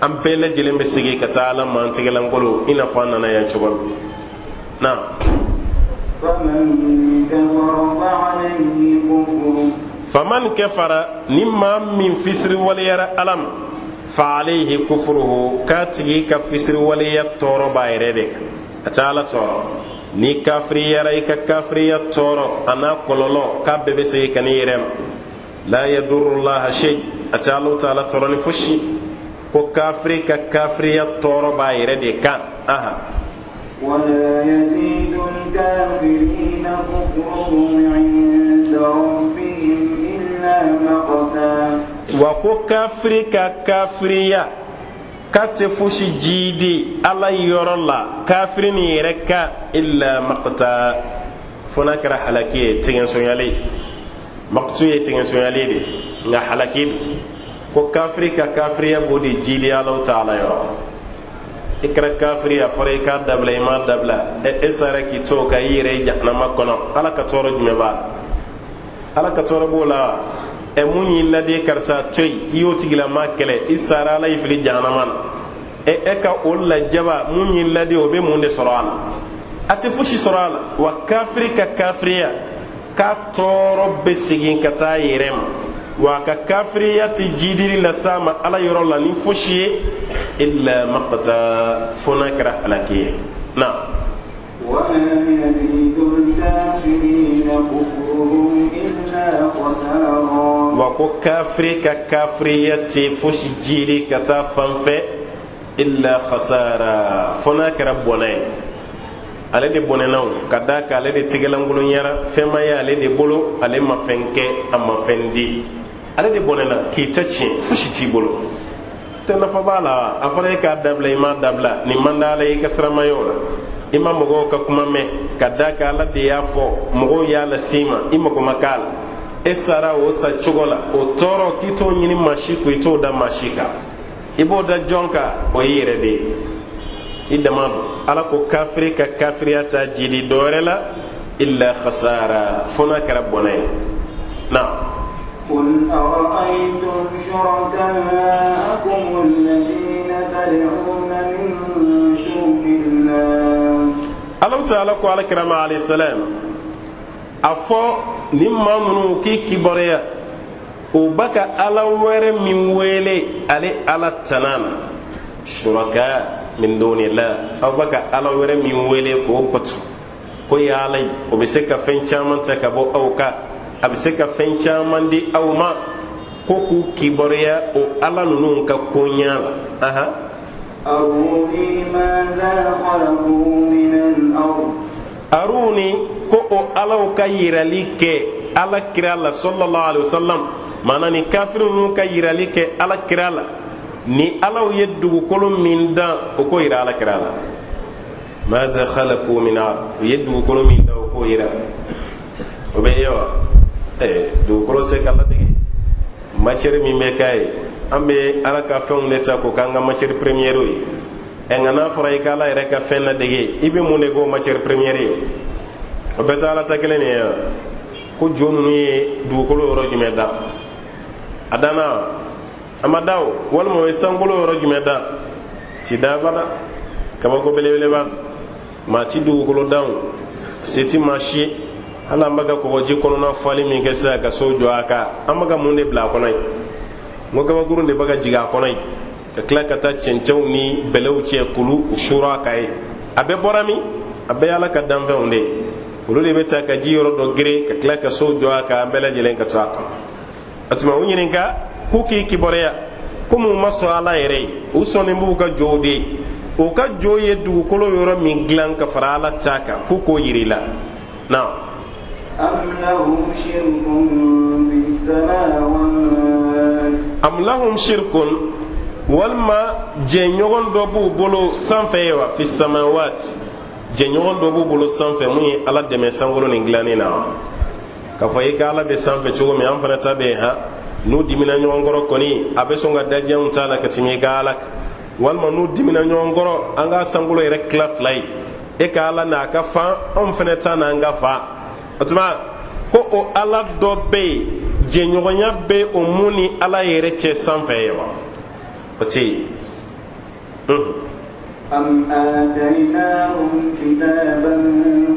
An bɛɛ lajɛlen bɛ segin ka taa Ala ma an tigɛlankolon, i n'a fɔ an nana yan cogo min na. Faman kafara, ni maa min fisiriwaleyara Ala ma, fa alayhi kufruhu, k'a tigi ka fisiriwaleya tɔɔrɔ b'a yɛrɛ de kan, a tɛ Ala tɔɔrɔ. Ni kafiriyara, i ka kafiriya tɔɔrɔ a n'a kɔlɔlɔ, k'a bɛɛ bɛ segin ka n'i yɛrɛ ma. La yadurullaha shay, a tɛ Alahu taala tɔɔrɔ ni fosi. Ko kafiri ka kafiriya tɔɔrɔ b'a yɛrɛ de kan. Aha. Wala yazidu al-kafirina kufruhum inda rabbihim illa maqta. Wa ko kafiri ka kafiriya k'a tɛ fosi jiidi Ala yɔrɔ la, kafiri nin yɛrɛ kan, illa maqta, fo n'a kɛra halaki ye, tigɛnsonyali. Maqtu ye tigɛnsonyali de, nka halaki don. Ko kafiri ka kafiriya b'o de jiidi Alahu taala yɔrɔ. I kɛra kafiri, a fɔra i k'a dabila, i m'a dabila, e sara k'i to ka i yɛrɛ ye jahanama kɔnɔ. Ala ka tɔɔrɔ jumɛn b'a la? Ala ka tɔɔrɔ b'o la? Ɛ, mun y'i ladi karisa to yen, i y'o tigilama kɛlɛ, i sara, Ala y'i fili jahanama na. Ɛ, e ka o lajaba, mun y'i ladi, o bɛ mun de sɔrɔ a la? A tɛ fosi sɔrɔ a la. Wa kafiri ka kafiriya k'a tɔɔrɔ bɛ segin ka taa a yɛrɛ ma, wa a ka kafiriya tɛ jidili las'a ma Ala yɔrɔ la ni fosi ye, illa maqta, fo n'a kɛra halaki ye na. Wa ma yazidu al-kafirina kufruhum illa khasara. Wa ko kafiri ka kafiriya tɛ fosi jidi ka taa fan fɛ, illa khasara, fo n'a kɛra bɔnɛ ye. Ale de bɔnɛna o, ka d'a kan ale de tigɛlankolonyara, fɛn ma ye ale de bolo, ale ma fɛn kɛ, a ma fɛn di, ale de bɔnɛna k'i ta tiɲɛ, fosi t'i bolo tɛ nafa b'a la. A fɔra e k'a dabila, i m'a dabila, nin man d'Ala ye, i ka sira ma ye o la, i ma mɔgɔw ka kuma mɛn, ka d'a kan Ala de y'a fɔ, mɔgɔw y'a lase i ma, i mago ma k'a la, e sara o sa cogo la. O tɔɔrɔ k'i t'o ɲini maa si kun, i t'o da maa si kan. I b'o da jɔn kan? O y'i yɛrɛ de ye, i dama don. Ala ko kafiri ka kafiriya t'a jidi dɔ wɛrɛ la, illa khasara, fo n'a kɛra bɔnɛ ye na. قل أرأيتم شركاءكم الذين تدعون من دون الله. Alahu taala ko Ala kira ma alayhi salam, a fɔ ni maa minnu k'i kibaruya, u ba ka ala wɛrɛ min wele ale Ala tana na, shuraka min dunillah, aw ba ka ala wɛrɛ min wele k'o bato, ko ya ala ye, o bɛ se ka fɛn caman ta ka bɔ aw kan, a bɛ se ka fɛn caman di aw ma, ko k'u kibaruya o ala ninnu ka koɲa la. Aha. أروني ماذا خلقوا من الأرض. Aruni, ko o alaw ka yirali kɛ Ala kira la sallallahu alaihi wasallam, maana ni kafiri ninnu ka yirali kɛ Ala kira la, ni alaw ye dugukolo min dan, o ko yira Ala kira la. Madha khalaqu min ard, u ye dugukolo min da, o k'o yira. O bɛ ye wa? Ɛɛ, dugukolo se ka ladege matière min bɛ k'a ye, an bɛ Ala ka fɛnw de ta k'o k'an ka matière première ye. Ɛ, nka n'a fɔra i ka Ala yɛrɛ ka fɛn ladege, i bɛ mun de k'o matière première ye? O bɛɛ tɛ Ala ta kelen de ye wa? Ko jo ninnu ye dugukolo yɔrɔ jumɛn da? A danna wa? A ma da o. Walima o ye sankolo yɔrɔ jumɛn da? Ti da abada. Kabako belebeleba, maa ti dugukolo dan, o se ti maa si ye. Hali an bɛ ka kɔgɔji kɔnɔna fali min kɛ sisan ka so jɔ a kan, an bɛ ka mun de bila a kɔnɔ yen? N ko kabakurun de bɛ ka jigin a kɔnɔ yen, ka tila ka taa cɛncɛnw ni bɛlɛw cɛ k'olu suuru a kan yen. A bɛɛ bɔra min? A bɛɛ ye Ala ka danfɛnw de ye. Olu de bɛ taa ka ji yɔrɔ dɔ gere ka tila ka so jɔ a kan, an bɛɛ lajɛlen ka to a kɔnɔ. O tuma, u ɲininka k'u k'i kibaruya. Komi u ma sɔn Ala yɛrɛ ye, u sɔnnen b'u ka jow de ye. U ka jo ye dugukolo yɔrɔ min dilan ka fara Ala ta kan, k'u k'o yir'i la na. أم لهم شرك في السماوات Am lahum shirkun, walima jɛɲɔgɔn dɔ b'u bolo sanfɛ ye wa? Fi samawat, jɛɲɔgɔn dɔ b'u bolo sanfɛ mun ye Ala dɛmɛ sankolo nin dilanni na wa? K'a fɔ i ka Ala bɛ sanfɛ cogo min, an fana ta bɛ yen. Han, n'u dimina ɲɔgɔn kɔrɔ kɔni, a bɛ sɔn ka daji anw ta la ka tɛmɛ i ka Ala kan. Walima n'u dimina ɲɔgɔn kɔrɔ, an ka sankolo yɛrɛ tila fila ye, e ka Ala n'a ka fan, anw fana ta n'an ka fan. O tuma, ko o Ala dɔ bɛ yen, jɛɲɔgɔnya bɛ o mun ni Ala yɛrɛ cɛ sanfɛ ye wa? O tɛ yen. أم آتيناهم كتابا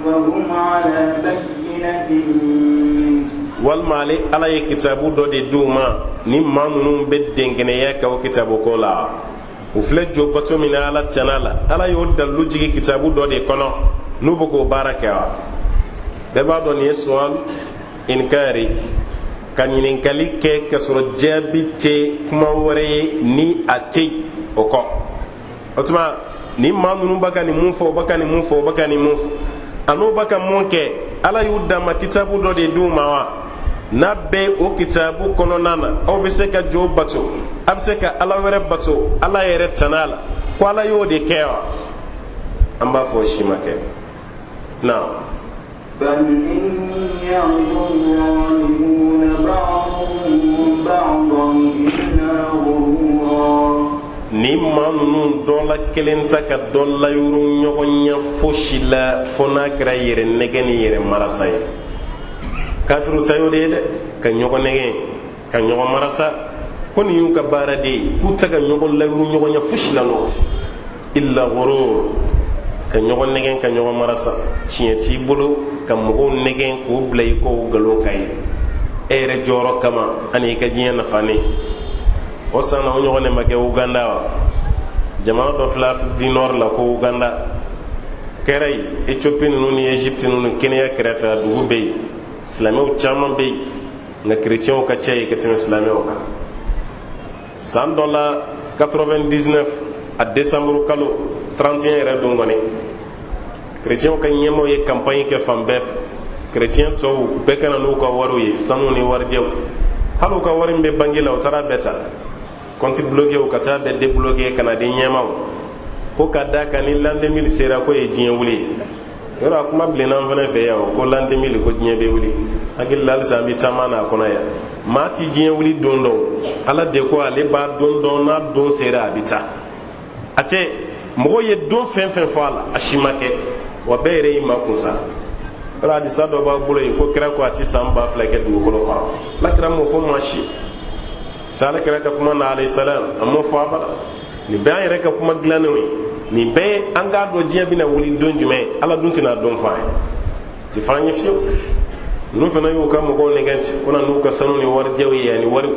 فهم على بينة منه Walima ale Ala ye kitabu dɔ de d'u ma, ni maa ninnu bɛ denkɛnɛya kɛ o kitabu ko la? U filɛ jo bato min na Ala tana la, Ala y'o dalilu jigi kitabu dɔ de kɔnɔ n'u bɛ k'o baara kɛ wa? Bɛɛ b'a dɔn nin ye suwal inkari, ka ɲininkali kɛ ka sɔrɔ jaabi tɛ kuma wɛrɛ ye ni a tɛ o kɔ. O tuma, ni maa ninnu bɛ ka nin mun fɔ, o bɛ ka nin mun fɔ, o bɛ ka nin mun fɔ, an'u bɛ ka mun kɛ, Ala y'u dama kitabu dɔ de d'u ma wa? N'a bɛ o kitabu kɔnɔna na, aw bɛ se ka jo bato, a bɛ se ka Ala wɛrɛ bato Ala yɛrɛ tana la, ko Ala y'o de kɛ wa? An b'a fɔ o si ma kɛ na. بل إن يعد الظالمون بعضهم بعضا إلا غرورا Ni maa ninnu dɔ la kelen ta ka dɔ layuru ɲɔgɔn ɲɛ fosi la, fo n'a kɛra yɛrɛ nɛgɛ ni yɛrɛ marasa ye. Kafiru ta y'o de ye dɛ, ka ɲɔgɔn nɛgɛ, ka ɲɔgɔn marasa, ko nin y'u ka baara de ye, k'u tɛ ka ɲɔgɔn layuru ɲɔgɔn ɲɛ fosi la n'o tɛ illa ghurur, ka ɲɔgɔn nɛgɛn, ka ɲɔgɔn marasa. Tiɲɛ t'i bolo ka mɔgɔw nɛgɛn k'o bila i kɔ nkalon ka ye e yɛrɛ jɔyɔrɔ kama ani i ka diɲɛ nafanen. O san na, o ɲɔgɔn de ma kɛ Uganda wa? Jamana dɔ filɛ Afrique du Nord la ko Uganda, kɛra yen Éthiopie ninnu ni Égypte ninnu, Kenya kɛrɛfɛ, a dugu bɛ yen, silamɛw caman bɛ yen, nka kerecɛnw ka ca yen ka tɛmɛ silamɛw kan. San dɔ la, 99 a décembre kalo 31 yɛrɛ don kɔni, kerecɛnw ka ɲɛmaaw ye campagne kɛ fan bɛɛ fɛ, kerecɛn tɔw bɛɛ ka na n'u ka wariw ye, sanu ni warijɛw. Hali u ka wari min bɛ banque la, u taara bɛɛ ta, compte bloqué, u ka taa bɛɛ débloqué ka na di ɲɛmaaw, ko ka da kan ni l'an 2000 sera, ko ye diɲɛ wuli ye. Yɔrɔ a kuma bilenna an fana fɛ yan o, ko l'an 2000, ko diɲɛ bɛ wuli. Hakili la, halisa an bɛ taama n'a kɔnɔ yan. Maa ti diɲɛ wuli don dɔn, Ala de ko ale b'a don dɔn. N'a don sera, a bɛ taa. A tɛ mɔgɔw ye don fɛn fɛn fɔ a la, a si ma kɛ wa. Bɛɛ yɛrɛ y'i makun sa. Yɔrɔ hadisa dɔ b'a bolo yen ko kira ko a ti san 2000 kɛ dugukolo kɔrɔ. Ala kira m'o fɔ maa si tɛ. Ala kira ka kuma na, alayhi salam, a m'o fɔ abada. Nin bɛɛ an yɛrɛ ka kuma dilannenw ye. Nin bɛɛ ye an k'a dɔn diɲɛ bɛna wuli don jumɛn, Ala dun tɛna don fɔ an ye, ti fɔ an ye fiyewu. Ninnu fana y'u ka mɔgɔw nɛgɛn ten, ko na n'u ka sanu ni warijɛw ye ani wariw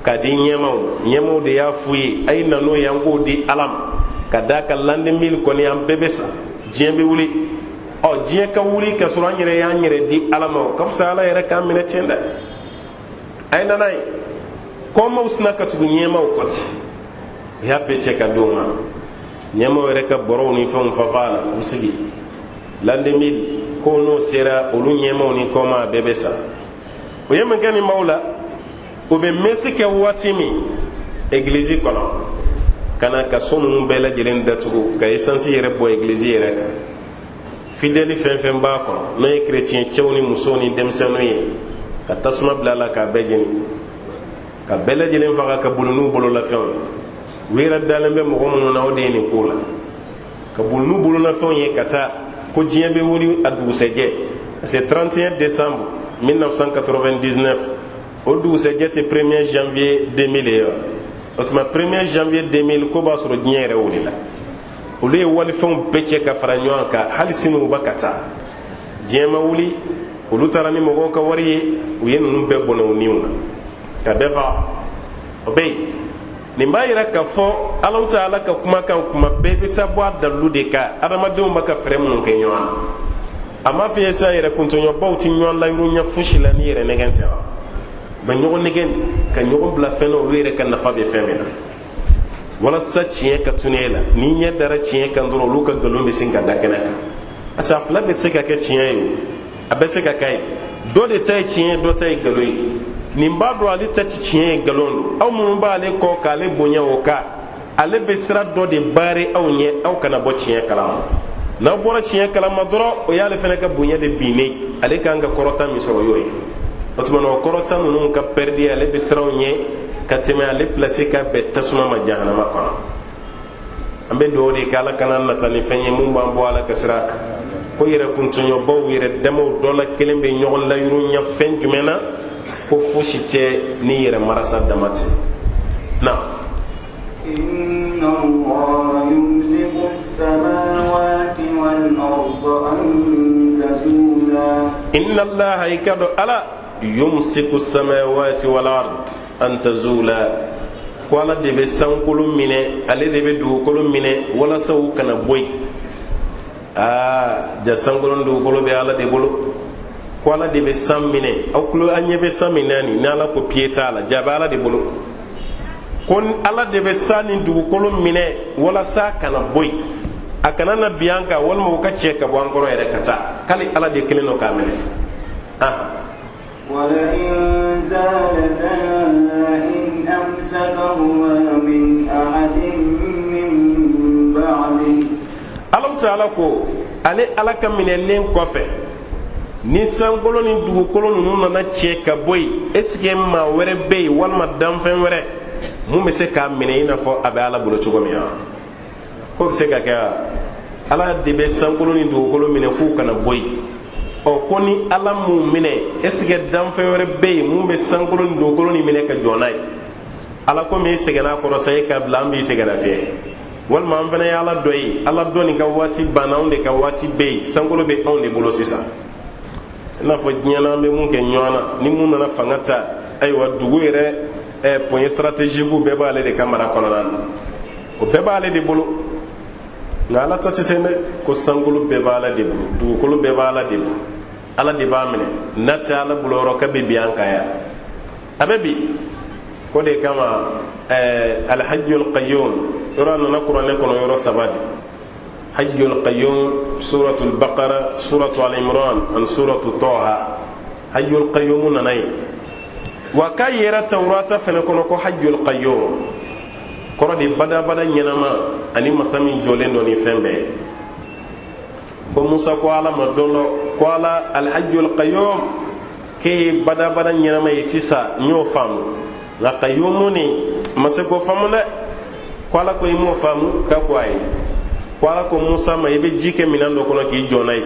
k'a di ɲɛmaw. Ɲɛmaw de y'a f'u ye: a ye na n'o ye, an k'o di Ala ma, ka d'a kan l'an 2000 kɔni, an bɛɛ bɛ sa, diɲɛ bɛ wuli. Ɔ, diɲɛ ka wuli ka sɔrɔ an yɛrɛ y'an yɛrɛ di Ala ma, o ka fisa Ala yɛrɛ k'an minɛ ten dɛ. A ye na n'a ye. Kɔmaw sina ka tugu ɲɛmaw kɔ ten, u y'a bɛɛ cɛ ka d'u ma. Ɲɛmaw yɛrɛ ka bɔrɔw ni fɛnw fafa a la, u sigi. L'an 2000 ko n'o sera, olu ɲɛmaw ni kɔma bɛɛ bɛ sa. O ye mun kɛ nin maaw la? U bɛ messe kɛ waati min egilizi kɔnɔ. Ka na ka so ninnu bɛɛ lajɛlen datugu, ka esansi yɛrɛ bɔ egilizi yɛrɛ kan. Fidɛli fɛn fɛn b'a kɔnɔ, n'o ye kerecɛn cɛw ni musow ni denmisɛnninw ye, ka tasuma bila a la k'a bɛɛ jeni, ka bɛɛ lajɛlen faga, ka boli n'u bololafɛnw ye. U yɛrɛ dalen bɛ mɔgɔ minnu na, o de ye nin ko la, ka boli n'u bololafɛnw ye ka taa. Ko diɲɛ bɛ wuli a dugusɛjɛ, parce que 31 décembre 1999, o dugusɛjɛ tɛ 1er janvier 2000 ye wa? O tuma 1er janvier 2000, ko b'a sɔrɔ diɲɛ yɛrɛ wulila. Olu ye walifɛnw bɛɛ cɛ ka fara ɲɔgɔn kan. Hali sini u ba ka taa, diɲɛ ma wuli. Olu taara ni mɔgɔw ka wari ye. U ye ninnu bɛɛ bɔnɛ u niw na ka bɛɛ faga. O bɛ yen. Nin b'a yira k'a fɔ Alahu taala ka kumakan, kuma bɛɛ bɛ taa bɔ a dalilu de kan. Adamadenw bɛ ka fɛɛrɛ minnu kɛ ɲɔgɔn na, a m'a fɔ ye sa, yɛrɛ kuntɔɲɔbaw tɛ ɲɔgɔn layuru ɲɛ fosi la ni yɛrɛ nɛgɛn tɛ wa? Ba ɲɔgɔn nɛgɛn ka ɲɔgɔn bila fɛn na, olu yɛrɛ ka nafa bɛ fɛn min na, walasa tiɲɛ ka tunu e la. N'i ɲɛ dara tiɲɛ kan dɔrɔn, olu ka nkalon bɛ sin ka da kɛnɛ kan, parce que a fila bɛɛ tɛ se ka kɛ tiɲɛ ye o, a bɛ se ka k'a ye. Dɔ de ta ye tiɲɛ ye, dɔ ta ye nkalon ye. Nin b'a dɔn ale ta ti tiɲɛ ye, nkalon don. Aw minnu b'ale kɔ k'ale bonya, o kan ale bɛ sira dɔ de baare aw ɲɛ, aw kana bɔ tiɲɛ kalama. N'aw bɔra tiɲɛ kalama dɔrɔn, o y'ale fana ka bonya de binnen. Ale kan ka kɔrɔta min sɔrɔ, o y'o ye. O tuma na, o kɔrɔta ninnu ka pɛridi, ale bɛ siran o ɲɛ ka tɛmɛ ale pilasi ka bɛn tasuma ma jahanama kɔnɔ. An bɛ dugawu de kɛ, Ala kana nata ni fɛn ye mun b'an bɔ Ala ka sira kan. Ko yɛrɛ kuntɔɲɔbaw yɛrɛ damaw dɔ la kelen bɛ ɲɔgɔn layuru ɲɛ fɛn jumɛn na? Ko fosi tɛ ni yɛrɛ marasa dama tɛ na. إن الله يمسك السماوات والأرض أن تزولا. إن الله, i ka dɔn Ala, يمسك السماوات والأرض أن تزولا, ko Ala de bɛ sankolo minɛ, ale de bɛ dugukolo minɛ walasa u kana bɔ yen. Aa, ja sankolo ni dugukolo bɛ Ala de bolo. Ko Ala de bɛ san minɛ. Aw tulo, an ɲɛ bɛ san min na nin, ni Ala ko pied t'a la, ja bɛ Ala de bolo. Ko Ala de bɛ san ni dugukolo minɛ walasa a kana bɔ yen, a kana na bin an kan, walima u ka cɛ ka bɔ an kɔrɔ yɛrɛ ka taa, k'ale Ala de kelen don k'a minɛ. Ahan. ولئن زالتا إن أمسكهما من أحد من بعده. Alahu taala ko ale Ala ka minɛlen kɔfɛ, ni sankolo ni dugukolo ninnu nana cɛ ka bɔ yen, est ce que maa wɛrɛ bɛ yen walima danfɛn wɛrɛ mun bɛ se k'a minɛ i n'a fɔ a bɛ Ala bolo cogo min wa? K'o bɛ se ka kɛ wa? Ala de bɛ sankolo ni dugukolo minɛ k'u kana bɔ yen. Ɔ, ko ni Ala m'u minɛ, est ce que danfɛn wɛrɛ bɛ yen mun bɛ sankolo ni dugukolo ni minɛ ka jɔ n'a ye? Ala komi i sɛgɛnna a kɔrɔ sa, e ka bila an b'i sɛgɛnna fiyɛ, walima an fana ye Ala dɔ ye. Ala dɔ nin ka waati banna, anw de ka waati bɛ yen, sankolo bɛ anw de bolo sisan. I n'a fɔ diɲɛ na, an bɛ mun kɛ ɲɔgɔn na, ni mun nana fanga ta, ayiwa, dugu yɛrɛ point stratégique bɛɛ b'ale de ka mara kɔnɔna na, o bɛɛ b'ale de bolo. Nka Ala ta tɛ ten dɛ. Ko sankolo bɛɛ b'Ala de bolo, dugukolo bɛɛ b'Ala de bolo, Ala de b'a minɛ. N'a tɛ Ala bolo yɔrɔ ka bɛ bin an kan yan, a bɛ bi ko de kama. الحي القيوم yɔrɔ a nana kuranɛ kɔnɔ yɔrɔ saba de. حي القيوم, سورة البقرة, سورة آل عمران ani سورة طه. حي القيوم nana yen wa k'a yɛrɛ Tawurata fɛnɛ kɔnɔ ko حي القيوم kɔrɔ de badabada ɲɛnama ani masa min jɔlen dɔ ni fɛn bɛɛ ye. Ko Musa ko Ala ma don dɔ ko Ala الحي القيوم, k'e ye badabada ɲɛnama ye, ti sa, n y'o faamu, nka قيوم ni ma se k'o faamu dɛ. Ko Ala ko i m'o faamu? K'a ko ayi. Ko Ala ko Musa ma i bɛ ji kɛ minɛn dɔ kɔnɔ k'i jɔ n'a ye,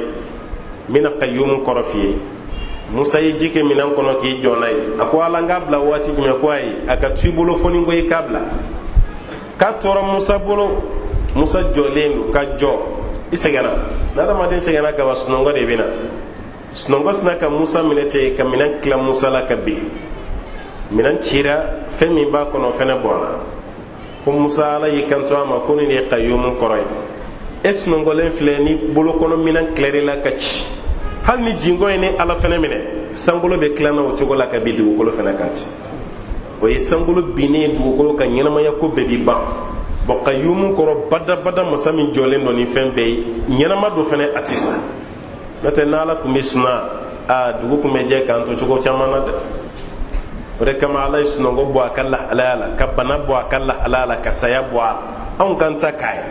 n bɛna قيوم kɔrɔ f'i ye. Musa ye ji kɛ minɛn kɔnɔ k'i jɔ n'a ye. A ko Ala, n k'a bila waati jumɛn? Ko ayi, a ka to i bolo fo ni ko i k'a bila. K'a tora Musa bolo, Musa jɔlen don ka jɔ, i sɛgɛnna. N'adamaden sɛgɛnna ka ban, sunɔgɔ de bɛ na. Sunɔgɔ sina ka Musa minɛ ten ka minɛn tila Musa la ka bin. Minɛn cira, fɛn min b'a kɔnɔ fɛnɛ bɔnna. Ko Musa, Ala y'i kanto a ma ko nin de ye قيوم kɔrɔ ye. E sunɔgɔlen filɛ ni bolokɔnɔ minɛn tilɛri la ka ci, hali ni jingɔ ye ni Ala fɛnɛ minɛ, sankolo bɛ tila na o cogo la ka bin dugukolo fɛnɛ kan ten. O ye sankolo binnen dugukolo ka ɲɛnamaya ko bɛɛ bi ban. Bɔn, قيوم kɔrɔ badabada masa min jɔlen don ni fɛn bɛɛ ye, ɲɛnama do fɛnɛ, a ti sa. N'o tɛ, n'Ala tun bɛ suna, a dugu tun bɛ jɛ k'an to cogo caman na dɛ. O de kama Ala ye sunɔgɔ bɔ a ka lahalaya la, ka bana bɔ a ka lahalaya la, ka saya bɔ a la. Anw k'an ta k'a ye,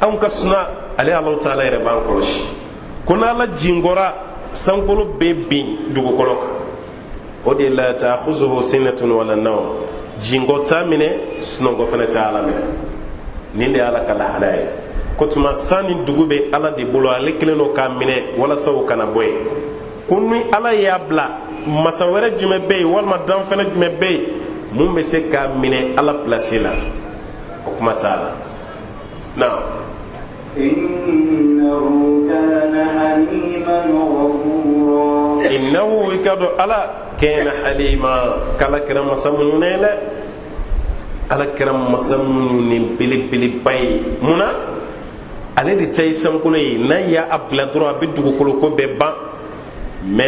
anw ka suna, ale Alahu taala yɛrɛ b'an kɔlɔsi. Ko n'Ala jingɔra, sankolo bɛ bin dugukolo kan. O de la ta'khuzuhu sinatun wala nawm, jingɔ t'a minɛ, sunɔgɔ fana tɛ Ala minɛ. Nin de ye Ala ka lahalaya ye. Ko tuma san ni dugu bɛ Ala de bolo, ale kelen don k'a minɛ walasa o kana bɔ yen. Ko ni Ala y'a bila, masa wɛrɛ jumɛn bɛ yen walima danfɛn jumɛn bɛ yen mun bɛ se k'a minɛ Ala pilasi la? O kuma t'a la. Na إنه كان حليما غفورا. إنه, i k'a dɔn Ala, كان حليما, k'Ala kɛra masa muɲunen ye dɛ. Ala kɛra masa muɲunen belebeleba ye. Mun na? Ale de ta ye sankolo ye. N'a y'a bila dɔrɔn, a bɛ dugukolo ko bɛɛ ban. Mɛ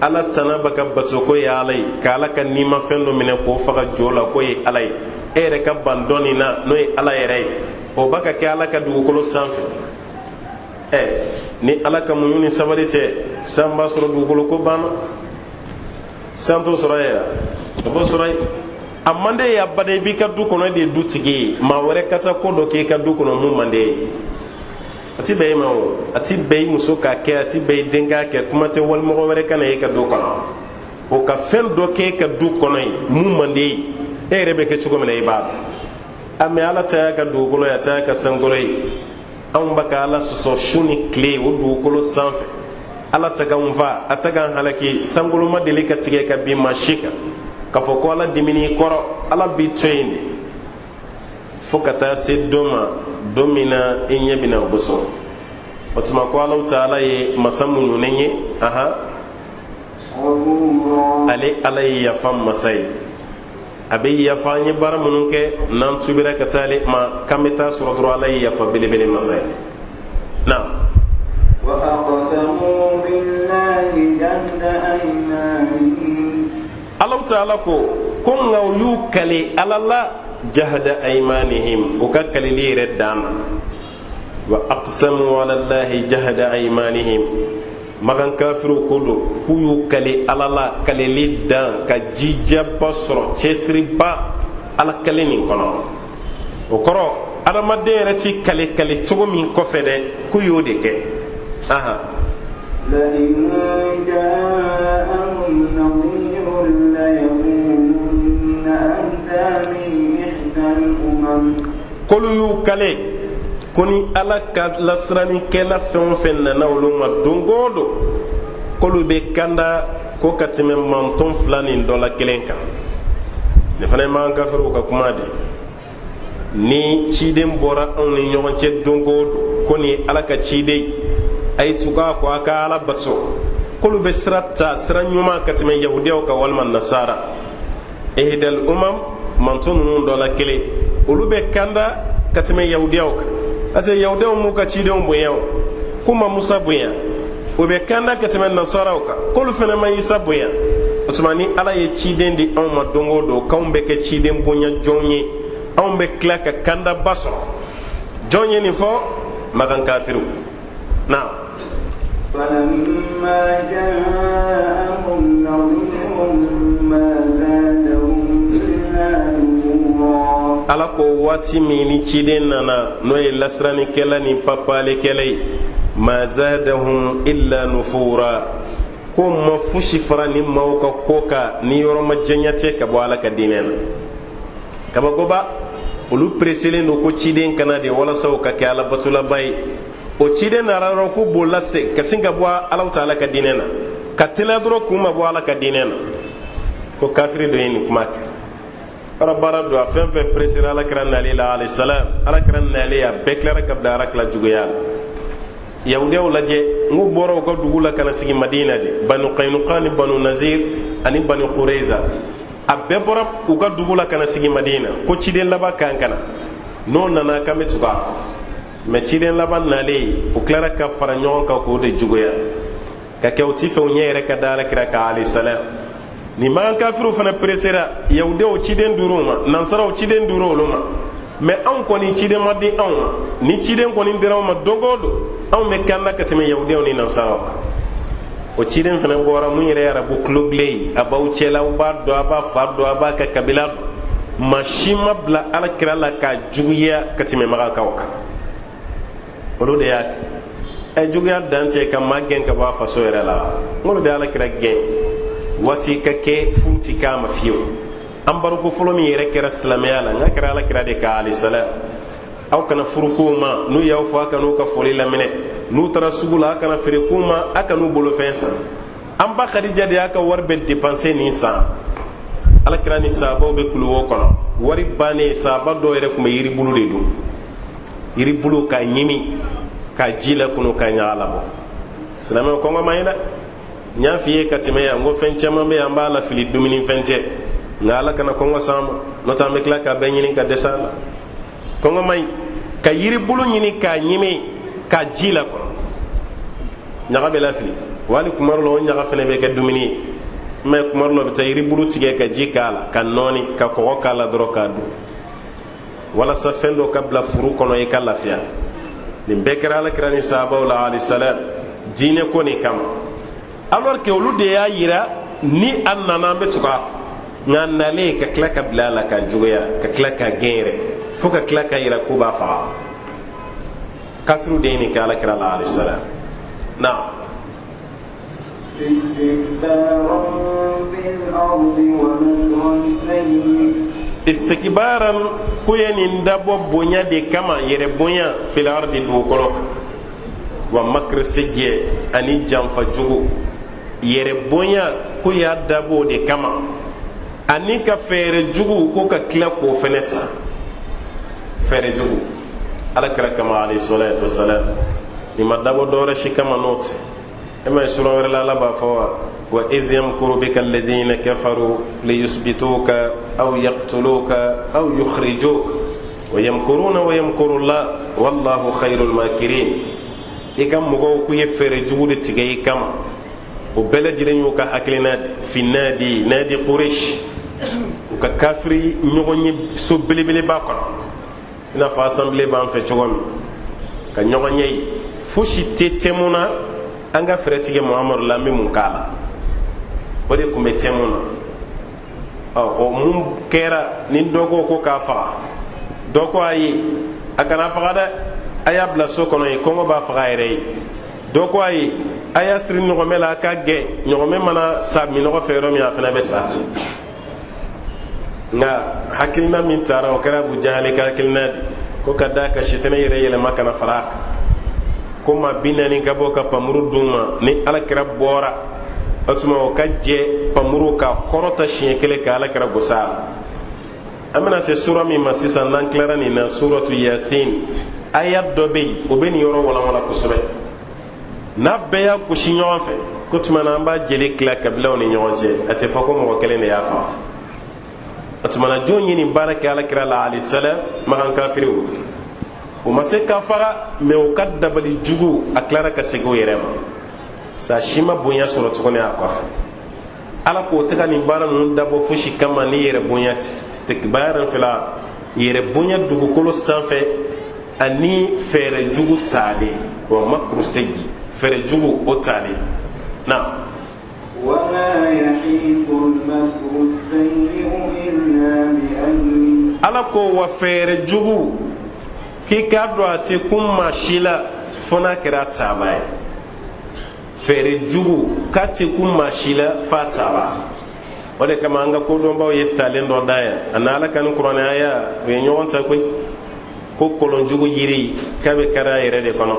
Ala tana bɛ ka bato ko ye Ala ye, ka Ala ka nimafɛn dɔ minɛ k'o faga jo la k'o ye Ala ye. E yɛrɛ ka ban dɔ nin na, n'o ye Ala yɛrɛ ye, o b'a ka kɛ Ala ka dugukolo sanfɛ. Ɛ, ni Ala ka muɲu ni sabali tɛ, san b'a sɔrɔ dugukolo ko banna. San t'o sɔrɔ yen, o b'o sɔrɔ yen. A man d'e ye abada, i b'i ka du kɔnɔ, e de ye dutigi ye, maa wɛrɛ ka taa ko dɔ k'e ka du kɔnɔ mun man d'e ye. A ti bɛn e ma. O a ti bɛn i muso k'a kɛ, a ti bɛn i den k'a kɛ, kuma tɛ walimɔgɔ wɛrɛ ka na e ka du kɔnɔ, o ka fɛn dɔ k'e ka du kɔnɔ yen mun man d'e ye. E yɛrɛ bɛ kɛ cogo min na, i b'a dɔn. A mɛ Ala ta y'a ka dugukolo ye, a ta y'a ka sankolo ye. Anw bɛ ka Ala sɔsɔ su ni tile o dugukolo sanfɛ. Ala tɛ k'anw fa, a tɛ k'an halaki. Sankolo ma deli ka tigɛ ka bin maa si kan k'a fɔ ko Ala dimini kɔrɔ. Ala b'i to yen de fo ka taa se don ma, don min na i ɲɛ bɛna gosɔ. O tuma ko Alahu taala ye masa muɲunen ye. Ahan, ale Ala ye yafa masa ye, a bɛ yafa an ye baara minnu kɛ n'an tubira ka taa ale ma, k'an bɛ taa sɔrɔ dɔrɔn Ala ye yafa belebele masa ye na. وأقسموا بالله جهد أيمانهم. Alahu taala ko nka u y'u kale Ala la, جهد أيمانهم, u ka kalili yɛrɛ dan na. وأقسموا على الله جهد أيمانهم, Makan kafiriw ko don k'u y'u kale Ala la kalili dan, ka jijaba sɔrɔ, cɛsiriba Ala kale nin kɔnɔ. O kɔrɔ, adamaden yɛrɛ ti kale kale cogo min kɔfɛ dɛ, k'u y'o de kɛ. Ahan. لئن جاءهم نذير ليكونن أهدى من إحدى الأمم. K'olu y'u kale ko ni Ala ka lasiranikɛla fɛn o fɛn nana olu ma don o don, k'olu bɛ kanda ko ka tɛmɛ mantɔn fila nin dɔ la kelen kan. Nin fana ye Makan kafiriw ka kuma de. Ni ciden bɔra anw ni ɲɔgɔn cɛ don o don ko nin ye Ala ka ciden, a ye tugu a kɔ, a ka Ala bato, k'olu bɛ sira ta, sira ɲuman, ka tɛmɛ Yahudiyaw kan walima Nasara. إحدى الأمم, mantɔn ninnu dɔ la kelen, olu bɛ kanda ka tɛmɛ Yahudiyaw kan, parce que Yahudiyaw m'u ka cidenw bonya, o k'u ma Musa bonya. O bɛ kanda ka tɛmɛ Nasaraw kan, k'olu fana ma Isa bonya. O tuma ni Ala ye ciden di anw ma don o don, k'anw bɛ kɛ ciden bonya jɔn ye, anw bɛ tila ka kandaba sɔrɔ. Jɔn ye nin fɔ? Makan kafiriw na. فلما جاءهم نذير ما زادهم إلا نفورا. Ala ko waati min ni ciden nana, n'o ye lasiranikɛla ni papalikɛla ye, ما زادهم إلا نفورا, ko ma fosi fara ni maaw ka ko kan ni yɔrɔ ma janya tɛ ka bɔ Ala ka diinɛ na. Kabakoba, olu pereselen don ko ciden kana de walasa o ka kɛ Ala batolaba ye. O ciden nana dɔrɔn, k'u bolila se ka sin ka bɔ Alahu taala ka diinɛ na, ka teliya dɔrɔn k'u ma bɔ Ala ka diinɛ na. Ko kafiri dɔ ye nin kuma kɛ. Yɔrɔ baara don, a fɛn fɛn peresera Ala kira nali la, عليه السلام, Ala kira nali, a bɛɛ tilara ka bila Ala kila juguya la. Yahudiyaw lajɛ, n k'u bɔra u ka dugu la ka na sigi Madina de, Banu Kainuka ni Banu Nazir ani Banu Kureza, a bɛɛ bɔra u ka dugu la ka na sigi Madina ko ciden laban kan ka na, n'o nana k'an bɛ tugu a kɔ. Mɛ ciden laban nalen, u tilara ka fara ɲɔgɔn kan k'o de juguya ka kɛ u ti fɛ u ɲɛ yɛrɛ ka da Ala kira kan, عليه السلام. Nin Makan kafiriw fana peresera Yahudiyaw ciden duuru ma, Nansaraw ciden duuru olu ma. Mɛ anw kɔni, ciden ma di anw ma. Ni ciden kɔni dira anw ma don o don, anw bɛ kanda ka tɛmɛ Yahudiyaw ni Nansaraw kan. O ciden fana bɔra mun yɛrɛ ye arabu tulobilen ye, a b'aw cɛla, aw b'a dɔn, a b'a fa dɔn, a b'a ka kabila dɔn. Maa si ma bila ala kira la k'a juguya ka tɛmɛ makankaw kan. Olu de y'a kɛ. Ɛ, juguya dan tɛ ka maa gɛn ka bɔ a faso yɛrɛ la. N'olu de ala kira gɛn, waati ka kɛ furu ti k'a ma fiyewu. Embargo fɔlɔ min yɛrɛ kɛra silamɛya la, n ka kɛra ala kira de kan alayhi salam. Aw kana furu k'u ma, n'u y'aw fo, a kan'u ka foli laminɛ, n'u taara sugu la, a kana feere k'u ma, a kan'u bolofɛn san. An ba Khadija de y'a ka wari bɛɛ dépenser nin san. Alakira ni sahabaw bɛ kuluwo kɔnɔ, wari bannen, sahaba dɔw yɛrɛ tun bɛ yiribulu de dun, yiribulu k'a ɲimi, k'a ji lakunu, k'a ɲaga labɔ. Silamɛw, kɔngɔ man ɲi dɛ. N y'a f'i ye ka tɛmɛ yan ko fɛn caman bɛ yen, an b'a lafili dumunifɛn tɛ, nka Ala kana kɔngɔ s'an ma, n'o tɛ an bɛ tila k'a bɛɛ ɲini ka dɛsɛ a la. Kɔngɔ man ɲi. Ka yiribulu ɲini k'a ɲimi, k'a ji lakɔnɔ, ɲaga bɛ lafili wali kuma dɔ la, o ɲaga fana bɛ kɛ dumuni ye. Mɛ kuma dɔ la, u bɛ taa yiribulu tigɛ ka ji k'a la, ka nɔɔni, ka kɔgɔ k'a la dɔrɔn k'a dun, walasa fɛn dɔ ka bila furu kɔnɔ, i ka lafiya. Nin bɛɛ kɛra alakira ni sahabaw la alayhi salam diinɛ ko nin kama, alors que olu de y'a yira ni a nana, an bɛ tugu a kɔ. Nka nalen ka tila ka bila a la ka juguya, ka tila ka gɛn yɛrɛ, fo ka tila ka yira k'u b'a faga. Kafiriw de ye nin kɛ alakira la alayhi salam. Naam. استكبارا في الأرض ومكر السيئ. Istikbaran, ko ye nin dabɔ bonya de kama, yɛrɛ bonya, fil ardi, dugukolo kan, wa makr sejɛ, ani janfa jugu. Yɛrɛ bonya ko y'a dabɔ o de kama, ani ka fɛɛrɛ jugu ko ka tila k'o fɛnɛ ta, fɛɛrɛ jugu ala kira kama alayhi salatu wasalam. Nin ma dabɔ dɔwɛrɛ si kama n'o tɛ. E ma ye, sura wɛrɛ la, Ala b'a fɔ wa: wa idh yamkuru bika alladhina kafaru liyusbituka aw yaqtuluka aw yukhrijuk wa yamkuruna wa yamkuru Allah wallahu khairul makirin. I ka mɔgɔw k'u ye fɛɛrɛ jugu de tigɛ i kama. O bɛɛ lajɛlen y'u ka hakilina de fi nadi nadi Quraysh, u ka kafiri ɲɔgɔn ye so belebeleba kɔnɔ, i n'a fɔ assemblée b'an fɛ cogo min, ka ɲɔgɔn ye yen. Fosi tɛ tɛmu na, an ka fɛɛrɛ tigɛ Muhamadu la, an bɛ mun k'a la? O de tun bɛ tɛmu na. Ɔ, o mun kɛra ni dɔ ko ko k'a faga, dɔ ko ayi, a kana faga dɛ, a y'a bila so kɔnɔ yen, kɔngɔ b'a faga a yɛrɛ ye. Dɔ ko ayi, a y'a siri ɲɔgɔmɛ la, a k'a gɛn, ɲɔgɔmɛ mana sa minɔgɔ fɛ yɔrɔ min, a fana bɛ sa ten. Nka hakilina min taara, o kɛra Abu Jahali ka hakilina de ko ka d'a ka sitanɛ yɛrɛ yɛlɛma ka na fara a kan, ko maa 40 ka bɔ ka pamuru d'u ma, ni alakira bɔra, o tuma o ka jɛ pamuru ka kɔrɔta siɲɛ kelen ka alakira gosi a la. An bɛna se sura min ma sisan n'an tilara nin na, suratu Yasin, aya dɔ bɛ yen, o bɛ nin yɔrɔ walanwalan kosɛbɛ. N'a bɛɛ y'a gosi ɲɔgɔn fɛ ko tuma na, an b'a jeli tila kabilaw ni ɲɔgɔn cɛ, a tɛ fɔ ko mɔgɔ kelen de y'a faga. O tuma na, jɔn ye nin baara kɛ alakira la alayhi salam? Makan kafiriw. O ma se k'a faga, mɛ o ka dabali jugu, a tilara ka segin o yɛrɛ ma sa, si ma bonya sɔrɔ tuguni a kɔfɛ. Ala k'o tɛ ka nin baara ninnu dabɔ fosi kama ni yɛrɛ bonya tɛ. Istikbaran fila, yɛrɛ bonya dugukolo sanfɛ, ani fɛɛrɛ jugu taalen, wa makru sayyi, fɛɛrɛ jugu o taalen na. ولا يحيق المكر السيء إلا بأهله. Ala ko wa fɛɛrɛ jugu, k'i k'a dɔn a tɛ kun maa si la fo n'a kɛra taaba ye. Fɛɛrɛ jugu k'a tɛ kun maa si la f'a taaba. O de kama an ka kodɔnbaw ye talen dɔ da yan, a n'Ala ka ni kuranɛ aya u ye ɲɔgɔn ta koyi, ko kɔlɔnjugu yiri k'a bɛ kari a yɛrɛ de kɔnɔ.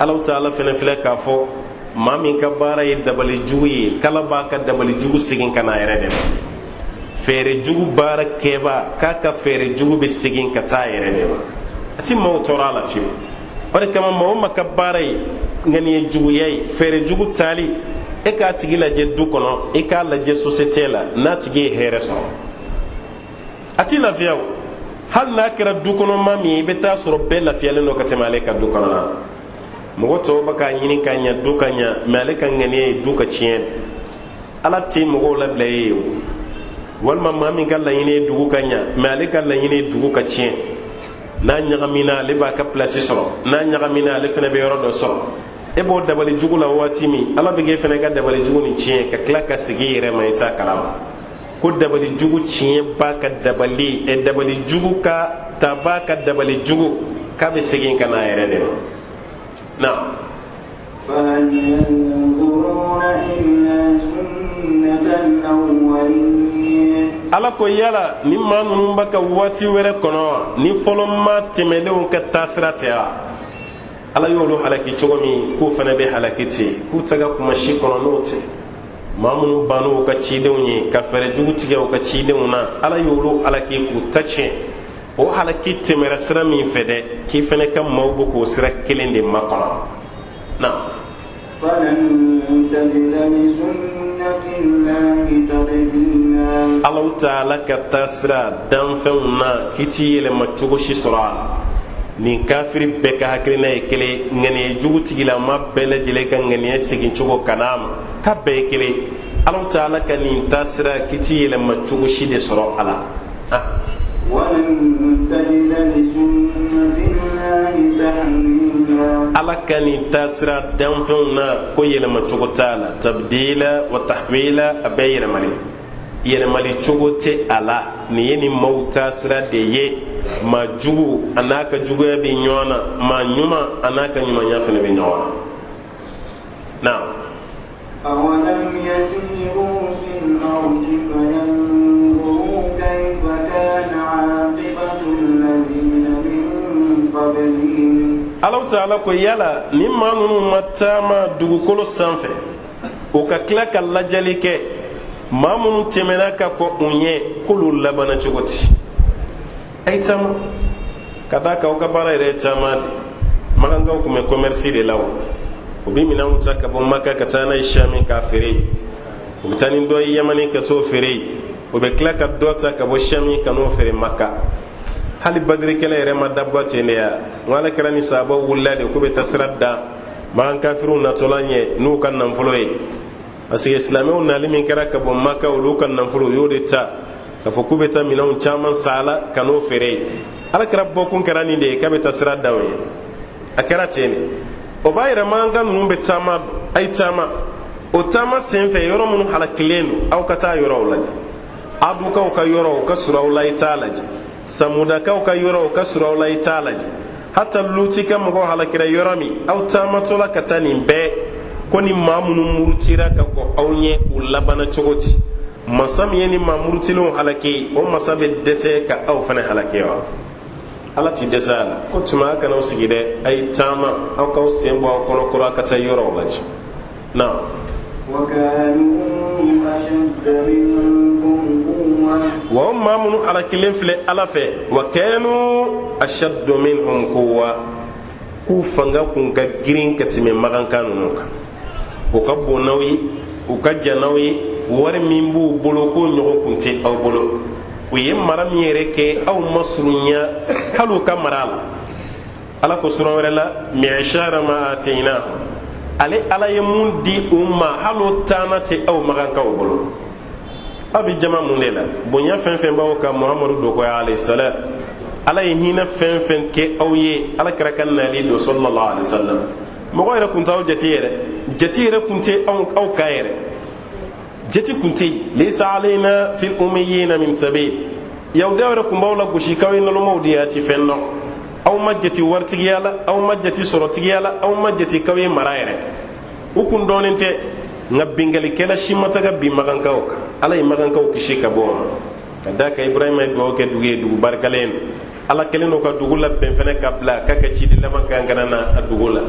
Alahu taala fɛnɛ filɛ k'a fɔ maa min ka baara ye dabali jugu ye, k'Ala b'a ka dabali jugu segin ka na a yɛrɛ de ma. Fɛɛrɛ jugu baara kɛba, k'a ka fɛɛrɛ jugu bɛ segin ka taa a yɛrɛ de ma, a ti maaw tɔɔrɔ a la fiyewu. O de kama maa o maa ka baara ye ŋaniya juguya ye, fɛɛrɛ jugu taali, e k'a tigi lajɛ du kɔnɔ, e k'a lajɛ société la, n'a tigi ye hɛrɛ sɔrɔ, a ti lafiya. O hali n'a kɛra du kɔnɔ maa min ye, i bɛ taa sɔrɔ bɛɛ lafiyalen don ka tɛmɛ ale ka du kɔnɔna na. Mɔgɔ tɔw bɛ k'a ɲini ka ɲɛ, du ka ɲɛ, mɛ ale ka ŋaniya ye du ka tiɲɛ. Ala tɛ mɔgɔw labila e ye o. Walima maa min ka laɲini ye dugu ka ɲɛ, mɛ ale ka laɲini ye dugu ka tiɲɛ, n'a ɲagamina, ale b'a ka pilasi sɔrɔ, n'a ɲagamina, ale fana bɛ yɔrɔ dɔ sɔrɔ. E b'o dabali jugu la waati min, Ala bɛ k'e fana ka dabali jugu nin tiɲɛ ka tila ka segin i yɛrɛ ma, i t'a kalama ko dabali jugu tiɲɛba ka dabali ɛ dabali jugu ka taba ka dabali jugu k'a bɛ segin ka na a yɛrɛ de ma. Na Ala ko yala ni maa ninnu bɛ ka waati wɛrɛ kɔnɔ wa ni fɔlɔ maa tɛmɛnenw ka taasira tɛ wa? Ala y'olu halaki cogo min, k'u fana bɛ halaki ten, k'u tɛ ka kuma si kɔnɔ n'o tɛ. Maa minnu bann'u ka cidenw ye ka fɛɛrɛ jugu tigɛ u ka cidenw na, Ala y'olu halaki k'u ta tiɲɛ. O halaki tɛmɛra sira min fɛ dɛ, k'i fana ka maaw bɛ k'o sira kelen de makɔnɔ. Na Alahu taala ka taasira danfɛnw na, k'i ti yɛlɛma cogo si sɔrɔ a la. Nin kafiri bɛɛ ka hakilina ye kelen, ŋaniya jugu tigilama bɛɛ lajɛlen ka ŋaniya segin cogo ka n'a ma k'a bɛɛ ye kelen. Alahu taala ka nin taasira, k'i ti yɛlɛma cogo si de sɔrɔ a la. Ala ka nin taasira danfɛnw na, ko yɛlɛma cogo t'a la. Tabdila wa tahwila, a bɛɛ yɛlɛmali yɛlɛmali cogo tɛ a la. Nin ye nin maaw taasira de ye. Maa jugu a n'a ka juguya bɛ ɲɔgɔn na, maa ɲuman a n'a ka ɲumanya fana bɛ ɲɔgɔn na. Na أولم يسيروا في الأرض فينظروا كيف كان عاقبة الذين من قبلهم Alahu taala ko yala ni maa ninnu ma taama dugukolo sanfɛ, u ka tila ka lajɛli kɛ maa minnu tɛmɛna ka kɔn u ɲɛ, k'olu labanna cogo di? A ye taama ka d'a kan aw ka baara yɛrɛ ye taama de. Makankaw tun bɛ commerce de la. O u bɛ minɛnw ta ka bɔ Maka ka taa n'a ye Sami k'a feere, u bɛ taa ni dɔ ye Yamani ka t'o feere, u bɛ tila ka dɔ ta ka bɔ Sami ka n'o feere Maka. Hali Badiri kɛlɛ yɛrɛ ma dabɔ ten de ya. N ko Ala kira ni sahabaw wulila de k'u bɛ taa sira da Makan kafiriw natɔla ɲɛ n'u ka nafolo ye, parce que silamɛw nali min kɛra ka bɔ Maka, olu ka nafolo, u y'o de ta k'a fɔ k'u bɛ taa minɛnw caman san a la ka n'o feere. Ala kira bɔkun kɛra nin de ye, k'a bɛ taa sira da u ye. A kɛra ten de. O b'a yira makan ninnu bɛ taama. A ye taama, o taama senfɛ, yɔrɔ minnu halakilen don, aw ka taa yɔrɔw lajɛ. Adukaw ka yɔrɔ, o ka surun aw la, i t'a lajɛ. Samudakaw ka yɔrɔ, o ka surun aw la, i t'a lajɛ. Hata Luti ka mɔgɔw halakira yɔrɔ min, aw taamatɔ la ka taa nin bɛɛ ko ni maa minnu murutira ka kɔn aw ɲɛ, u labanna cogo di? Masa min ye ni maa murutilenw halaki, o masa bɛ dɛsɛ ka aw fana halaki wa? Ala ti dɛsɛ a la. Ko tuma a kana aw sigi dɛ, a ye taama, aw k'aw sen bɔ aw kɔnɔ kɔrɔ, a ka taa yɔrɔw lajɛ. Na wa o maa minnu halakilen filɛ Ala fɛ, wa kanu ashaddu minhum quwwa, k'u fanga kun ka girin ka tɛmɛ maganka ninnu kan. U ka bon n'aw ye, u ka jan n'aw ye, wari min b'u bolo, k'o ɲɔgɔn kun tɛ aw bolo. U ye mara min yɛrɛ kɛ, aw ma surunya hali u ka mara la. Ala ko suran wɛrɛ la: mi'shara ma atayna, ale Ala ye mun di u ma, hali o taana tɛ aw magankaw bolo. Aw bɛ jama mun de la? Bonya fɛn fɛn b'aw kan, Muhamadu dɔgɔya alayhi salam, Ala ye hinɛ fɛn fɛn kɛ aw ye, Ala kira ka nali don sallallahu alaihi wasallam, mɔgɔ yɛrɛ kun t'aw jate yɛrɛ, jate yɛrɛ kun tɛ aw kan yɛrɛ, jate kun tɛ yen. Laysa alayna fil ummiyina min sabil. Yahudiyaw yɛrɛ kun b'aw la gosi k'aw ye nalomaw de ye, a ti fɛn dɔn. Aw ma jate waritigiya la, aw ma jate sɔrɔtigiya la, aw ma jate k'aw ye mara yɛrɛ, u kun dɔnnen tɛ. Nka binkalikɛla si ma taga bin magankaw kan. Ala ye magankaw kisi ka bɔ o ma, ka d'a kan Ibrahima ye dugawu kɛ dugu ye, dugu barikalen don. Ala kɛlen don ka dugu labɛn fɛnɛ ka bila k'a ka ciden laban kan kana na a dugu la.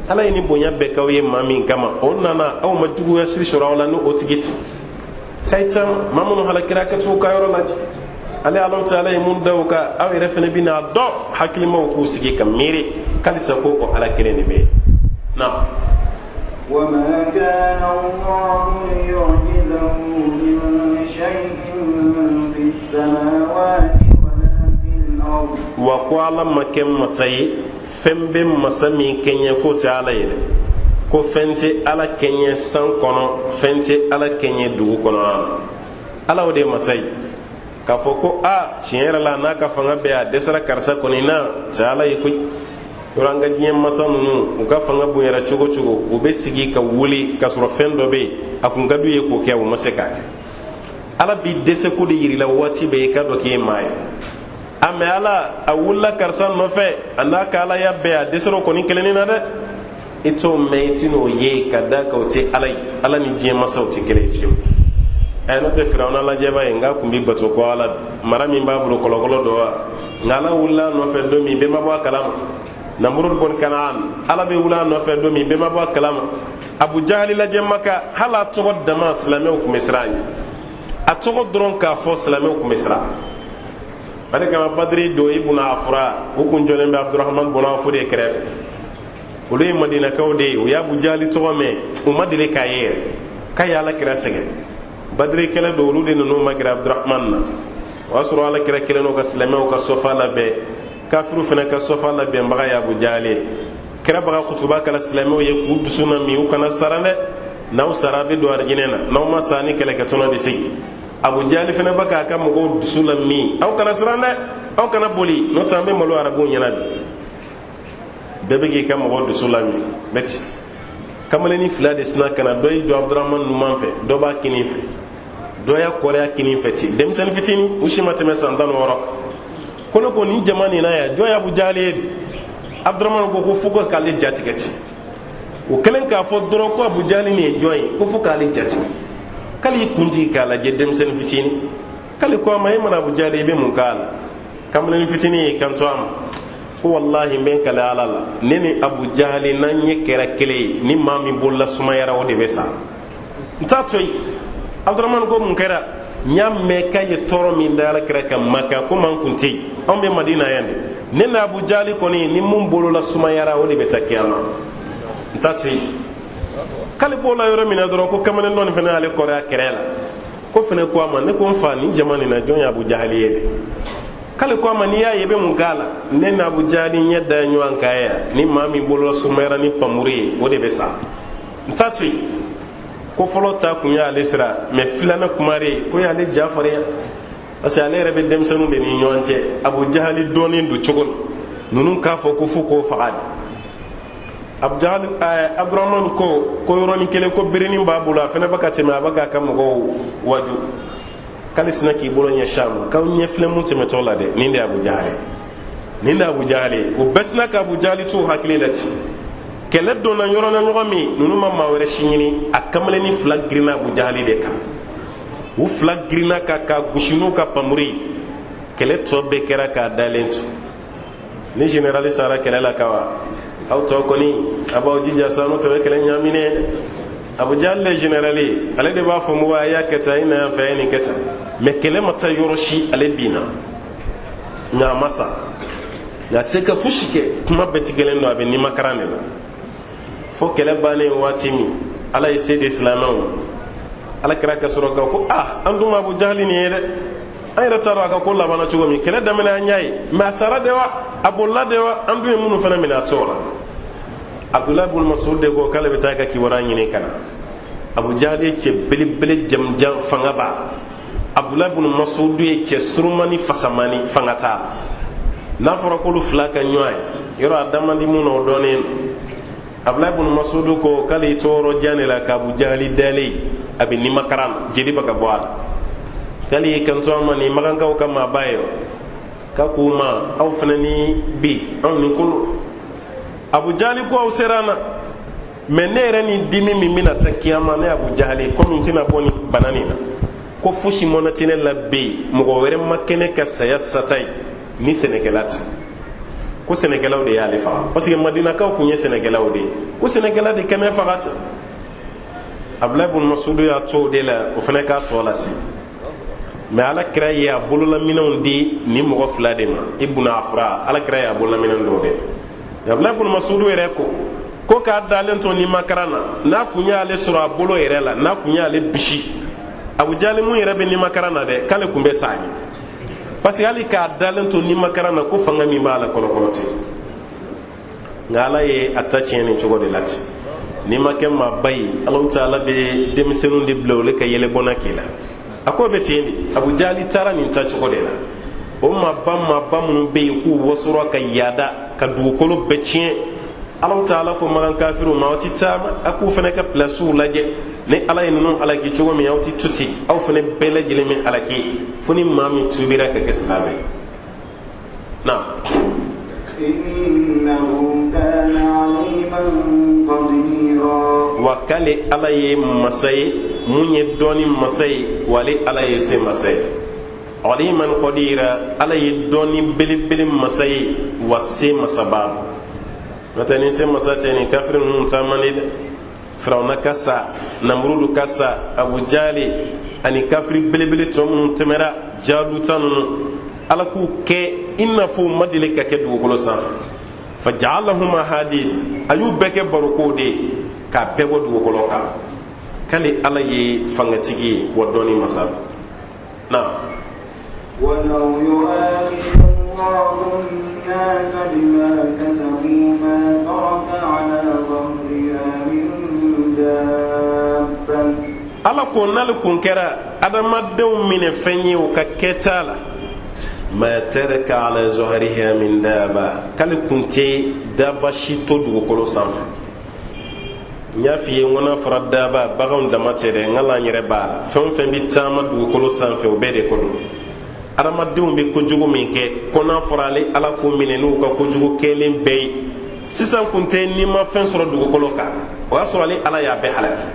Ala ye ni bonya bɛɛ k'aw ye maa min kama, o nana, aw ma juguya siri sɔrɔ aw la ni o tigi ti. K'a taama, maa minnu halakira, ka t'u ka yɔrɔ lajɛ. Ale Alahu taala ye mun da o kan, aw yɛrɛ fɛnɛ bɛna dɔn. Hakilimaw k'u sigi ka miiri k'alisa ko o Ala kelen de bɛ yen. Na وما كان الله ليعجزه من شيء في السماوات ولا في الأرض Wa ko Ala ma kɛ masa ye fɛn bɛ masa min kɛɲɛ k'o tɛ Ala ye dɛ. Ko fɛn tɛ Ala kɛɲɛ san kɔnɔ, fɛn tɛ Ala kɛɲɛ dugu kɔnɔ. Ala o de ye masa ye k'a fɔ ko a tiɲɛ yɛrɛ la, n'a ka fanga bɛɛ, a dɛsɛra karisa kɔni na, tɛ Ala ye koyi. Yɔrɔ an ka diɲɛ masa ninnu, u ka fanga bonyara cogo cogo, u bɛ sigi ka wuli k'a sɔrɔ fɛn dɔ bɛ yen a kun ka d'u ye k'o kɛ, u ma se k'a kɛ. Ala b'i dɛsɛ ko de yir'i la waati bɛɛ, i k'a dɔn k'i ye maa ye. A mɛ Ala a wulila karisa nɔfɛ, a n'a ka alaya bɛɛ, a dɛsɛra o kɔni kelennin na dɛ. I t'o mɛn, i tɛn'o ye, ka d'a kan o tɛ Ala ye. Ala ni diɲɛ masaw tɛ kelen ye fiyewu. Ɛ, n'o tɛ, Firawuna lajɛba ye, nka kun bɛ bato ko Ala mara min b'a bolo kɔlɔkɔlɔ dɔ wa, nka Ala wulila a nɔfɛ don min, bɛɛ ma bɔ a kalama. Namurud bɔn Kanaan, Ala bɛ wuli a nɔfɛ don min, bɛɛ ma bɔ a kalama. Abu Jahali lajɛ Maka, hali a tɔgɔ dama, silamɛw tun bɛ siran a ɲɛ. A tɔgɔ dɔrɔn k'a fɔ, silamɛw tun bɛ siran. O de kama Badiri don, Ibuna Afura, u kun jɔlen bɛ Abdurahman bɔn Afu de kɛrɛfɛ. Olu ye Madinakaw de ye. U y'Abu Jahali tɔgɔ mɛn, u ma deli k'a ye yɛrɛ k'a ye Ala kira sɛgɛn. Badiri kɛlɛ don, olu de ninnu ma gɛrɛ Abdurahman na. O y'a sɔrɔ Ala kira kelen n'o ka silamɛw ka sɔfa labɛn, kafiriw fana ka sɔfa labɛnbaga ye Abu Jahali ye. Kira b'a ka kutuba kɛla silamɛw ye k'u dusu na min, u kana siran dɛ, n'aw sara, a bɛ don arijinɛ na, n'aw ma sa, ni kɛlɛkɛtɔnɔ bɛ segin. Abu Jahali fana bɛ k'a ka mɔgɔw dusu la min, aw kana siran dɛ, aw kana boli, n'o tɛ an bɛ malo arabuw ɲɛna bi. Bɛɛ bɛ k'i ka mɔgɔ dusu la min bɛ ten. Kamalennin fila de sina ka na, dɔ y'i jɔ Abudurahman numan fɛ, dɔ b'a kinin fɛ, dɔ y'a kɔrɔya kinin fɛ ten. Denmisɛnnin fitinin, u si ma tɛmɛ san 16 kan. Ko ne ko nin jama nin na yan, jɔn ye Abu Jahali ye bi? Abudurahman ko ko fo ko k'ale jatigɛ ten. O kɛlen k'a fɔ dɔrɔn ko Abu Jahali nin ye jɔn ye, ko fo k'ale jatigɛ, k'ale y'i kun jigin k'a lajɛ, denmisɛnnin fitinin. K'ale ko a ma, e mana Abu Jahali, i bɛ mun k'a la? Kamalennin fitinin y'i kanto a ma ko walahi, n bɛ n kale Ala la, ne ni Abu Jahali, n'an ɲɛ kɛra kelen ye, ni maa min bolola sumayara, o de bɛ sa, n t'a to yen. Abudurahmani ko mun kɛra? N y'a mɛn k'a ye tɔɔrɔ min da Ala kira kan Maka, komi an kun tɛ yen, anw bɛ Madina yan de, ne ni Abu Jahali kɔni, ni mun bolola sumayara, o de bɛ taa kiyama, n t'a to yen. K'ale b'o la yɔrɔ min na dɔrɔn, ko kamalen dɔ nin fana y'ale kɔrɔya kɛrɛ la, ko fana ko a ma, ne ko n fa, nin jama nin na, jɔn ye Abu Jahali ye dɛ? K'ale ko a ma, n'i y'a ye, i bɛ mun k'a la? Ne ni Abu Jahali ɲɛ da ɲɔgɔn kan yan, ni maa min bolola sumayara ni pamuru ye, o de bɛ sa, n t'a to yen. Ko fɔlɔ ta kun y'ale sira, mɛ filanan kumare ko y'ale ja farinya, parce que ale yɛrɛ bɛ denmisɛnninw de ni ɲɔgɔn cɛ, Abu Jahali dɔɔnin don cogo min, ninnu k'a fɔ ko fo k'o faga de. Abujahali ɛɛ Abdurahman ko ko yɔrɔnin kelen ko berenin b'a bolo, a fana bɛ ka tɛmɛ, a bɛ k'a ka mɔgɔw waju. K'ale sina k'i bolo ɲɛsin a ma, k'aw ɲɛ filɛ mun tɛmɛtɔ la dɛ, nin de ye Abu Jahali, nin de ye Abu Jahali. O bɛɛ sina ka Abu Jahali t'u hakili la ten. Kɛlɛ donna yɔrɔ la ɲɔgɔn min, ninnu ma maa wɛrɛ si ɲini, a kamalennin fila girinna Abu Jahali de kan. U fila girinna ka ka gosi n'u ka pamuru ye. Kɛlɛ tɔ bɛɛ kɛra k'a dalen to. Ni général sara kɛlɛ la kawa, aw tɔ kɔni a b'aw jija sa, n'o tɛ o ye kɛlɛ ɲaaminen ye dɛ. Abu Jahal le général ye, ale de b'a fɔ mɔgɔ a y'a kɛ tan, a ye na yan fɛ, a ye nin kɛ tan, mɛ kɛlɛ ma taa yɔrɔ si, ale binna, nka a ma sa, nka a tɛ se ka fosi kɛ, kuma bɛɛ tigɛlen don, a bɛ nimakaran de la. Fo kɛlɛ bannen waati min, Ala ye se di silamɛw ma, Ala kira ka sɔrɔ ka ko ah, an dun ma Abu Jahali nin ye dɛ, an yɛrɛ t'a dɔn a ka ko labanna cogo min. Kɛlɛ daminɛ an y'a ye, mɛ a sara de wa, a bolila de wa, an dun ye minnu fana minɛ, a t'o la. Abdulayi bun Masud de ko k'ale bɛ taa ka kibaruya ɲini ka na. Abu Jahali ye cɛ belebele, jamujan, fanga b'a la. Abdulayi bun Masud ye cɛ surumani, fasamani, fanga t'a la. N'a fɔra k'olu fila ka ɲɔgɔn ye yɔrɔ, a da man di mun na, o dɔnnen don. Abdulayi bun Masud ko k'ale y'i to yɔrɔ jan de la k'Abu Jahali dalen, a bɛ nimakaran na, jeli bɛ ka bɔ a la. K'ale y'i kanto a ma, nin magankaw ka maaba ye, k'a k'u ma, aw fana ni bi, anw ni kolo. Abu Jahali ko aw sera an na, mɛ ne yɛrɛ ni dimi min bɛna taa kiyama, ne Abu Jahali komi n tɛna bɔ nin bana nin na, ko fosi mɔnɛ tɛ ne la bi, mɔgɔ wɛrɛ ma kɛ ne ka saya sata ye ni sɛnɛkɛla tɛ. Ko sɛnɛkɛlaw de y'ale faga, parce que Madinakaw kun ye sɛnɛkɛlaw de ye, ko sɛnɛkɛla de kɛ ne faga ten. Abdulayi bun Masudu y'a to o de la, o fana k'a tɔ lase. Mɛ Ala kira ye a bololaminɛnw di ni mɔgɔ fila de ma, Ibuna Afra, Ala kira ye a bololaminɛn dɔw de. Abdulayi bun Masudu yɛrɛ ko ko k'a dalen to ni makaran na, n'a kun y'ale sɔrɔ a bolo yɛrɛ la, n'a kun y'ale bisi, Abu Jali mun yɛrɛ bɛ nimakaran na dɛ, k'ale kun bɛ sa ye, parce que hali k'a dalen to nimakaran na, ko fanga min b'a la kɔlɔkɔlɔ tɛ. Nka Ala ye a ta tiɲɛ nin cogo de la ten. N'i ma kɛ maaba ye, Alahu taala bɛ denmisɛnninw de bila olu ka yɛlɛbɔnna k'i la, a ko bɛ ten de. Abu Jali taara nin ta cogo de la. O maaba maaba minnu bɛ yen k'u wasora ka yaada ka dugukolo bɛɛ tiɲɛ. Alahu taala ko makan kafiriw ma, aw ti taama a k'u fana ka pilasiw lajɛ? Ni Ala ye ninnu halaki cogo min, aw ti to ten, aw fana bɛɛ lajɛlen bɛ halaki fo ni maa min tuubira ka kɛ silamɛ ye. Na wa k'ale Ala ye masa ye mun ye dɔnni masa ye, wa ale Ala ye se masa ye. Aliman qadira, Ala ye dɔnni belebele masa ye, wa se masaba. N'o tɛ, ni se masa tɛ, ni kafiri ninnu taama di dɛ. Firawuna ka sa, Namurudu ka sa, Abujali ani kafiri belebele tɔ minnu tɛmɛra, Jaluta ninnu, Ala k'u kɛ i n'a fɔ u ma deli ka kɛ dugukolo sanfɛ. Fajaalahum ahadis, a y'u bɛɛ kɛ barokow de ye k'a bɛɛ bɔ dugukolo kan. K'ale Ala ye fangatigi ye, wa dɔnni masa. Na ولو يؤاخذ الله الناس بما كسبوا ما ترك على ظهرها من دابة. Ala ko n'ale kun kɛra adamadenw minɛ fɛn ye u ka kɛta la, ma taraka ala zahriha min daba, k'ale kun tɛ daba si to dugukolo sanfɛ. N y'a f'i ye n ko n'a fɔra daba, baganw dama tɛ dɛ, n ka l'an yɛrɛ b'a la, fɛn o fɛn bɛ taama dugukolo sanfɛ, o bɛɛ de ko don. Adamadenw bɛ kojugu min kɛ, ko n'a fɔra ale Ala k'u minɛ n'u ka kojugu kɛlen bɛɛ ye sisan, kun tɛ n'i ma fɛn sɔrɔ dugukolo kan. O y'a sɔrɔ ale Ala y'a bɛɛ halaki,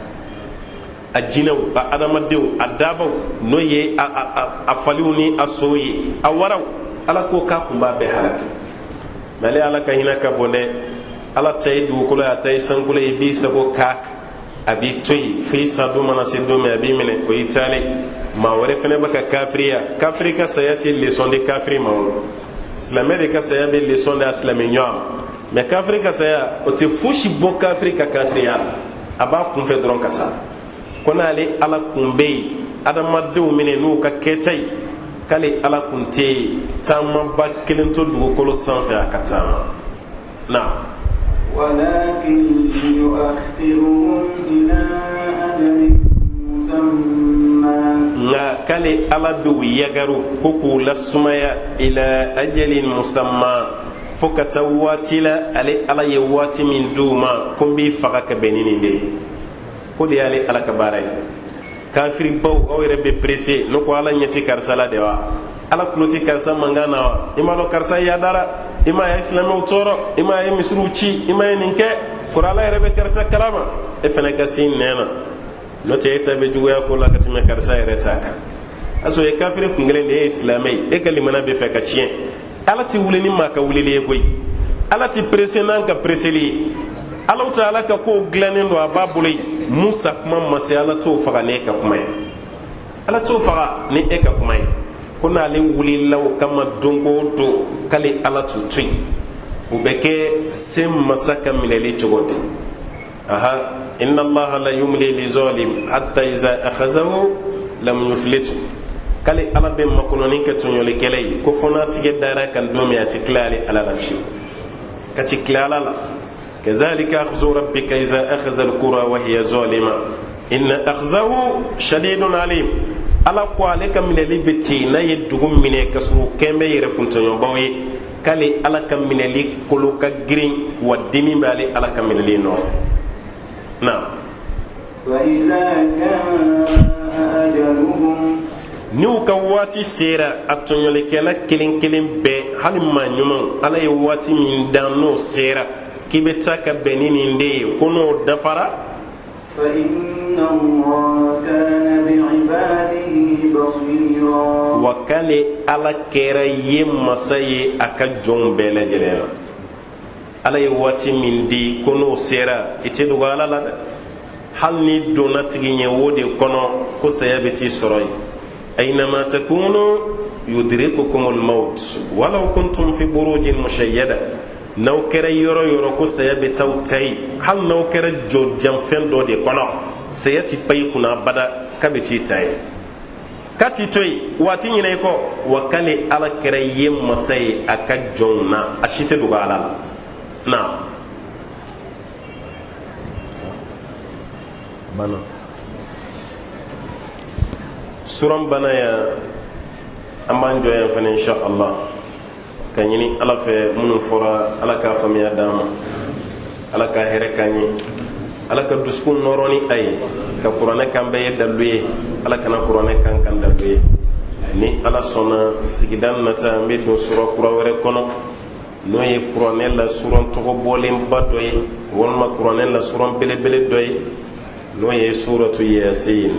a jinɛw, a adamadenw, a dabaw, n'o ye a faliw ni a sow ye, a waraw. Ala ko k'a kun b'a bɛɛ halaki, mɛ ale Ala ka hinɛ ka bon dɛ. Ala ta ye dugukolo ye, a ta ye sankolo ye. I b'i sago k'a a b'i to yen fo i sa don mana se don min, a b'i minɛ, o y'i taalen. Maa wɛrɛ fɛnɛ bɛ ka kafiriya. Kafiri ka saya tɛ leçon di kafiri ma. O silamɛ de ka saya bɛ leçon di a silamɛ ɲɔgɔn ma, mɛ kafiri ka saya, o tɛ fosi bɔ kafiri ka kafiriya la, a b'a kunfɛ dɔrɔn ka taa. Ko n'ale Ala kun bɛ yen adamadenw minɛ n'u ka kɛta ye, k'ale Ala kun tɛ yen taamaba kelen to dugukolo sanfɛ a ka taama na. ولكن يؤخرهم إلى أجل مسمى. Nka k'ale Ala bɛ u yagaru ko k'u lasumaya, ila ajalin musamma, fo ka taa waati la, ale Ala ye waati min d'u ma, ko n b'i faga ka bɛn ni nin de ye. Ko de y'ale Ala ka baara ye. Kafiribaw, aw yɛrɛ bɛ pressé ne ko Ala ɲɛ tɛ karisa la de wa? Ala tulo tɛ karisa mankan na wa? I m'a dɔn karisa yadara, i m'a ye silamɛw tɔɔrɔ, i m'a ye misiriw ci, i m'a ye nin kɛ kɔrɔ, Ala yɛrɛ bɛ karisa kalama. E fana ka se nɛn na, n'o tɛ e ta bɛ juguya ko la ka tɛmɛ karisa yɛrɛ ta kan. A sɔrɔ e kafiri kun kelen de, e ye silamɛ ye, e ka limana bɛ fɛ ka tiɲɛ. Ala ti wuli ni maa ka wulili ye koyi, Ala ti pressé n'an ka presseli ye. Ala ta, Ala ka kow dilannen don, a b'a bolo yen. Musa kuma ma se, Ala t'o faga n'e ka kuma ye, Ala t'o faga ni e ka kuma ye. Ko n'ale wulila o kama don o don, k'ale Ala t'u to yen, u bɛ kɛ se masa ka minɛli cogo di? Aha, inna Allaha la yumli li zalim hatta iza akhazahu lam yuflitu. K'ale Ala bɛ makɔnɔni kɛ tɔɲɔlikɛla ye, ko fo n'a tigɛ dara kan don min, a ti tila ale Ala la fiyewu, ka ti tila Ala la. كذلك أخذ ربك إذا أخذ القرى وهي ظالمة إن أخذه شديد عليم. Ala ko ale ka minɛli bɛ ten, n'a ye dugu minɛ ka sɔrɔ o kɛn bɛ yɛrɛ kuntɔɲɔbaw ye, k'ale Ala ka minɛli kolo ka girin, wa dimi bɛ ale Ala ka minɛli nɔfɛ na. فإذا جاء أجلهم N'u ka waati sera, a tɔɲɔlikɛla kelen kelen bɛɛ, hali maa ɲumanw, Ala ye waati min dan, n'o sera k'i bɛ taa ka bɛn ni nin de ye, ko n'o dafara, فإن الله كان بعباده بصيرا. Wa k'ale Ala kɛra ye masa ye a ka jɔnw bɛɛ lajɛlen na. Ala ye waati min di, ko n'o sera, i tɛ dogo Ala la dɛ. Hali ni donna tigi ɲɛ wo de kɔnɔ, ko saya bɛ t'i sɔrɔ yen. Aynama takunu yudrikukumul maut walau kuntum fi burujin mushayyada. N'aw kɛra yɔrɔ yɔrɔ, ko saya bɛ t'aw ta yen. Hali n'aw kɛra jɔ janfɛn dɔ de kɔnɔ, saya ti pa i kunna abada k'a bɛ t'i ta yen, k'a t'i to yen waati ɲinɛ i kɔ. Wa k'ale Ala kɛra ye masa ye a ka jɔnw na, a si tɛ dogo Ala la na. Bana suran bana yan, an b'an jɔ yan fana, insha Allah. Ka ɲini Ala fɛ, minnu fɔra, Ala k'a faamuya d'an ma. Ala ka hɛrɛ k'an ye, Ala ka dusukun nɔrɔ ni a ye, ka Kuranɛ k'an bɛɛ ye dalu ye. Ala kana Kuranɛ k'an kan dalu ye. Ni Ala sɔnna, sigida nata, an bɛ don sura kura wɛrɛ kɔnɔ, n'o ye Kuranɛ la suran tɔgɔ bɔlenba dɔ ye, walima Kuranɛ la suran belebele dɔ ye, n'o ye Suratu Yasin.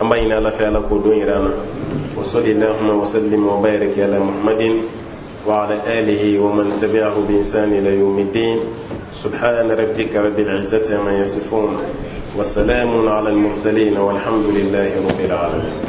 An b'a ɲini Ala fɛ, Ala k'o don yira an na. Wa salli allahumma wa sallim wa barik ala Muhammadin wa ala alihi wa man tabi'ahu bi ihsan ila yawmiddin. Subhana rabbika rabbil izzati amma yasifun wa salamun ala al mursalin, walhamdulillahi rabbil alamin.